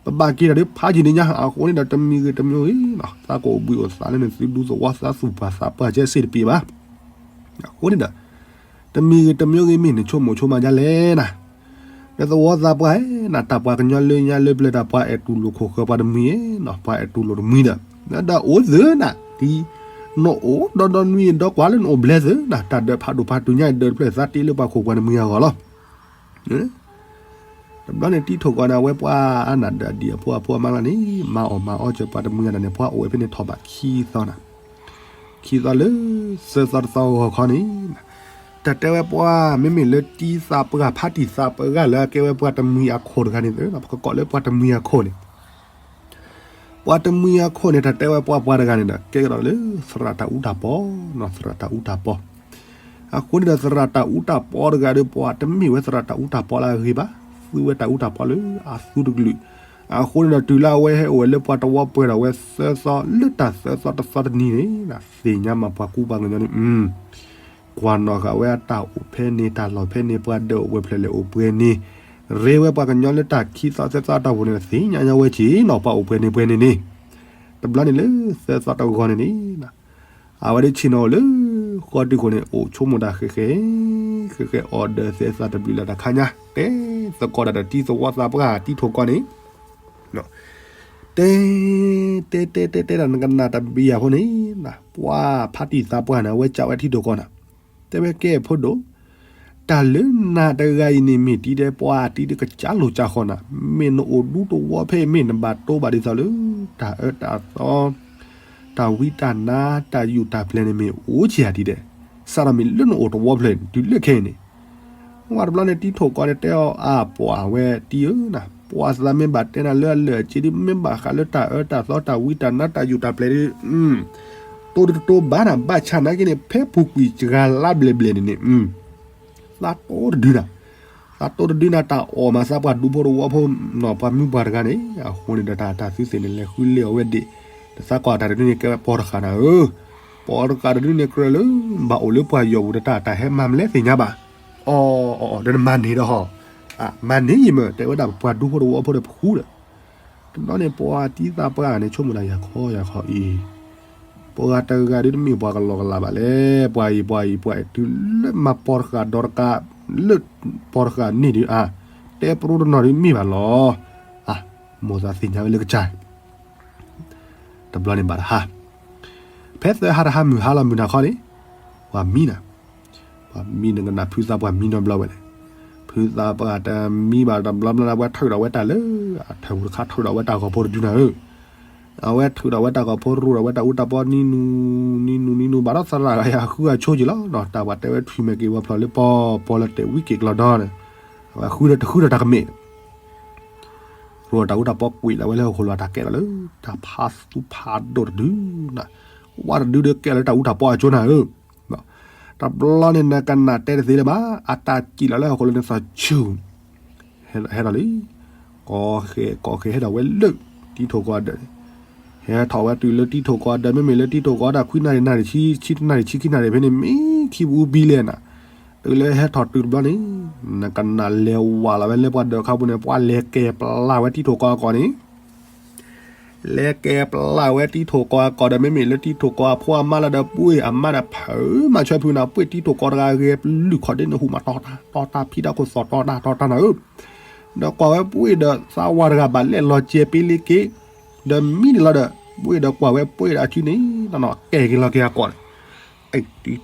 ပဘၣ်က့ၤတၢ်ဒီးဖးယံာ်န့ၣ်ညါ, အဃိန့ၣ်ဒီး တမံၤဂ့ၤတမံၤဂ့ၤနီၤ သးကအိၣ်ဘှံးအိၣ်သးလၢနသုဒူသဝီသးသူၣ်ပှၢ်သးပှၢ်ကဲစ့ၢ်တပံၤဘၣ်, အဃိန့ၣ်ဒီး တမံၤဂ့ၤတမံၤဂ့ၤ မ့ၢ်နဆိကမိၣ်ဆိကမးဒ်လဲၣ်နၤ, နသဝီသးပှၢ်ဧၢ, နတၢ်ပှၤကညီလၢညါလၢပျၢၤ တၢ်ပှၤအဲၣ်တူၢ်လိာ်ခိၣ်ဃၢၤပှၤတမှံၤဧၢ, ပှၤအဲၣ်တူၢ်လိာ်တမှံၤဒီး, ဒီးအိၣ်သုနၤ, ဒ်နအိၣ်ဒီဒီနွံဒီကွၢ်လၢနအိၣ်ဘျဲၣ်သုနၤ, တၢ်ဒၢးဖးဒိၣ်ဖးတုၤညါအံၤ ဒၢးတဖျၢၣ်သးတ့လၢပှၤခိၣ်ပှၤတမှံၤအဂီၢ်လီၤ. တဘျီန့ၣ် တံၤထိၣ်ကီးန့ၣ် အဝဲပှၤအနၢ်ဒၢးဒံးအဖိအဖိအမါလီၤန့ၣ် မၤအီၣ်မၤအီစၢၤပှၤတမှံၤဂၤန့ၣ် ပှၤအိၣ်ဝဲဖဲန့ၣ်ထီၣ်ဘးခံသီနၤ, ခံသီလၢ သၢသီတသီဂီၤခီန့ၣ်, တၢ်တဲဝဲပှၤ မ့မ့ၢ်လၢတံၤသးပှၢ် ဖါတံၢ်သးပှၢ်လၢအကဲဝဲပှၤတမှံၤအခိၣ်တဂၤန့ၣ် ပကကိးလၢပှၤတမှံၤအခိၣ်န့ၣ် ပှၤတမှံၤအခိၣ်န့ၣ် တၢ်တဲဝဲပှၤပှၤတဂၤန့ၣ်ဒီး ကဲကဒီးလၢသရၣ်တၢ်အူတၢ်ပီ, သရၣ်တၢ်အူတၢ်ပီ, အဃိန့ၣ်ဒီးသရၣ်တၢ်အူတၢ်ပီတဂၤဒီး ပှၤတမ့ၢ်ဝဲသရၣ်တၢ်အူတၢ်ပီလၢအဂ့ၤဘၣ်, သူဝဲတၢ်အူတၢ်ပီလၢအသူတကလုာ်, အဃိန့ၣ်ဒီးတုၤလၢအဝဲဟဲအိၣ်ဝဲလၢပှၤတဝီပှဲၤဒီးဝဲသၢသီ လၢတၢ်သၢသီတသီတနံၤန့ၣ် သ့ၣ်ညါမးပှၤကူပှၤကညီန့ၣ် ကွၢ်နီၣ်ဃာ်ဝဲအတၢ်အိၣ်ဖဲန့ၣ် တၢ်လီၢ်ဖဲန့ၣ် ပှၤဒၢးအိၣ်ပှဲၤဖျဲၣ်လဲၣ်အိၣ်ပှဲၤန့ၣ်, ရ့ဝဲပှၤကညီလၢတၢ်ခံသီသၢသီအတီၢ်ပူၤန့ၣ် သ့ၣ်ညါညါဝဲက့ၤနီၤ ပှၤအိၣ်ပှဲၤန့ၣ်ပှဲၤန့ၣ်န့ၣ်, တဘျီန့ၣ်လၢသၢသီတဂီၤန့ၣ်န့ၣ်, အဝဲဒၣ်ဆ့ၣ်နီၤအိၣ်လၢဃီတုၤခိၣ်န့ၣ် အိၣ်ဆိကမိၣ်တၢ်ဃဲးဃဲး, ဃဲးဃဲးအီၣ်ဒီးသဲးသးတဘျုးလၢတၢ်ခါညါ တဲသကိးတၢ်ဒီးတံၤသဝီသးပှၢ်တံၤထိၣ်ကီးန့ၣ် တဲ တဲတဲတဲတဲဒီးနကနၣ်တဘံယၤဖိန့ၣ်, ပှၤဖါတံၢ်သးပှၢ်န့ၣ် အဝဲကးဝဲထံဒိၣ်ကီၢ်နၤ, တဲဝဲကဲဖိဒိၣ်, တၢ်လၢနၤတဂၤအံၤန့ၣ် မ့ၢ်တံၤဒဲးပှၤတံၤဒဲးကစၢ်လိာ်ကၢ်ဃီနၤ, မ့ၢ်နအိၣ်ဒူတဝီဖဲအံၤ မ့ၢ်နဘၣ်တိဘၣ်ဒ်သိးလၢ တၢ်အၢတၢ်သီ တၢ်ဝံတၢ်နါ တၢ်ယူၢ်တၢ်ပျဲၤန့ၣ် မ့ၢ်အိၣ်က့ၤဧါတံၤဒဲး, စးထီၣ်မ့ၢ်လၢနအိၣ်တဝီဖျၢၣ်တုၤလၢခဲအံၤန့ၣ် ဝဲတဘျီန့ၣ် တံၤထိၣ်ကီးန့ၣ် တဲအီၤအါပှၤဝဲတံၤဧၢ, ပှၤသးမ့ၢ်ဘၣ်တဲနၤလၢအလၢာ်အကျဲဒ် မ့ၢ်ဘၣ်ဃးလၢတၢ်အၢတၢ်သီ တၢ်ဝံတၢ်နါ တၢ်ယူၢ်တၢ်ပျဲၤဒ်, တိတတိဘၣ်နၤ ဘၣ်ဆၣ်နာ်က့န့ၣ် ဖဲပူၤကွံာ်စှၤလါဘျဲၣ်ဘျဲၣ်န့ၣ်န့ၣ်, သးတိတဒုနၤ, သးတိတဒုနၤ တၢ်အီၣ်မၤသးပှၤဒူဖိတဝီဖိနီၤ ပှၤမုၢ်ပှၤတဂၤန့ၣ် အဃိန့ၣ်ဒီးတၢ် တၢ်သုသ့ၣ်န့ၣ် လဲၤဃုလ့ၢ်အီၤဝဲဒၣ် တသးကွၢ်တၢ်တဒုန့ၣ် ကဲဝဲပီတဃာ်နၤဧၢ, ပီတဃာ်တဒုန့ၣ်ကြၢးလၢ ဘၣ်အိၣ်လၢပှၤယီၢ်ပူၤတတၢ် တၢ်ဟဲမၤမလဲၣ်သ့ၣ်ညါဘၣ်. အီၤအီၤအီၤ ဒီးနမၤန့ၢ်ဒီးဟီ, မၤန့ၢ်ယံၤမ့ၢ် တဲဝဲဒၣ်ပှၤဒူဖိတဝီဖိဒီးပဃူဒီး, တဘျီန့ၣ် ပှၤတံၤသးပှၢ်န့ၣ် ဆိကမိၣ်ဒၣ်ယၤခီယၤခီအံၤ, ပှၤတဂၤဒုတမ့ၢ်ပှၤကလီကလးဘၣ်လဲၣ်, ပှၤအံၤပှၤအံၤပှၤအံၤ တုၤလၢမၤပီတဃာ်ဒီတကး လၢပီတဃာ်န့ၣ်ဒုးအါ, တဲပရိတနီၤဒုးမ့ၢ်ဘၣ်လီၤ. အါ, မိၢ်သးသ့ၣ်ညါဝဲလၢကစၢ် တဘျီန့ၣ်ဘၣ်တဟါ, ဖဲသၢဟါတဟါမုၢ်ဟါလီၤမုၢ်နၤခီန့ၣ်, ပှၤမံနၤ, ပှၤမံနကနၣ်ဖုသးပှၢ်မံနီတဘျီဝဲလဲၣ်, ဖုသးပှၢ်တမံဘၣ်တဘျီဘျီ အဝဲထုးထီၣ်ဝဲတၢ်လၢ အထၢၣ်ပူၤတခါ ထုးထီၣ်ဝဲတၢ်ဂီၤဖိတဒုနၤဧၢ, အဝဲထုးထီၣ်ဝဲတၢ်ဂီၤဖိ ရူးထီၣ်ဝဲတၢ်အူတၢ်ပီ နံၤနူၤ နံၤနူၤ နံၤနူၤ ဘၣ်ဒီးသရၣ်ဂၤယၤဃုအဆိက့ၤလီၤ, တၢ်ပှၤတဲဝဲထွံၣ်မဲာ်က့ၤဝီၤဖျိးလၢပီ, ပီလၢတဲာ်ဝံက့ၤကျီဒီန့ၣ်, အဝဲဃုဒီးတဃုဒီးတၢ်ကမ့ၢ် ရိတၢ်အူတၢ်ပီကွံာ်လီၤဝဲလၢဟီၣ်ခိၣ်လီၤ တၢ်ကဲထီၣ်လၢ တၢ်ဖးသူဖးဒိၣ်တဒုနၤ, ဝဲတဒုဒီးကဲလၢတၢ်အူတၢ်ပီအကၠိနၤဧၢ, တဘျီန့ၣ်နကနၣ်တဲတသ့လၢၤဘၣ်, အတၢ်ကံၣ်လီၤလၢဟီၣ်ခိၣ်လီၤန့ၣ်သီၣ်ဆူၣ်, ဟဲထီၣ်လံ, ကီၢ်ဃဲၤကီၢ်ဃဲၤဟဲထီၣ်ဝဲလၢ တံၤထိၣ်ကီၢ်အဒၢး, ဟဲထီၣ်ဝဲတုၤလၢတံၤထိၣ်ကီၢ်အဒၢး မ့မ့ၢ်လၢတံၤထိၣ်ကီၢ်အဒၢး ခွံနၣ်ရံၣ်နၣ်ရံၣ်ဆံ ဆံတနၣ်ရံၣ်ဆံခံနၣ်ရံၣ်ဖဲန့ၣ် မ့ၢ်ခံပူၤဘံလဲၣ်နၤ, တုၤလၢဟဲထီၣ်တုၤတဘျီန့ၣ်, နကနၣ်လဲၤဝးလီၤဝဲလၢပှၤဒၢးခါပူၤန့ၣ် ပှၤလဲၤကဲၤပျၢ်ဝဲတံၤထိၣ်ကီၢ်အကီၢ်န့ၣ် လဲၤကဲၤပျၢ်ဝဲတံၤထိၣ်ကီၢ်အကီၢ်ဒီး မ့မ့ၢ်လၢတံၤထိၣ်ကီၢ်အဖိအမါလၢဒီး ပှ့ၢ်အမါဒီး ဖုမၤဆွဲဖုနၤ ပှ့ၢ်တံၤထိၣ်ကီၢ်တဂၤဂဲၤပျုၢ်ခီၣ်ဒ့န့ၣ် ဟူးမးတီတီတီတၢ်ဖံးတၢ်ခိၣ်သီၣ်တီတၢ်တီတၢ်နၤဧၢ, ဒီးကွၢ်ဝဲပှ့ၢ်ဒီးသးဝးတဂၤဘၣ်လဲၣ်လီၤကဲၤပ့လ့က့ၤ, ဒီးမံန့ၣ်လီၤဒီး ပှ့ၢ်ဒီးကွၢ်ဝဲပှ့ၢ်ဒီးအစုန့ၣ် နီၢ်နီၢ်ကဲၤက့ၤလီၤက့ၤအကီၢ်န့ၣ် တံၤထိၣ်ကီၢ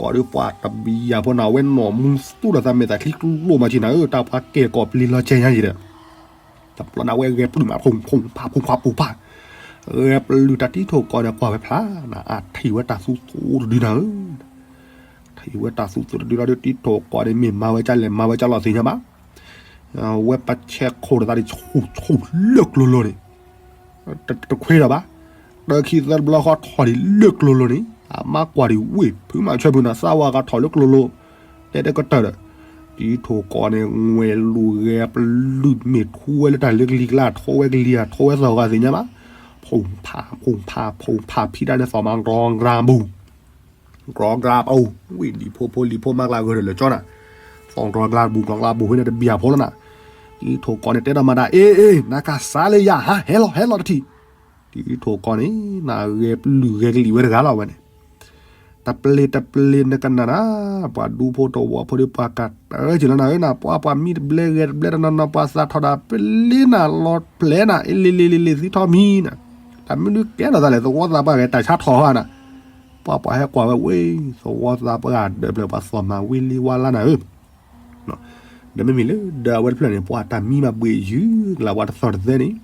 ်ဒီးပှၤတဘံယၤဖိနၤ အဝဲနီၢ်မူသူၣ်ဒီးသးမဲာ်သးချံကျိၣ်မးက့ၤနၤဧၢ, တၢ်ပှၤကဲၤကီၢ်ပျံၤလီၤကဲၤညါယံၤဒီး တဘျီန့ၣ် အဝဲဂဲၤပျုၢ်မး ဖူဖူဖးဖူဖးဖူဖး, ဂဲၤပျုၢ်တၢ်တံၤထိၣ်ကီၢ်ဒီးကွၢ်ဝဲဖျါနၤ အထံၣ်ဝဲတၢ်သူသူတဒုနၤဧၢ, ထံၣ်ဝဲတၢ်သူသူတဒုလီၤဒီး တံၤထိၣ်ကီၢ်န့ၣ် မ့ၢ်မၤဝဲကၢ်လဲၣ် မၤဝဲကၢ်လီၤသ့ၣ်ညါဘၣ် ဝဲပဆဲးခိၣ်တသးဒံးဆူၣ်ဆူၣ်လၢကျိၤလိၤန့ၣ်, တခွ့ဒီးဘၣ်, တၢ်ခံသၢတဘျီဃီထီၣ်ဒံးလၢကျိၤလိၤန့ၣ် အမါကွၢ်ဒံးဝ့ၢ် ဖုမၤဆွဲဖုနၤ သးဝးဂၤထီၣ်လၢကျိၤလိၤ, တဲတကတၢၢ်ဒီး, တံၤထိၣ်ကီၢ်န့ၣ် ငွဲၤလူၤဂဲၤပျုၢ်မ့ၢ်ထူဝဲလၢတၢ်လၢကလံၤကျါ ထီဝဲကလံၤဧါ ထီဝဲသီၣ်ဂၤသ့ၣ်ညါဘၣ်, ဖူဖးဖူဖးဖူဖးဖံးတၢ်န့ၣ်သီၣ်မး ကြီကြီဘူး ကြီကြီဘူး, ဝ့ၢ်လံၤဖိဖိလံၤဖိမါကျါဂၢၢ်ဒီးလၢာ်ကၠီနၤ, သီၣ်ကြီကြီဘူးကြီဘူးဖဲန့ၣ်တဘံၣ်အဖိလီၤနၤ, တံၤထိၣ်ကီၢ်န့ၣ်တဲဒီးမၤတၢ် အ့ အ့ နကစးလၢယၤဟါ ဟဲလီၤ ဟဲလီၤတထံၣ်, တံၤထိၣ်ကီၢ်န့ၣ် နဂဲၤပျုၢ်ဂဲၤကလံၤဝဲတဂၤလီၤဝဲန့ၣ်, တပျ့ၤတပျ့ၤနကနၣ်နၤ, ပှၤဒူဖိတဝီဖိဒီးပှၤကတၢၢ်က့ၤလီၤနၤဧၢနၤ, ပှၤပှၤမံတဘျဲဂဲၤတဘျဲတနီၤနီၤ ပှၤသးထီၣ်ဒၣ်ပလ့နၤလီၤပျဲနၤ အ့လ့လ့လ့လ့ သုထီၣ်မံနၤ, တၢ်မနုၤကဲထီၣ်သးလဲၣ် သဝီသးပှၢ်ဂဲၤတၢ်ဆါထီၣ်ဟါနၤ, ပှၤပှၤဟဲကွၢ်ဝဲဝ့ၢ် သဝီသးပှၢ်ဒၢးဖျၢၣ်ပှၤသီၣ်မၤဝ့ၢ်လ့ဝါလါနၤဧၢ ဒီးမ့မ့ၢ်လၢဒီးအဝဲတဖျၢၣ်န့ၣ် ပှၤတၢ်မံဘၣ်ဘှ့ၣ်ယုၢ်ကလၢ် ပှၤတသီၣ်တသဲန့ၣ်,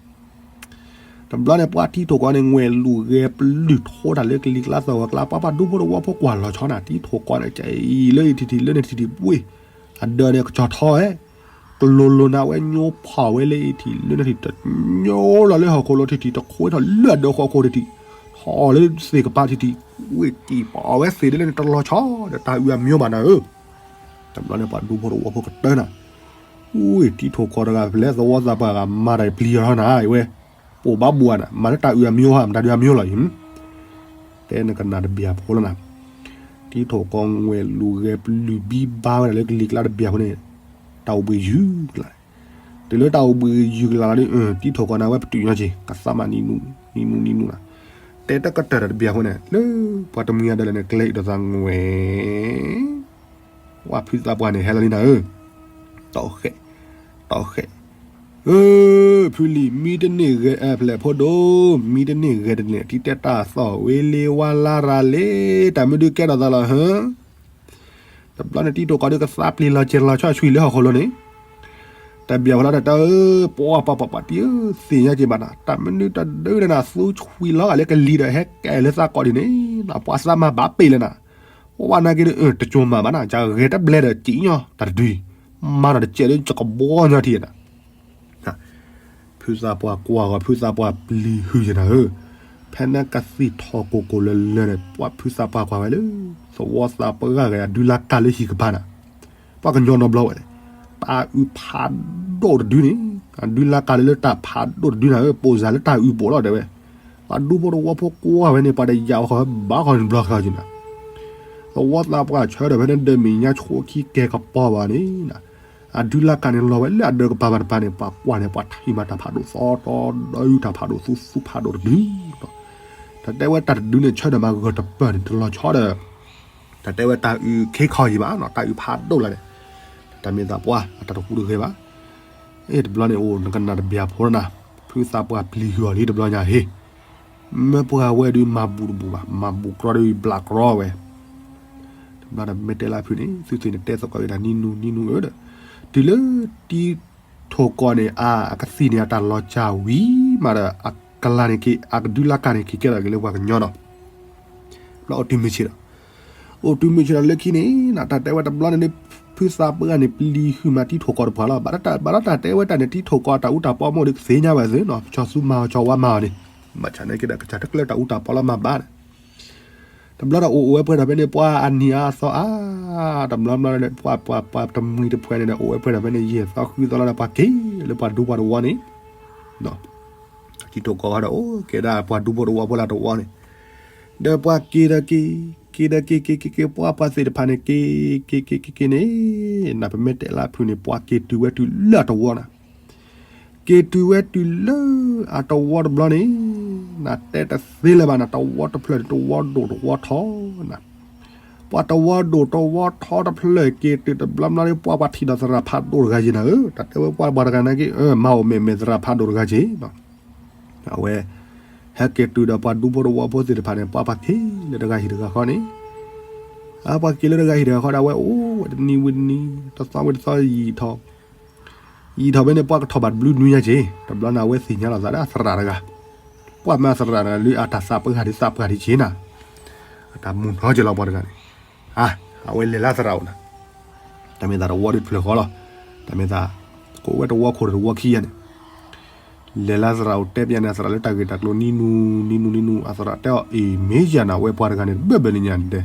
တဘျီန့ၣ် ပှၤတံၤထိၣ်ကီၢ်န့ၣ် ငွဲၤလူၤဂဲၤပျုၢ်ထီတၢ်လၢကလံၤကျါသီၣ်ဂီၤကျါ ပှၤပှၤဒူဖိတဝီဖိကွၢ်လီၤဆီနၤ တံၤထိၣ်ကီၢ်န့ၣ် ကအံၤလၢအံၤထံၣ်ထံၣ်လၢန့ၣ်ထံၣ်ထံၣ်ပှ့ၢ်, အဒၢးန့ၣ်ကစီၤထီဝဲ ကျိၤလိၤနၤဝဲညိဖီၣ်ဝဲလၢအံၤထံၣ်လၢန့ၣ်ထံၣ် တညိလီၤလၢဟီၣ်ခိၣ်လိၤထံၣ်ထံၣ် တခွ့ထီၣ်လၢအဒၢးဃီခိၣ်ထံၣ်ထံၣ်, ထီၣ်လၢသ့ၣ်ကပၤထံၣ်ထံၣ်, ဝ့ၢ်တံၢ်ပီၣ်ဝဲသ့ၣ်ဒ်လဲၣ်န့ၣ် တလီၤဆီဒီးတၢ်အုးအမံၤဘၣ်နၤဧၢ တဘျီန့ၣ် ပှၤဒူဖိတဝီဖိကတၢၢ်နၤ, ဝ့ၢ်တံၤထိၣ်ကီၢ်တဂၤဖဲလဲၣ် သဝီသးပှၢ်ဂၤမၤတၢ်ပျံၤအီၤထီၣ်နၤ အဝဲ, ပိာ်ဘၣ်ဘှီနၤ မၤလၢတၢ်အုးအမံၤဟါ မတၤဒုးအမံၤလီၤအံၤ, တဲနကနၣ်တဘျီဖိလီၤနၤ, တံၤထိၣ်ကီၢ်ငွဲၤလူၤဂဲၤပျုၢ် ဘံဘါဝဲဒၣ်လၢကလံၤကျါတဘျီဖိန့ၣ်, တၢ်အိၣ်ဘှံးယုၢ်ကလၢ်, တုၤလၢတၢ်အိၣ်ဘှံးယုၢ်ကလၢ်လီၤဒီး တံၤထိၣ်ကီၢ်န့ၣ် အဝဲပတုာ်ညီက့ၤ ကသးမးနံၤနူၤ, နံၤနူၤနံၤနူၤနၤ, တဲတကတၢၢ်တဘျီဖိန့ၣ် လၢပှၤတမှံၤအဒၢးလဲၣ်န့ၣ် ကျဲအံၤဒီးသးငွဲၤ ဝဲဖုသးပှၢ်န့ၣ် ဟဲလီၤလံနၤဧၢ, တီၣ်ဃဲး, တီၣ်ဃဲး, ဧၢ, ဖုလံၤ မံတန့ၢ်ဂဲၤ ဖျဲၣ်ဖိဒိၣ်, မံတန့ၢ်ဂဲၤတန့ၢ် တံၤတဲတၢ်သီၣ်ဝ့ၢ်လ့ဝါလါရၤလ့, တၢ်မနုၤကဲထီၣ်သးလီၤဟၢ, တဘျီန့ၣ် တံၤထိၣ်ကီၢ်ဒီးကသးပျံၤလီၤစဲၤလီၤဆီဆွံလၢဟီၣ်ခိၣ်လိၤန့ၣ်, တဘျီဖိလီၤဒီး တၢ်ဧၢ, ပှၤပှၤပှၤပှၤတံၤဧၢ, သ့ၣ်ညါက့ၤဘၣ်နၤ, တၢ်မနုၤတဒုန့ၣ်နၤ သူဆွံလီၤဂာ်လၢကလံၤဒီး ဟဲကဲလၢသးကီၢ်ဒ်န့ၣ်, ပှၤသးမၤဘၣ်ပ့ၢ်လၢနၤ, ပှၤနာ်က့ဒီး တစိၤမၤဘၣ်နၤ, ယဂဲၤတဘျဲဒီး ကံၣ်ညီတၢ်တဒု, မၤဒီးတစဲးလၢယကဘီညီထံးနၤ ဖုသးပှၢ်ကွၢ်ဂီၤ ဖုသးပှၢ်ပျံၤဟုၣ်ယနၤဧၢ, ဖဲနကသံၣ်ထီၣ်ကိၢ်ကိၢ်လၢလၢန့ၣ် ပှၤဖုသးပှၢ်ကွၢ်ဝဲလၢ သဝီသးပှၢ်ဂၤဂၤအဒုလၢကါလၢဟံၣ်ကပၤနၤ, ပှၤကညီနီတဘျီဝဲလဲၣ်, တၢ်အုးဖးဒိၣ်တဒုန့ၣ်, အဒုလၢကါလၢလၢတၢ်ဖးဒိၣ်တဒုနၤဧၢ, ပိာ်စၢ်လၢတၢ်အုးပိာ်လီၤတဲဝဲ, ပှၤဒူဖိတဝီဖိကွၢ်ဝဲန့ၣ် ပှၤတယာ်ဝဲဃီဘၣ်ဃီန့ၣ်တဘျီဃီက့ၤနၤ, သဝီသးပှၢ်ဆၢထၢၣ်ဖဲန့ၣ်ဒီးမဲာ်ညါဆိခံကဲကပီၤဘၣ်န့ၣ်, အဒုလၢ်ကၢ်န့ၣ်လီၤဝဲလၢအဒၢးကပၤဘၣ်တပၤန့ၣ် ပှၤကွၢ်န့ၣ် ပှၤထံၣ်မးတၢ်ဖးဒိၣ်သီတီဒီးတၢ်ဖးဒိၣ်သူသူဖးဒိၣ်တဒု, တၢ်တဲဝဲတၢ်တဒုန့ၣ် ဆၢထၢၣ်မးဂၢၢ်တပၢၢ်န့ၣ် တလီၤဆီဒီး တၢ်တဲဝဲတၢ်အုၣ်ခ့ခီယံၤဘၣ်နီၤ, တၢ်အုၣ်ဖးဒိၣ်လၢၤန့ၣ်, တၢ်မ့ၢ်သးပှၢ်အတၢ်တဟူးတဂ့ၤဘၣ်. အ့ တဘျီန့ၣ်အိၣ်နကနၣ်တဘျီဖိနၤ, ဖုသးပှၢ်ပျံၤဃုာ်အီၤလံတဘျီညါဟ့ၣ်, မ့ၢ်ပှၤဝဲဒုးမၤဘူးတဘူးဘၣ်, မၤဘူးကြီဒီးဘျးကြီဝဲ, တဘျီဒီးမ့ၢ်တဲလၢဖုန့ၣ် သုသ့ၣ်န့ၣ်တဲသကိးက့ၤတၢ်နံၤနူနံၤနူဧၢဒီး, တုၤလၢတံထိၣ်ကီၢ်န့ၣ် အကသံၣ်န့ၣ် အတၢ်လီၤစၢ်ဝံၤမးဒီး အကလၤန့ၣ်က့ၤ အကဒုလၢ်ကၢ်န့ၣ်က့ၤကဲထီၣ်က့ၤလၢပှၤကညီနီၤ, ဘျီအိၣ်တုၤမုၢ်ဆ့ၣ်ဒီး အိၣ်တုၤမုၢ်ဆ့ၣ်ဒီးလၢခံန့ၣ် တၢ်တဲဝဲတဘျီန့ၣ် ဖုသးပှၢ်န့ၣ် ပျံၤဃုာ်မးတံထိၣ်ကီၢ်တပှၢ်လီၤ. ဘၣ်ဒီးတၢ်တဲဝဲတၢ်န့ၣ် တံထိၣ်ကီၢ်တၢ်အူတၢ်ပီမ့ၢ်အိၣ်ဒီးကသ့ၣ်ညါဝဲသ့နီၤ, ပဆီသူမၤအီၤဆီဝါမၤအီၤန့ၣ်, ဘၣ်ဆၣ်န့ၣ်က့ၤဒီး ကစၢ်တကျၢတၢ်အူတၢ်ပီလီၤမၤဘၣ်န့ၣ်, တဘျီဒီးအိၣ်အိၣ်ဝဲပှဲၤဒီးဖဲန့ၣ် ပှၤအနံၤအါအသီအါ, တဘျီဘျီန့ၣ် ပှၤပှၤပှၤတမှံၤတဖှဲးန့ၣ်ဒီး အိၣ်ဝဲပှဲၤဒီးဖဲန့ၣ်ယဲၢ်သီဃုသီလီၤဒီး ပှၤက့ၤလၢပှၤဒူဖိတဝီန့ၣ် တံထိၣ်ကီၢ်ဃီဒီး အိၣ်ကဲဒၣ်ပှၤဒူဖိတဝီဖိလၢတဝီန့ၣ်, ဒီးပှၤက့ၤဒီးက့ၤ, က့ၤဒီးက့ၤက့ၤက့ၤက့ၤ ပှၤပှၤသ့ၣ်တဖၣ်န့ၣ် က့ၤက့ၤက့ၤက့ၤက့ၤန့ၣ်, နပမ့ၢ်တဲလၢဖုန့ၣ် ပှၤက့ၤတုၤဝဲတုၤလၢအတဝီနၤ, က့ၤတုၤဝဲတုၤလၢအတဝီတဘျီန့ၣ်, နတဲတသ့လၢၤဘၣ်နၤ, တဝီတဖျၢၣ်န့ၣ် တဝီဒိၣ်တဝီထီနၤ ပှၤတဝီဒိၣ်တဝီထီတဖျၢၣ်က့ၤတုၤတဘျီဘျီန့ၣ် ပှၤပှၤထံၣ်ဒီးသရၣ်ဖးဒိၣ်တဂၤယဲနၤဧၢ, တၢ်တဲဝဲပှၤပှၤတဂၤန့ၣ်က့ၤ မၤအိၣ်မ့ၢ်မ့ၢ်သရၣ်ဖးဒိၣ်တဂၤက့ၤ, အဝဲ ဟဲက့ၤတုၤဒီးပှၤဒူဖိတဝီဖိသ့ၣ်တဖၣ်န့ၣ် ပှၤပှၤက့ၤလၢတဂၤဟံၣ်တဂၤဃီန့ၣ်, အပှၤက့ၤလၢတဂၤဟံၣ်တဂၤဃီဒီး အဝဲအိၣ်ဝဲတနံၤဝံၤတနံၤ တသီဝံၤတသီ ယံာ်ထီၣ် ယံာ်ထီၣ်ဖဲန့ၣ် ပှၤကထီၣ်ဘၣ်တဘျုးနွံညါက့ၤ, တဘျီန့ၣ် အဝဲသ့ၣ်ညါလီၤသးလၢအသရၣ်တဂၤ, ပှၤမ့ၢ်အသရၣ်တဂၤလၢအတၢ်သးပှၢ်ဂၤဒ်သးပှၢ်ဒ်က့ၤနၤ, အတၢ်မုာ်နီၢ်က့ၤလီၤပှၤတဂၤန့ၣ်, အဝဲလဲၤလၢသရၣ်အိၣ်နၤ, တၢ်မ့ၢ်သးတဝီဒုးတဖျၢၣ်ဃီလီၤ, တၢ်မ့ၢ်သး ကအိၣ်ဝဲတဝီခိၣ်ဒီးတဝီခံယါန့ၣ် လဲၤလၢသရၣ်အိၣ်တဲပျးန့ၣ် အသရၣ်လၢတၢ်ဂ့ၢ်တၢ်ကျိၤနံၤနူနံၤနူနံၤနူ အသရၣ်တဲအီၤ အ့ၣ် မ့ၢ်ယၤနၤ အဝဲပှၤတဂၤန့ၣ် တဘၢၣ်ဘၢၣ်လၢညါန့ၣ်တဲ,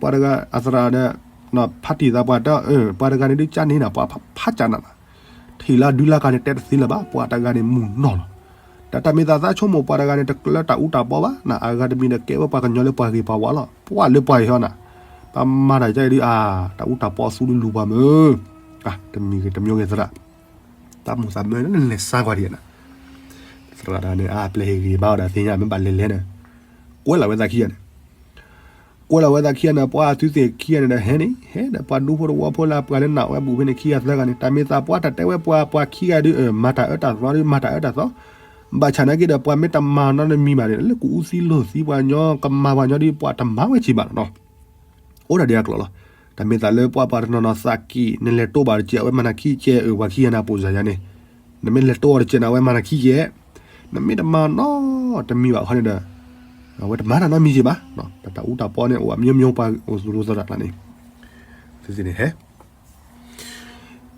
ပှၤတဂၤအသရၣ်ဒီး ဖးတံၢ်သးပှၢ်တဲအီၤ ပှၤတဂၤန့ၣ်ဒုးကၢ်န့ၣ်နၤ ပှၤဖးကၢ်နၤလီၤ, ထံၣ်လၢဒုးလၢကၢ်န့ၣ် တဲတသ့လၢၤဘၣ် ပှၤတဂၤန့ၣ်မုာ်နီၢ်လီၤ, တၢ်တၢ်မ့ၢ်သးသးဆိကမိၣ်ပှၤတဂၤန့ၣ် တကျၢတၢ်အူတၢ်ပီဘၣ်နၤ အဂၤတမံၤဒီးကဲဝဲပှၤကညီလၢပှၤဂ့ၤပှၤဝါလီၤ ပှၤလၢပှၤအံၤဟီနၤ, ပမၤတၢ်ယါအံၤဒုးအါ တၢ်အူတၢ်ပီသူဒုးလူၤပှၤမုၢ်, တမံၤဂ့ၤတမံၤဂ့ၤသရၣ် တၢ်မိၣ်သးမၢန့ၣ်လဲၤစါကွၢ်ဒံးနၤ, သရၣ်တဂၤန့ၣ် အါပျဲၢ်ဟ့ၣ်ဂ့ၤဘၣ်ဝဲဒၣ်သ့ၣ်ညါ မ့ၢ်ဘၣ်လဲၤလဲၤန့ၣ်, ကွဲးလီၤဝဲသးခံဂၤန့ၣ်, ကွဲးလီၤဝဲသးခံဂၤန့ၣ် ပှၤသုသ့ၣ်ခံဂၤန့ၣ်ဒီးဟဲန့ၣ် ဟဲဒီးပှၤဒူဖိတဝီဖိလၢပှၤလၢနးဝဲဘူးဖဲန့ၣ်ခံဂၤသၢဂၤန့ၣ် တၢ်မ့ၢ်သးပှၢ်တၢ်တဲဝဲပှၤပှၤခံဂၤဒုး မၤတၢ်အၢတၢ်သီဒုး မၤတၢ်အၢတၢ်သီ, ဘၣ်ဆၣ်နာ်က့ဒီး ပှၤမ့ၢ်တမၤနီတမံၤဘၣ်န့ၣ် လၢကအူသံလိာ်သံပှၤကညီ ကမၤပှၤကညီဒုး ပှၤတမၤဝဲက့ၤဘၣ်လီၤနီၤ အိၣ်ဒၣ်ဒ်အကျိၤလီၤ. တၢ်မ့ၢ်သးလၢပှၤပှၤတနီၤနီၤသးကံၢ် နလဲၤတိၢ်ဘၣ်တကဲး အဝဲမၤနၤခံကဲး အၢ ပှၤခံဂၤန့ၣ် အပိာ်စၢ်ယါန့ၣ်, နမ့ၢ်လဲၤတိၢ်အီၤတကဲးန့ၣ် အဝဲမၤနၤခံကဲး, နမ့ၢ်တမၤနီတမံၤဘၣ်ခီန့ၣ်ဒီး အဝဲတမၤတၢ်နီတမံၤက့ၤဘၣ်. တၢ်အူတၢ်ပီန့ၣ် အိၣ်အမျိုးမျိုးပှၤအိၣ်သူၣ်လီၤသရၣ်န့ၣ်, သုသ့ၣ်န့ၣ်ဟဲ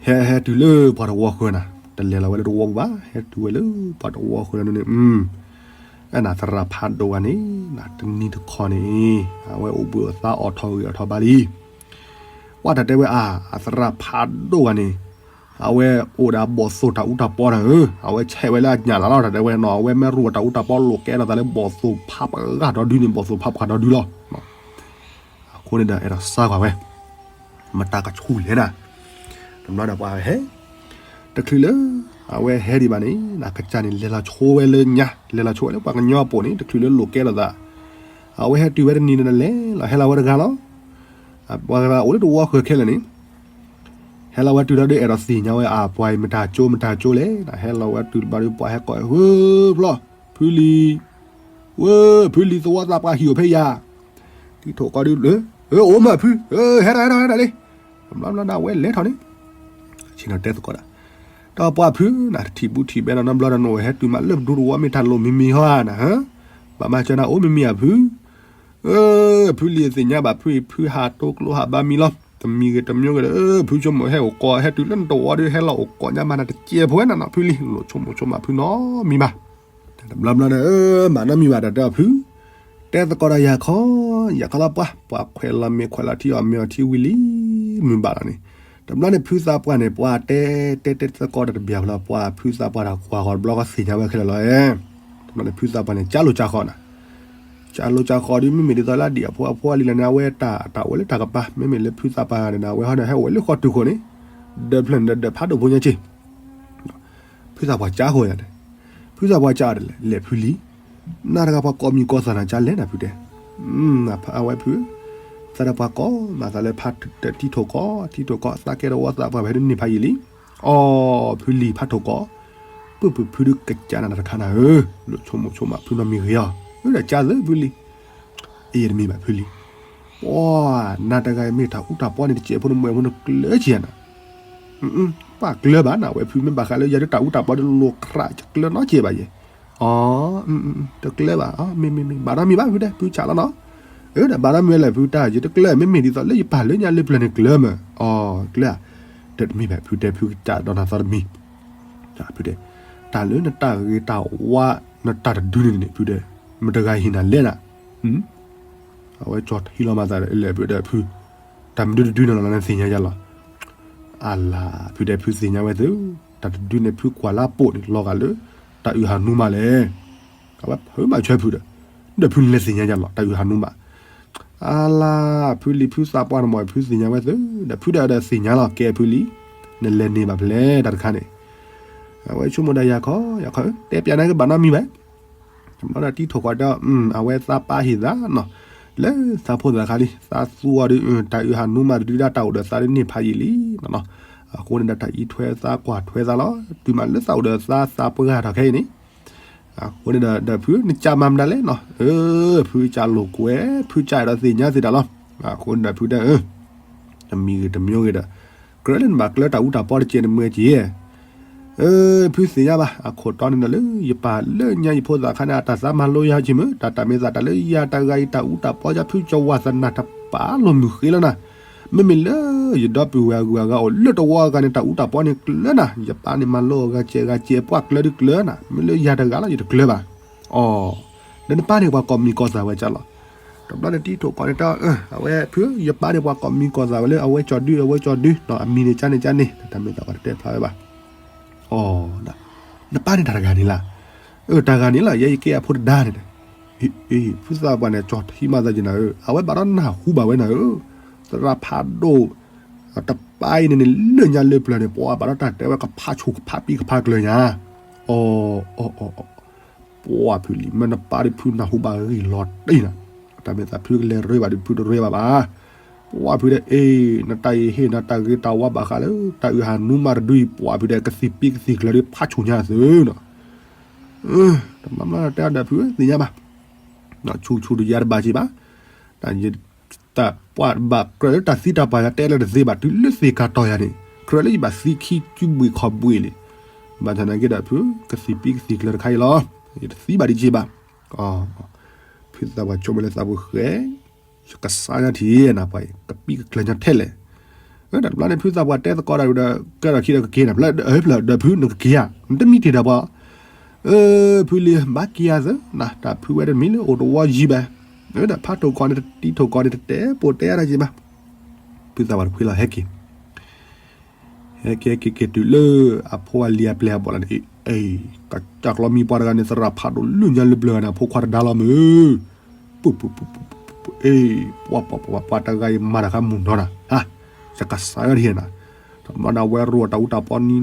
ဟဲဟဲတုၤလၢပှၤတဝီဃၢၤနၤ, တလဲၤလီၤဝဲလၢတဝီပူၤဘၣ်, ဟဲတုၤဝဲလၢပှၤတဝီဃၢၤန့ၣ်, အဲၣ်နၤသရၣ်ဖးဒိၣ်ဂၤန့ၣ် နတနံၤတခီန့ၣ် အဝဲအိၣ်ဘှံးအိၣ်သါအိၣ်ထီၣ်ဂံၢ်အိၣ်ထီၣ်ဘါလံ. ပှၤတၢ်တဲဝဲအါ အသရၣ်ဖးဒိၣ်ဂၤန့ၣ် အဝဲအိၣ်ဒီးဘီၣ်သိၣ်တၢ်အူတၢ်ပီနၤဧၢ, အဝဲဆဲးဝဲလၢအညၣ်လၢ်လီၤ တၢ်တဲဝဲနီၤ, အဝဲမ့ၢ်ရိၣ်တၢ်အူတၢ်ပီလိာ်ကဲထီၣ်သးလၢဘီၣ်သိၣ်ဖးပှၤဂၤဒီဒုန့ၣ် ဘီၣ်သိၣ်ဖးပှၤဒီဒုလီၤ. အဃိန့ၣ်ဒီး အဲၣ်ဒိးစါကွၢ်ဝဲ မတၤကဆူၣ်လဲၣ်နၤ, တဘျီဒီးပှၤဟဲ တချုးလၢ အဝဲဟဲဒံးဘၣ်န့ၣ် နကစၢ်န့ၣ် လဲၤလီၤဆိဝဲလၢညါ လဲၤလီၤဆိဝဲလၢပှၤကညီအပိာ်န့ၣ် တချုးလၢလိာ်ကဲထီၣ်သး, အဝဲဟဲတုၤဝဲတနံၤန့ၣ်ဒီး လဲၤလီၤဟဲလီၤဝဲတဂၤလီၤ. ပှၤဂၤအိၣ်လၢတဝီဃၢၤခဲလၢာ်န့ၣ် ဟဲလီၤဝဲတုၤဒီးဒုးအဲၣ်ဒိးသ့ၣ်ညါဝဲ အပှၤအံၤမတၤကၠိမတၤကၠိလဲၣ်, ဟဲလီၤဝဲတုၤတဘျီဒီး ပှၤဟဲကိးဝဲ ဖုလံၤ, ဝဲ ဖုလံၤသဝီသးပှၢ်ဟံၣ်အိၣ်ဖဲယၤ, တံၤထိၣ်ကီၢ်ဒုး အိၣ်မးဖု, ဟဲဒၣ်ဟဲဒၣ်ဟဲဒၣ်လံ. တဘျီဘျီဒီးအဝဲလဲၤထီၣ်န့ၣ် ဆ့ၣ်နီၤတဲသကိးဒၣ်, ဒီးပှၤဖုနၤ တထံၣ်ဘူးထံၣ်ဘဲဒီးနီတဘျီဒီး နအိၣ်ဟဲတုၤမးလၢပဒူတဝီ မ့ၢ်တၢ်လိၣ်မံၤမံၤဟီဧါနၤ, ဘၣ်မၤစၢၤနၤအိၣ်မံၤမံၤဧါဖု ဖုလံၤသ့ၣ်ညါဘၣ်ဖုအံၤ ဖုဟးတိကျိဟးဘါမံၤလီၤ. တမံၤဂ့ၤတမံၤဂ့ၤဒီး ဖုဆိကမိၣ်ဟဲအိၣ်ကိး ဟဲတုၤလၢနတဝီဒီး ဟဲလီၤအိၣ်ကိးညါမးနၤတစဲးဖိဝဲနၤနီၤ ဖုလံၤ လိၣ်ဆိကမိၣ်ဆိကမးဖုနီတမံၤဘၣ်. တဘျီဘျီဒီး မၤနီတမံၤဘၣ်ဒီးတဲအီၤဖု, တဲသကိးဒီးယၤခီ, ယၤခီလီၤပှၤ, ပှၤခွဲးလီၤမ့ၤခွဲးလီၤထံအီၣ်မ့ၤအီၣ်ထံဝံၤလံ မုၢ်ဘၣ်လီၤန့ၣ်, တဘျီန့ၣ်ဖုသးပှၢ်န့ၣ် ပှၤတဲတဲတဲသကိးဒီးတဘၣ်လီၤ ပှၤဖုသးပှၢ်တၢ်ကွၢ်ဃီတဘျီဃီသ့ၣ်ညါဝဲခဲလၢာ်လီၤ. ဖုသးပှၢ်န့ၣ် ကၠါလိာ်ကၠါဃီနၤ, ကၠါလိာ်ကၠါဃီဒီး မ့မ့ၢ်ဒ်သိးလၢဒံၣ်အဖိအဖိအလံၤလၢန့ၣ် အဝဲတၢ်တၢ်အိၣ်လၢတၢ်ကပၤ, မ့မ့ၢ်လၢဖုသးပှၢ်န့ၣ် အဝဲဟီန့ၣ် ဟဲအိၣ်ဝဲလၢဃီတုၤဃိန့ၣ်, ဒၢးဖျၢၣ်န့ၣ်ဒီးဒၢးဖးဒိၣ်ဖိညါက့ ဖုသးပှၢ်ကၠါဃီယၤန့ၣ်, ဖုသးပှၢ်ကၠါအီၤဒ်လဲၣ် လဲၤဖုလံ, နၤတဂၤပှၤကိးမံၤကိးသးနၤကၠါလဲၣ်နၤဖုတဲ, အဝဲဖု, သးဒီးပှၤကိးမးသးလၢဖးတထံၣ်ထိၣ်ကိး ထံၣ်ထိၣ်ကိး သးကဲတဝီသးပှၢ်ဖဲန့ၣ်န့ၢ်ဖးယံာ်လံ, အီ ဖုလံၤဖးထိၣ်ကိး, ပုၢ်ပုၢ်ဖုဒုးကကၠါနၤတခါနၤဧၢ, ဆိကမိၣ်ဆိကမးဖုနီတမံၤဂ့ၤအီၤ, ဒီးကၠါသ့ဖုလံၤ အ့ တမ့ၢ်ဘၣ်ဖုလံၤ, ပှၤ နၤတဂၤအံၤမ့ၢ်တၢ်အူတၢ်ပီန့ၣ် တစဲးဖိနမဲာ်ဖိနကျၢၤက့ၤနၤ, ပၢ်ကျၢၤဘၣ်နၤ အဝဲဖုမ့ၢ်ဘၣ်ဃးလၢယၤဒ်တၢ်အူတၢ်ပီဒ်လိၤကြး ယကျၢၤနီတစဲးဘၣ်ယဲ, အီ တကျၢၤဘၣ် မ့ၢ်မ့ၢ်မ့ၢ် ဘၣ်နီတမံၤဘၣ်ဖုတဲ ဖုကၠါလီၤနီၤ, အၢဒီးဘၣ်နီတမံၤဝဲလဲၣ်ဖုတၢ် ယတကျၢၤ မ့မ့ၢ်ဒ်သိးလၢယပာ်လၢညါလၢပျၢၤန့ၣ်ကျၢၤမး, အီ ကျၢၤဧါ, တမ့ၢ်ဘၣ်ဖုတဲ ဖုကၠါဒီးနၤသီတမံၤ ဖုတဲ, တၢ်လၢနတၢ်ဂ့ၤတၢ်ဝါ နတၢ်တဒုန့ၣ်န့ၣ် ဖုတဲ, မတဂၤဟ့ၣ်နၤလဲၣ်နၤ, အဝဲကၠီထံလီၤမၤသးဒီး လဲၤဖုတဲဖု, တၢ်မနုၤတဒုန့ၣ်လီၤ နသ့ၣ်ညါယၤလီၤ, အလၤ ဖုတဲဖုသ့ၣ်ညါဝဲသု, တၢ်တဒုန့ၣ်ဖုကွၢ်လၢပိာ်န့ၣ် လီၤဂာ်လၢ တၢ်အုၣ်ဟးနူမးလဲၣ်, အဝဲဖုမၤဆၢဖုဒီး, ဒီးဖုန့ၣ်လဲၤသ့ၣ်ညါယၤလီၤ တၢ်အုၣ်ဟးနူမး အလၤ ဖုလံၤဖုသးပှၢ်န့ၣ်မ့ၢ် ဖုသ့ၣ်ညါဝဲသု, ဒီးဖုဒီးဒီးသ့ၣ်ညါလီၤ ကဲဖုလံၤ, နလဲၤန့ၢ်ဘၣ်ဖဲလဲၣ်တၢ်တခါန့ၣ်, အဝဲဆိကမိၣ်ဒီးယၤခီ, ယၤခီ, တဲပျးန့ၢ်ကဘၣ်နီတမံၤဘၣ်, တဘျီဒီးတံၤထိၣ်ဃီဒီး, အဝဲသးပၢ်ဟ့ၣ်သးနီၤ, လၢသးဖိသၣ်ခါလံ, သးသူအီၤဒီး, တၢ်အုၣ်ဟးနူမးတဒုဒၣ်တၢ်အိၣ်ဒီးသးဒ်န့ၢ်ဖးယံာ်လံနီၤ, အဃိန့ၣ်ဒီးတၢ်အံးထွဲသးကွၢ်ထွဲသးလီၤ, တုၤမးလၢသးအိၣ်ဒီးသးသးပှၢ်ထီၣ်ခဲအံၤန့ၣ် အဃိန့ၣ်ဒီး ဒီးဖုနကၠါမၤမနုၤလဲၣ်နီၤ, အၢ ဖုကၠါလိာ်ကွဲ, ဖုကၠါအဲၣ်ဒိးသ့ၣ်ညါသ့ၣ်တၢ်လီၤ, အဃိန့ၣ်ဒီးဖုတဲ, တမံၤဂ့ၤတမံၤဂ့ၤဒီး, ကြၢးလၢနဘၣ်ကျၢၤတၢ်အူတၢ်ပီတကဲးနမ့ၢ်ကဲ, အၢ ဖုသ့ၣ်ညါဘၣ်, အခိၣ်တီန့ၣ်ဒီးလၢယပၢ်လၢညါယဖိသၣ်ခါန့ၣ် အတၢ်သးမၤလိယၤက့မ့ၢ်, တၢ်တၢ်မ့ၢ်သးတၢ်လၢယၤတဂၤအံၤတၢ်အူတၢ်ပီယၤဖုကၠီဝးသနၢ်တပာ်လိာ်မုၢ်ဃ့လီၤနၤ, မ့မ့ၢ်လၢယဒီပုၢ်ဝဲၢ်အဂုၤအဂၤအိၣ်လၢတဝီအဂၤန့ၣ် တၢ်အူတၢ်ပီန့ၣ်ကျၢၤနၤ, ယပၢ်န့ၣ်မၤလိအဂၤစဲးဂၤစဲး ပှၢ်ကျၢၤဒုးကျၢၤနၤ, မ့ၢ်လၢယၤတဂၤလီၤ ယတကျၢၤဘၣ်, အီၤ, ဒီးနပၢ်န့ၣ်ပှၤကိးမံၤကိးသးဝဲကၠါလီၤ, တဘျီန့ၣ်တံၤထိၣ်ဃီန့ၣ်တဲ, အဝဲဖု ယပၢ်န့ၣ်ပှၤကိးမံၤကိးသးဝဲလၢအဝဲကၠီဒု အဝဲကၠီဒု, အမံၤန့ၣ်ကၠါန့ၣ်ကၠါန့ၣ် တၢ်မ့ၢ်သးပှၤတတဲဖျါဝဲဘၣ်, အီၤ, နပၢ်န့ၣ်တၢ်တဂၤန့ၣ်လၢ, အၢ တၢ်ဂၤန့ၣ်လီၤ ယဲယကဲအဖိတဒါန့ၣ်, ဖုသးပှၢ်န့ၣ် ကၠီထံမၤသးက့ၤနၤဧၢ, အဝဲဘၣ်ဒီးနၢ်ဟူဘၣ်ဝဲနၤဧၢ, သရၣ်ဖးဒိၣ် တပၢ်အံၤန့ၣ်န့ၣ် လၢညါလၢပျၢၤန့ၣ် ပှၤဘၣ်ဒီးတၢ်တဲဝဲကဖးဆူၣ်ကဖးပံကဖးကျၢၤညါ, အီၤ, အီၤ, အီၤ, ပှၤဖုလံၤ မ့ၢ်နပၢ်ဒီးဖုနၢ်ဟူဘၣ်ဂ့ၤလီၤတံၢ်နၤ, တၢ်မ့ၢ်သးဖုကလဲၤရ့ဘၣ်ဒီး ဖုတရ့ဘၣ်ဘၣ်, ပှၤဖုဒီး အ့ နတၢ်အံၤဟ့ၣ်နၤတၢ်ဂ့ၤတၢ်ဝါဘၣ်ဃးလၢ တၢ်အုၣ်ဟးနူမးတဒုအံၤ ပှၤဖုဒီး ကသံၣ်ပံကသံၣ်ကျၢၤဒီး ဖးဆူၣ်ညါသုနီၤ, တမၤမၤတဲဒီးဖုသ့ၣ်ညါဘၣ်, ဆူၣ်ဆူၣ်ဒီးယၤတဘၣ်က့ၤဘၣ်, တၢ်ပှၤဘၣ်ကြၢးလၢတၢ်သံတၢ်ပှၢ်ယၤတဲလၢတသ့ဘၣ် တုၤလၢသ့ၣ်ကၤတီၢ်ယၤန့ၣ် ကြၢးလၢယဘၣ်သံခံစုဘှ့ၣ်ခီၣ်ဘှ့ၣ်လံ, ဘၣ်ဆၣ်သနာ်က့ဒီးဖု ကသံၣ်ပံကသံၣ်ကျၢၤတခါအံၤလီၤ, ယတသံဘၣ်ဒံးက့ၤဘၣ်, ဖုသးပှၢ်ဆိကမိၣ်လၢသးပူၤဃဲ ယကစါညါထံၣ်နၤပှၤအံၤ ကပံကကျၢၤညါထဲလဲၣ်, တဘျီန့ၣ် ဖုသးပှၢ်တဲသကိးဒီး ကဲထီၣ်ခံဒီးကက့ၤနၤ ဖျၢၣ်ဖျၢၣ်ဒီးဖုနကက့ၤဧါ နတမံတ့ၢ်ဒီးပှၤ, အၢ ဖုလံၤ ဘၣ်က့ၤယၤသၢနၤ တၢ်ဖုဝဲတမံၤလၢအိၣ်တဝီယံၤဘၣ်, ဒီးဖးထိၣ်ကီးန့ၣ် တံၤထိၣ်ကီးန့ၣ် တတဲပိာ်တဲအါတၢ်က့ၤဘၣ်, ဖုသးပှၢ်တခွ့လီၤဟဲက့ၤ ဟဲက့ၤဟဲက့ၤက့ၤတုၤလၢ အဖိအလံၤအပျဲၢ်အဘီၣ်လီၤန့ၣ်, အ့ ကစၢ်ကျီမံပှၤတဂၤန့ၣ် သရၣ်ဖးဒိၣ်လၢညါလၢပျၢၤဂၤန့ၣ် အဖိခွါတဒါလီၤမ့ၢ်, ပူၤပူၤပူၤပူၤပူၤ အ့ ပှၤပှၤပှၤပှၤတဂၤအံၤမၤတၢ်ခါမုၢ်နီၤနၤ, ဟါ, ယကစၢ်ဂၤတဟ့ၣ်နၤ, တဘျီန့ၣ် အဝဲရိၣ်တၢ်အူတၢ်ပီနံၤနူၤ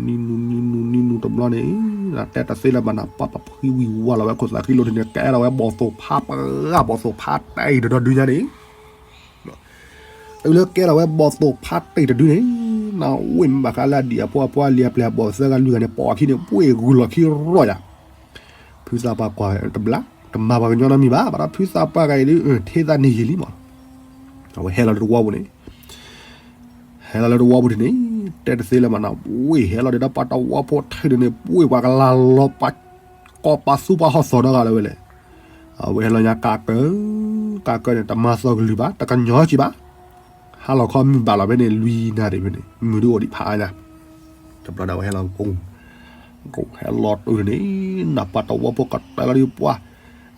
နံၤနူၤနံၤနူၤနံၤနူၤတဘျီန့ၣ်, နတဲတသ့လၢၤဘၣ်နၤ ပှၤပှၤဖှံဝံၤဝါလီၤဝဲခိၣ်သးဃံလိာ်န့ၣ် ကဲထီၣ်ဝဲဘီၣ်သိၣ်ဖးပှၢ် ဘီၣ်သိၣ်ဖးတၢ်အံၤတဒီဒုညါန့ၣ် တုၤလၢကဲထီၣ်ဝဲဘီၣ်သိၣ်ဖးတံၢ်တဒုန့ၣ်, နဝ့ၢ်မ့ၢ်ဘၣ်ဃးလၢအဒံၣ်အဖိအဖိအလံၤအပျဲၢ်အဘီၣ်သၢဂၤလွံၢ်ဂၤန့ၣ် ပိာ်အခံန့ၣ် ပှ့ၤဂုာ်လီၤခံရီၣ်ယၤ, ဖုသးပှၢ်ကွၢ်တဘျီ, တမၤပှၤကညီနီတမံၤဘၣ်, ဘၣ်ဒီးဖုသးပှၢ်ဂၤအံၤဒုး ထဲသးန့ၢ်ယံာ်လံမး, အဝဲဟဲလီၤလၢတဝီပူၤန့ၣ် ဟဲလီၤလၢတဝီပူၤထံၣ်န့ၣ်, တဲတသ့လၢၤမးနၤ, ဝ့ၢ်ဟဲလီၤဒံးဒီးပှၤတဝီဖိထံၣ်န့ၣ် ပှ့ၤပှၤကလၤလီၤပှၤကိးပှၤသူပှၤဟီၣ်သီၣ်နီတဂၤလၢၤဝဲလဲၣ်, အဝဲဟဲလီၤညါကးကၢ, ကးကၢန့ၣ် တမၤသီကလုၢ်ဘၣ် တကညီက့ဘၣ်, ဟါလီၤခီမုၢ်ဘၣ်လီၤဖဲန့ၣ် လွံၢ်နၣ်ရံၣ်ဖဲန့ၣ် မုၢ်ဒုးအိၣ်ဒံးဖးညါ, တဘျီဒီးအဝဲဟဲလီၤ, ဟဲလီၤတုၤန့ၣ်, နပှၤတဝီဖိကတဲလီၤဒံးပှၤ,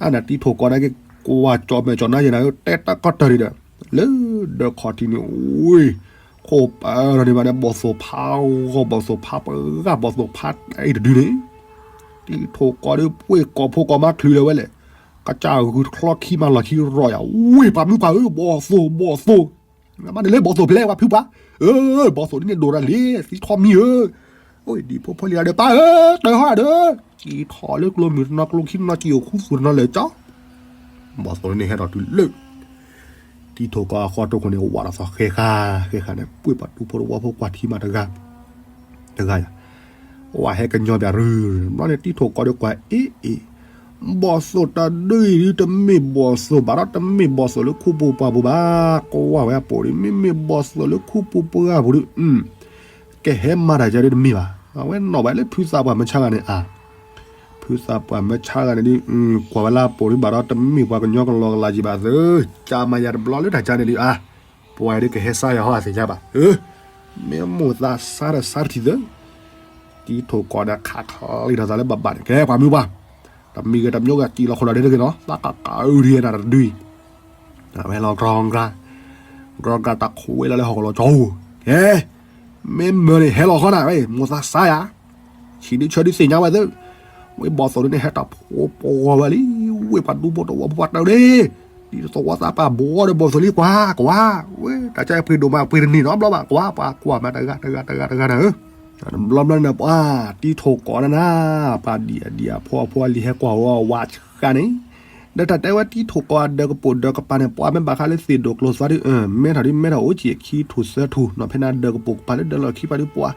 အါနတံၤထိၣ်ကီးန့ၣ်က့ၤ ကွၢ်ကၠီၣ်မဲာ်ကၠီၣ်နါယဲၢ်နၤဧၢ တဲတၢ်ကီတၢၢ်ဒံးဒီး, လၢဒၢးခီၣ်ထံးန့ၣ် ဝ့ၢ်, ခိၣ်ပၢလီၤန့ၣ်ဘၣ်န့ၣ် ဘီၣ်သိၣ်ဖးဂီၢ် ဘီၣ်သိၣ်ဖးပှၢ် ဘီၣ်သိၣ်ဖးတံၢ်တဒုန့ၣ် တံၢ်ထိၣ်ကီးဒီး ပှ့ၢ်ကိးဖိကိးမါချုးလၢၤဝဲလဲၣ်, ကစၢ်ဂုာ်တချီခံမးလီၤခံရီၣ်ယၤ, ဝ့ၢ်ပှၤမုၢ်ပှၢ်ဧၢ, ဘီၣ်သိၣ် ဘီၣ်သိၣ်, မ့ၢ်န့ၣ်လၢဘီၣ်သိၣ်ဖဲလဲၣ် ပှၤဖုပှၤ, အၢ ဘီၣ်သိၣ်ဒ်န့ၣ်ဒိၣ်တၢ်လံ, သံထီၣ်မံဧၢ, အိၣ်ဒံးဖိဖိလံၤဒီး ပၢ်ဧၢ, တၢ်ဟီဒီး, ကံထီၣ်လၢကျိမုၢ်တနီၤ ကျိခံတနီၤ ကံအိၣ်ခူသူၣ်တနီၤလၢာ်ကၠီ ဘီၣ်သိၣ်န့ၣ်ဟဲထီၣ်တုၤလၢ တံၢ်ထိၣ်ကီးအဃီတိၢ်ခိၣ်န့ၣ် ဝးထီၣ်သီဃဲဃာ်ဃဲဃာ်န့ၣ် ပှ့ၢ်ပှၤဒူဖိတဝီဖိကွၢ်ထံမးတဂၤ, တဂၤယၤ, ဝဲဟဲကညီဘၣ်ရူၤ, ဘျီန့ၣ်တံၢ်ထိၣ်ကီးဒီးကွၢ်အ့ၣ်အ့ၣ်, ဘီၣ်သိၣ်တဒုအံၤဒုတမ့ၢ်ဘီၣ်သိၣ်ဘၣ်ဒီး တမ့ၢ်ဘီၣ်သိၣ်လၢခူပူၤပှၢ်ပူၤဘၣ်, ကွၢ်ဝဲအပိာ်ဒု မ့မ့ၢ်ဘီၣ်သိၣ်လၢခူပူၤပှၢ်ပူၤဒု ကဟဲမၤတၢ်ကဲဒ်တမ့ၢ်ဘၣ်, အဝဲနီၣ်ဘၣ်လၢဖုသးပှၢ်မၢဆါဂၤန့ၣ်ဧါ, ဖုသးပှၢ်မၢဆါဂၤန့ၣ်ဒုး ကွၢ်ဝဲလၢအပိာ်ဒုဘၣ်ဒီး တမ့ၢ်ပှၤကညီကလီကလီက့ၤဘၣ်သု, ကမၤယၤတဘျီလၢတၢ်ကါန့ၣ်ဒုး အါ, ပှၤဒုးကဟဲစါယၤဟီအသ့ၣ်ညါဘၣ်, မ့ၢ်မိၣ်သးစါဒီးစါတထံၣ်သု, တံၢ်ထိၣ်ကီးဒီးခးချံးထီၣ်သးလၢဘၣ်ဘၣ်န့ၣ် ကဲပှၤမုၢ်ပှၢ်, တမံၤဂ့ၤတမံၤဂ့ၤ ကံလီၤခိၣ်လီၤဒဲတဂ့ၤနီၤ သးကကးအုဒံးနၤတဒုအံၤ အဝဲလီၤကြီကြီ, ကြီကြီတၢ်ခိးဝဲလီၤလၢဟီၣ်ခိၣ်လီၤကြီဧိၤ, ကဲ, မ့ၢ်မၢန့ၣ် ဟဲလီၤဃီနၤ, မိၢ်သးစါယၤ, ဆံးဒုးဆၢဒုးသ့ၣ်ညါဝဲသ့ၣ်, ဝဲဘီၣ်သိၣ်ဒုန့ၣ် ဟဲတၢ်ဖိပှီၤဝဲလံ, ဝဲပှၤဒူဖိတဝီဖိပှၤတၢ်န့ၣ်, ဒ်သဝီသးပှၢ်ဘီဒီးဘီၣ်သိၣ်လံကွၢ်ကွၢ်, ဝဲတၢ်ကါပှ့ၤဒိၣ်မးပှ့ၤတန့ၢ်နီတဘျီဘၣ်, ကွၢ်ပှၤကွၢ်မးတဂၤတဂၤတဂၤတဂၤနၤဧၢ, တဘျီဘျီန့ၣ် ပှၤတံၢ်ထိၣ်ကီးနၤနၤ, ပှၤဒံၣ်အဒံၣ်အဖိအဖိအလံၤဟဲကွၢ်ဝဲဝးဆှါန့ၣ် ဒီးတၢ်တဲဝဲတံၢ်ထိၣ်ကီးအဒၢးကပိာ်ဒၢးကပၤန့ၣ် ပှၤမ့ၢ်ဘၣ်ဃးလၢသ့ၣ်ဒိၣ်ကျိၤသွါဒီး မဲထီၣ်ဒ်မဲထီၣ်အိၣ်ကံၣ်အခံထူၣ်သၢထူၣ်နီၤ ဖဲန့ၣ်အဒၢးကပိာ်ကပၤလၢဒၢးလီၢ်ခံပၤဒ်ပှၤ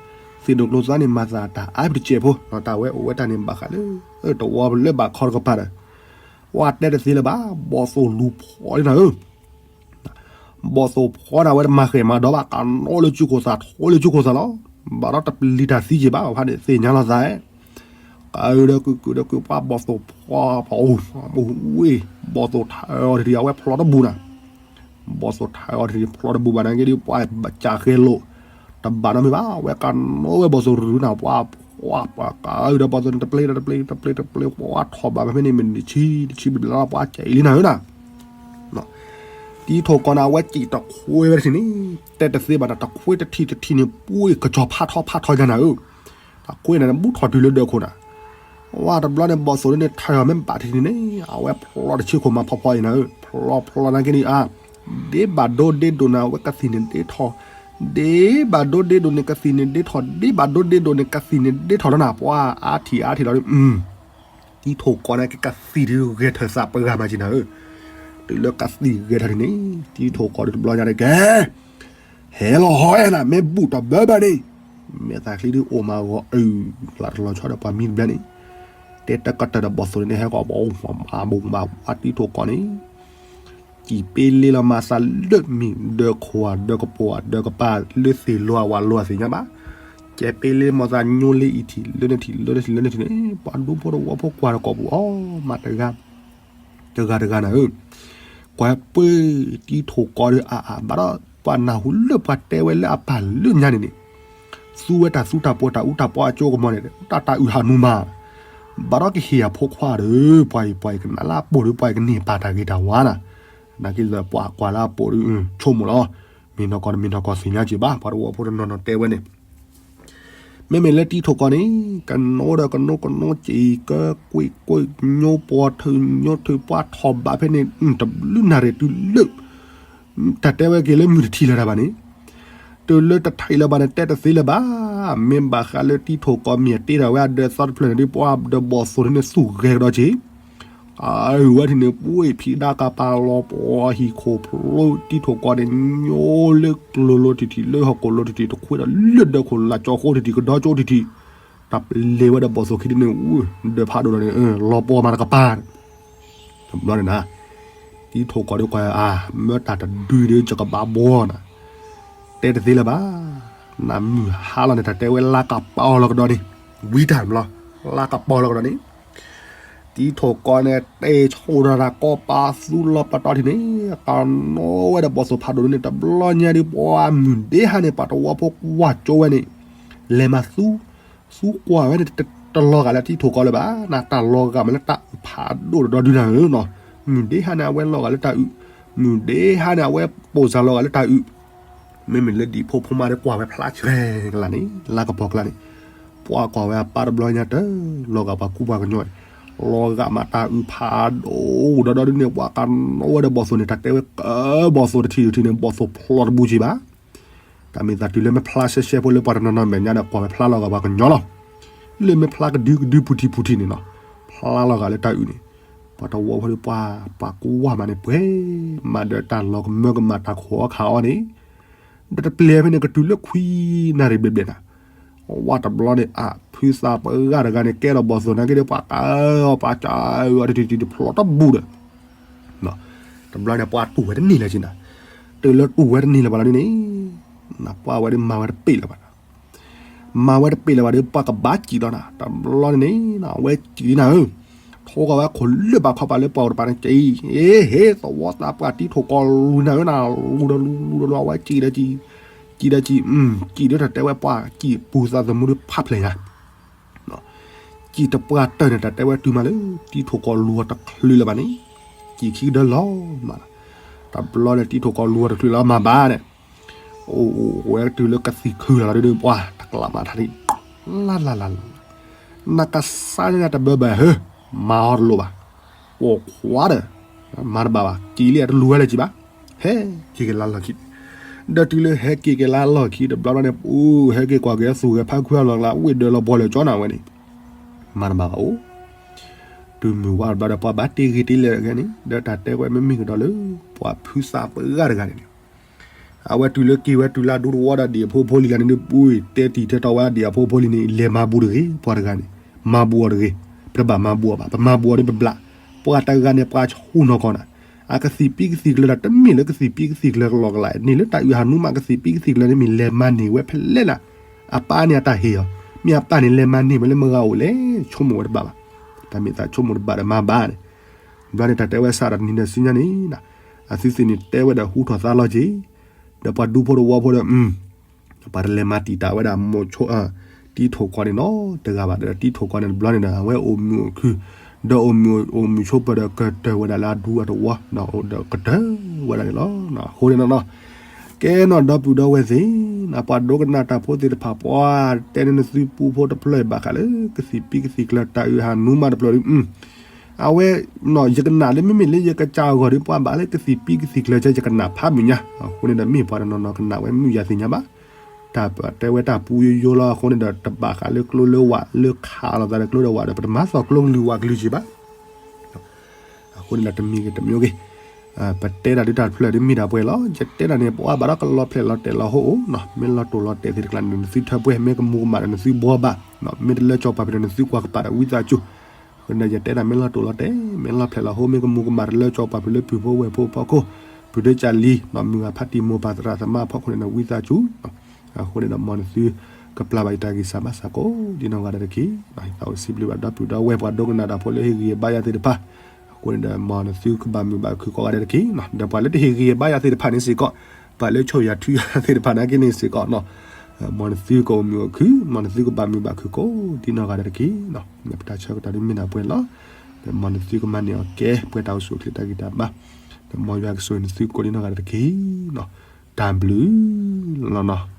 သ့ၣ်ဒိၣ်ကျိၤသွါန့ၣ် မၤသးတၢ်အါပတစဲးဖိနီၤ တၢ်ဝဲအိၣ်ဝဲတၢ်န့ၣ်ဘၣ်ဃးလၢ တဝီလၢဘၣ်ခီတကပၤဒီး ပှၤတဲတသ့လၢၤဘၣ် ဘီၣ်သိၣ်လူၤဖီလံနၤဧၢ ဘီၣ်သိၣ်ဖီန့ၣ် အဝဲတမၤဃဲၤမၤဒီးဘၣ် ကနီလၢကၠူခိၣ်သး ထီလၢကၠူခိၣ်သးလီၤ. ဘၣ်ဒီးတပျံၤတၢ်သံက့ၤဘၣ် ဖဲန့ၣ်သ့ၣ်ညါလီၤသး, ကဒီးကုာ်ကုာ်ဒီးကုာ်ပှၤဘီၣ်သိၣ်ဖီ ပှၤအိၣ်ဝ့ၢ် ဘီၣ်သိၣ်ထါအီၤတထံၣ် အဝဲဖျီတဘူးနၤ, ဘီၣ်သိၣ်ထါအီၤတထံၣ် ဖျီတဘူးဘၣ်နာ်က့ဒီး ပှၤဘၣ်ကးဃဲလိာ် တဘၣ်နီတမံၤဘၣ် အဝဲကနီဝဲဘီၣ်သိၣ်ရူၤနၤ ပှၤဖီပှၤကးဒီးဘီၣ်သိၣ်န့ၣ် တပျ့တပျ့တပျ့တပျ့ ပှၤထီၣ်ဘၣ်ဖဲန့ၣ် မ့ၢ်နံၣ်ဆံတဆံဘျဲၣ်လီၤ ပှၤကဲအံၤလံနၤဧၢနၤ တံၤထိၣ်ကီးန့ၣ် အဝဲစံၣ်တခွ့ဝဲတထံၣ်န့ၣ်, တဲတသ့ဘၣ်နၤ တခွ့တထံၣ်တထံၣ်န့ၣ် ပှ့ၤကစီၤဖးထီဖးထီညါနၤဧၢ, တခွ့န့ၣ် ဘူးထီၣ်တုၤလၢဒၢးခိၣ်နၤ, ဝဲတဘျီန့ၣ် ဘီၣ်သိၣ်န့ၣ် ထၢၣ်အီၤမ့ၢ်ဘၣ်တထံၣ်န့ၣ် အဝဲဖျီတဆံခိၣ်မးဖီဖီအံၤနၤဧၢ, ဖျီဖျီနာ်က့န့ၣ်အါ, ဒ့ဘၣ်ဒိဒ့ဒိၣ်န့ၣ် အဝဲကသံၣ်န့ၣ်ဒ့ထီၣ်, ဒ့ဘၣ်ဒိဒ့ဒိၣ်န့ၣ် ကသံၣ်န့ၣ်ဒ့ထီၣ်, ဒ့ဘၣ်ဒိဒ့ဒိၣ်န့ၣ် ကသံၣ်န့ၣ်ဒ့ထီၣ်လီၤနၤ, ပှၤအါထံၣ်အါထံၣ်လီၤ တံၤထိၣ်ကီးန့ၣ် ကကသံၣ်ဒုးဂဲၤထၢၣ်သးပှဲၤဂၤမးက့နၤဧၢ, တုၤလၢကသံၣ်ဂဲၤထၢၣ်န့ၣ် တံၤထိၣ်ကီးဒုးတဘျီညါန့ၣ်ကဲ, ဟဲလီၤဟီအဲၣ်နၤ မ့ၢ်ဘူၣ်တဘၢဘၢန့ၣ်, မဲာ်သးချံဒုးအိၣ်မးဂီၤအုၣ် ကျးတလီၤဆီဒီးပှၤမံတဘျီန့ၣ်, တဲတကတၢၢ်ဒီးဘီၣ်သိၣ်န့ၣ် ဟဲကီးဘီၣ်မးမးဘၣ် တံၤထိၣ်ကီးန့ၣ် စံၣ်ပ့လ့လီၤမၤသးလၢမံၤ ဒၢးခိၣ်ဧါ ဒၢးကပိာ်ဧါ ဒၢးကပၤ လၢသ့ၣ်လိၤဧါ ဝၤလိၤဧါသ့ၣ်ညါဘၣ်, ကဲပ့လ့မၤသးညိလ့အံၤထံၣ် လၢန့ၣ်ထံၣ် လၢန့ၣ်ထံၣ် လၢန့ၣ်ထံၣ်န့ၣ် ပှၤဒူဖိတဝီဖိကွၢ်တကိးပူၤအီၤ မးတဂၤ တဂၤတဂၤနၤဧၢ, ကွၢ်ပှ့ၤတံၤထိၣ်ကီးဒီးအါအါ ဘၣ်ဒီးပှၤနၢ်ဟူလၢပှၤတဲဝဲလၢအပၢ်လၢညါန့ၣ်န့ၣ် သူဝဲတၢ်သူတၢ်ပီးတၢ်အူတၢ်ပီအကၠိကမီၤန့ၣ် တၢ်တၢ်အုၣ်ဟးနူမး, ဘၣ်ဒီးကဟ့ၣ်အဖိခွါဒီး ပှၤအံၤပှၤအံၤကနၣ်လၢအပိာ်ဒီး ပှၤအံၤကန့ၢ်ပာ်တၢ်ဂ့ၤတၢ်ဝါနၤ, နာ်က့ဒီးပှၤကွၢ်လၢအပိာ်ဒီး ဆိကမိၣ်လီၤ, မ့ၢ်နီၢ်ကီၢ်တမ့ၢ်နီၢ်ကီၢ်သ့ၣ်ညါက့ၤဘၣ် ပှၤတဝီဖိတနီၤနီၤတဲဝဲန့ၣ် မ့မ့ၢ်လၢတံၤထိၣ်ကီးန့ၣ် ကနိဒီးကနိကနိစံၣ်ကကွံာ်ကွံာ်ညိပှီၢ်ထုးညိထုးပှၤထီၣ်ဘၣ်ဖဲန့ၣ် တဘျုးနၣ်ရံၣ်တုၤလၢ တၢ်တဲဝဲက့ၤလၢမုၢ်တထံၣ်လၢၤတၢ်ဘၣ်န့ၣ်, တုၤလၢတထံၣ်လၢၤဘၣ်န့ၣ် တဲတသ့လၢၤဘၣ်, မ့ၢ်ဘၣ်ဃးလၢတံၤထိၣ်ကီးမ့ၢ်တ့ထီၣ်ဝဲအဒၢးသီတဖျၢၣ်န့ၣ်ဒီး ပှၤဒီးဘီၣ်သိၣ်န့ၣ်သူၣ်ဂဲၤကဒီးက့ၤ အဝဲထံၣ်န့ၣ် ပှ့ၤဖံးဒါကပၤလီၤပှီၢ်ဟံၣ်ခိၣ်ဖျိတံၤထိၣ်ကီးန့ၣ် ညိလၢကျိၤလိၤတံၢ်ထံၣ် လၢဟီၣ်ခိၣ်လိၤတံၢ်ထံၣ် တခွ့ဒီးလၢဒၢးခိၣ်လၢကၠီဃိတံၢ်ထံၣ် ကဒီကၠိတံၢ်ထံၣ် တၢ်ပလ့ၤဝဲဒီးဘီၣ်သိၣ်ခံဒုန့ၣ် ဒၢးဖးဒိၣ်ဒီးန့ၣ် လီၤပှီၢ်မးတကပၤ တဘျီန့ၣ်နၤ တံၤထိၣ်ကီးဒီးကွၢ်အါ မၢတၢ်တဒုဒီးယကဘၣ်ဘှီနၤ တဲတသ့လၢၤဘၣ်, နမုၢ်ဟါလီၤန့ၣ် တၢ်တဲဝဲလါကပီၤလီၤကဒီးန့ၣ် ဝံၤတၢ်ဘျီ လါကပီၤလီၤကဒီးန့ၣ် တံၤထိၣ်ကီးန့ၣ် တဲဆိၣ်ဒီးတၢ်ကီပာ်သူလီၤပတီၢ်ထံၣ်န့ၣ် ကနိဝဲဒီးဘီၣ်သိၣ်ဖးဒိၣ်န့ၣ် တဘျီညါဒီး ပှၤမုၢ်ဒ့ဟါန့ၣ် ပှၤတဝီဖိကွၢ်ကၠိဝဲန့ၣ် လဲၤမၤသူ သူကွၢ်ဝဲန့ၣ် တလီၤဂာ်လၢတံၤထိၣ်ကီးလၢၤဘၣ်, နတၢ်လီၤဂာ်မးလၢတၢ်အုၣ်ဖးဒိၣ်တဒီဒုနၤဧၢနီၤ, မုၢ်ဒ့ဟါန့ၣ် အဝဲလီၤဂာ်လၢတၢ်အုၣ်, မုၢ်ဒ့ဟါန့ၣ် အဝဲပိာ်စၢ်လီၤဂာ်လၢတၢ်အုၣ်, မ့မ့ၢ်လၢဒံးဖိဖိမါဒီးကွၢ်ဝဲဖျါဆှဲကလါန့ၣ် လါကပီၤကလါန့ၣ်, ပ ပှၤကွၢ်ဝဲအပၢ်တဘျီညါတၢ် လီၤဂာ်ပှၤကူပှၤကညီအံၤ, လီၤဂာ်မးတၢ်အုးဖးဒိၣ်ဒီးဒီးဒ်န့ၣ် ပှၤကနီၣ်ဝဲဒီးဘီၣ်သိၣ်န့ၣ် တၢ်တဲဝဲကဘီၣ်သိၣ်တထံၣ်တထံၣ်န့ၣ် ဘီၣ်သိၣ်ဖျိတဘူးက့ဘၣ်. တၢ်မ့ၢ်သးတုၤလၢမ့ၢ်ဖျါရှဲရှဲဖိလၢပှၤတနီၤနီၤမဲာ်ညါဒီးကွၢ်ဝဲဖျါလီၤဂာ်ပှၤကညီလီၤ. လၢမ့ၢ်ဖျါကဒုကဒုပူၤထံၣ်ပူၤထံၣ်န့ၣ်နီၤ, ဖျါလီၤဂာ်လၢတၢ်အုးန့ၣ်, ပှၤတဝီဖိဒီးပှၤ ပှၤကူဝါမးန့ၣ်ပှဲၤမးဒီးတၢ်လီၤကမၢကမၣ်တၢ်ခိၣ်အီၣ်ခးအီၣ်န့ၣ် ဒီးတပျဲၢ်ဖဲန့ၣ်ကတုၤလၢခွံနၣ်ရံၣ်ဘျဲၣ်ဘျဲၣ်နၤ, ဝဲတဘျီန့ၣ် အဖုသးပှၢ်ဂၤတဂၤန့ၣ် ကဲထီၣ်ဘီၣ်သိၣ်နာ်က့ဒီး ပှၤကအီၣ်ပှၤကၢအီၣ်တထံၣ်တထံၣ်တဖျိးတဘူးဒီး, တဘျီန့ၣ် ပှၤတူၢ်ဝဲတန့ၢ်လၢၤက့နၤ, တုၤလၢတူၢ်ဝဲတန့ၢ်လၢၤဘၣ်လီၤဒ်န့ၣ်, ပှၤဝဲဒၣ်မၤဝဲတပ့ၢ်လၢၤဘၣ် မၤဝဲတပ့ၢ်လၢၤဘၣ်ဒီး ပှၤကဘၣ်စံၣ်လီၤနၤ, တဘျီန့ၣ်န့ၣ် အဝဲစံၣ်နၤဧၢ, ထိးဃီၤဝဲခိၣ်လၢဘၣ်ခီပၤလၢပှၤအိၣ်တပၤန့ၣ် က့အံၤ ဟ့ၣ်သဝီသးပှၢ်တံၤထိၣ်ကီၤလူၤနၤဧၢနၤ, လူၤဒီးလူၤလူၤဒီးလူၤ အဝဲစံၣ်ဒီးစံၣ်, စံၣ်ဒီးစံၣ်, စံၣ်ဒီးတၢ်တဲဝဲပှၤစံၣ်ပူၤသးသမူဒီးဖးဖျဲးယၤ စံၣ်တပှၢ်တၢၢ်န့ၣ် တၢ်တဲဝဲတုၤမးလၢ တံၤထိၣ်ကီၤလူၤအီၤတချုးလၢၤဘၣ်န့ၣ်, စံၣ်ခံကဒၢလီၤမးလီၤ, တဘျီန့ၣ် တံၤထိၣ်ကီၤလူၤအီၤတချုးလၢၤ မၤဘၣ်န့ၣ်, အိၣ်ဝဲတုၤလၢကသံၣ်ခုလီၤဒီးပှၤတကျးမၤထါဒံး, လၢ်လၢ်လၢ်လၢ်, နကစၢ်န့ၣ်တဘၢဘၢၣ်ဟၢ, မၤအီၤတလိၣ်ဘၣ်, ပိာ်ခွါဒီး, မၤတဘၣ်ဘၣ် စံၣ်လံအတလူၤဝဲလၢၤက့ဘၣ်, ဟဲက့ၤက့ၤလၢလီၢ်ခံ ဒီးတုၤလၢဟဲက့ၤက့ၤလၢလီၢ်ခံတဘျီဘျီန့ၣ် ပူၤဟဲက့ၤကွၢ်က့ၤအသူၣ်ဂဲၤဖးခွံအလီၢ်ကျါ ဝ့ၢ်ဒၢးလီၤဘီလၢကၠီနၤဝဲန့ၣ်, မၤတဘၣ်ဘၣ်အိၣ်, တုၤမုၢ်ဝါတဘျီဒီး ပှၤဘၣ်တ့ၢ်ဂ့ၤတ့ၢ်လဲၣ်အဂ့ၢ်န့ၣ် ဒီးတၢ်တဲဝဲမ့မ့ၢ်ကဒီးလၢ ပှၤဖုသးပှၢ်ဂၤတဂၤန့ၣ်န့ၣ် အဝဲတုၤလၢက့ၤဝဲတုၤလၢဒူသဝီဒီးဒံၣ်အဖိဖိလံၤလၢန့ၣ်ဒုး ပူၤတဲတံၢ်တဲတီဝဲဒံၣ်အဖိဖိလံၤန့ၣ် လဲၤမၤဘူးတဂ့ၤ ပှၤတဂၤန့ၣ်, မၤဘူးအီၤတဂ့ၤ, ပတဘၣ်မၤဘူးအီၤဘၣ်, ပမၤဘူးအီၤဒီးပဘျး, ပှၤတဂၤန့ၣ် ပှၤဆူၣ်နီၢ်ကီၢ်နၤ, အကသံၣ်ပံကသံၣ်ကျၢၤဒီး တမ့ၢ်လၢကသံၣ်ပံကသံၣ်ကျၢၤကလီကလးန့ၣ် လၢတၢ်အုးဟးနူမး ကသံၣ်ပံကသံၣ်ကျၢၤန့ၣ် မ့ၢ်လဲၤမၤန့ၢ်ဝဲဖဲလဲၣ်နၤ, အပၢ်န့ၣ်အတၢ်ဟ့ၣ်အီၤ, မ့ၢ်အပၢ်န့ၣ်လဲၤမၤန့ၢ်ဝဲလၢမဂၤအိၣ်လဲၣ် ဆိကမိၣ်ဝဲတဘၣ်ဘၣ်, တၢ်မ့ၢ်သးဆိကမိၣ်တဘၣ်ဒီးမၤဘၣ်န့ၣ် ဘျီန့ၣ် တၢ်တဲဝဲစးဒီးတနံၤဒီးစုညါန့ၣ်, အသုသ့ၣ်န့ၣ်တဲဝဲဒီးဟူထီၣ်သါလီၤက့ၤ, ဒီးပှၤဒူဖိတဝီဖိဒီး, ပှၤတလဲၤမၤတံာ်တာ်ဝဲဒၣ်မိၢ်ဆိ, တံၤထိၣ်ကီၢ်န့ၣ်နီတဂၤဘၣ်ဒီး တံၤထိၣ်ကီၢ်န့ၣ်တဘျီန့ၣ်ဒီး အဝဲအိၣ်မုာ်အိၣ်ခု, ဒီးအိၣ်မုာ်အိၣ်မုာ်ဆိးပၢၤဒီးကတၢၢ်ဝဲဒၣ်လၢအဒူအတဝီ, ဒီးကတၢၢ်ဝဲဒၣ်န့ၣ်လီၤ. အဃိန့ၣ်နီၤ, ကဲနီၤ ဒီပုၢ်ဒီဝဲၢ်သ့ၣ်, ပှၤဒိကနၣ်တၢ်ဖိသ့ၣ်တဖၣ် ပှၤတဲန့ၣ်နသုပူဖိတဖျၢၣ်အံၤဘၣ်ဃးလၢ ကသံၣ်ပံကသံၣ်ကျၢၤတၢ်အုးဟးနူမးတဖျၢၣ်ဒီး အဝဲ, ယကနၣ်လၢမ့မ့ၢ်လၢယကစၢ်အဂီၢ်ဒီး ပှၤဘၣ်လၢကသံၣ်ပံကသံၣ်ကျၢၤကဲ ယကနၣ်ဖးမုၢ်ညါ, အဃိန့ၣ်ဒီးမ့ၢ်ပှၤတနီၤနီၤကနၣ်ဝဲမုၢ်ယၤသ့ၣ်ညါဘၣ်, တၢ်တဲဝဲတၢ်ပူယိယိလီၤ. အဃိန့ၣ်ဒီးတဘၣ်ဃးလၢကျိလၢဝးလၢခးလိာ်သးဒီးကျိဒီးဝးဒီး ပတမၤသီၣ်ကျိကလုၢ်ဝးကလုၢ်က့ၤဘၣ်. အဃိန့ၣ်ဒီးတမံၤဂ့ၤတမံၤဂ့ၤ, ပတဲတၢ်ဒုးတၢ်တဖျၢၣ်ဒုးမ့ၢ်ဒၣ်ပှဲၤလီၤ. ယတဲတၢ်န့ၣ် ပှၤဘၣ်ဒီးကလီၤဖျဲးလီၤတဲာ်လီၤဟိၣ်အိၣ်နီၤ, မ့ၢ်လီၤတိၢ်လီၤတဲာ်သ့ၣ်တကျါန့ၣ် နသုထၢပှဲၤ, မ့ၢ်ကမူၤကမၣ်ဒီးနသုဘှီဘၣ်, မ့ၢ်တလၢကၠီၤပှၤဖုးဒီးနသုကွၢ်ကပၤဒီးဝံသးစူၤ. အဃိန့ၣ်ဒီး ယတဲတၢ်မ့ၢ်လီၤတိၢ်လီၤတဲာ်, မ့ၢ်လီၤဖျဲးလီၤဟိၣ်, မ့ၢ်ကမူၤကမၣ်တလၢကၠီၤပှၤဖုးလၢပုၢ်ဖိဝဲၢ်ဖိအဖီခိၣ်, ပုၢ်ဒ့ကၢ်လံ, မုၢ်ဂၤဖးတံၢ်မိၢ်ပၢ်သရၣ်သမါအဖီခိၣ်န့ၣ်ဒီးဝံသးစူၤ. အဃိန့ၣ်ဒီးမ်နသုကပျၢ်ဘၣ်ယတၢ်ဂံၢ်စၢ်ဘါစၢ်ကိးဒ်နီၢ်ဂၤဒဲးတက့ၢ်. ယသးအိၣ်စံးဘျုးဘၣ်ဒီပုၢ်ဒီဝဲၢ်ပှၤဒိကနၣ်တၢ်ဖိလၢဟ့ၣ်ဂံၢ်ဟ့ၣ်ဘါယၤသ့ၣ်တဖၣ်, အဃိန့ၣ်ဒီးမ်နသုကဘၣ်မုာ်ဘၣ်ခုၣ်ကိးဂၤဒဲးတက့ၢ်. ဒီးပှၤလၢတဟ့ၣ်ဂံၢ်ဟ့ၣ်ဘါယၤသ့ၣ်တဖၣ်န့ၣ်စ့ၢ်ကီး, ပှၤလၢဆိၣ်ယၤထုယၤသ့ၣ်တဖၣ်နာ်က့န့ၣ်စ့ၢ်ကီးနီၤ, မ်နသုကအိၣ်မုာ်အိၣ်ခုၣ်, မ်နသုကဘၣ်မုာ်ဘၣ်ခုၣ်ကိးဒ်နီၢ်ဂၤဒဲးတက့ၢ်. ပတၢ်ဆၢကတီၢ်ဒုးမ့ၢ်ဒၣ်ပှဲၤလီၤ. ဒီးမ်နသုကမၤန့ၢ်အီၣ်ကဲ ပှဲၤတၢ်အိၣ်ဆူၣ်အိၣ်ချ့တၢ်ဂံၢ်တၢ်ဘါ, ဒီးမ်ယွၤကဆိၣ်ဂ့ၤနသုကိးဒ်နီၢ်ဂၤဒဲးတက့ၢ်. တၢ်ဘျုးလီၤနီၤ.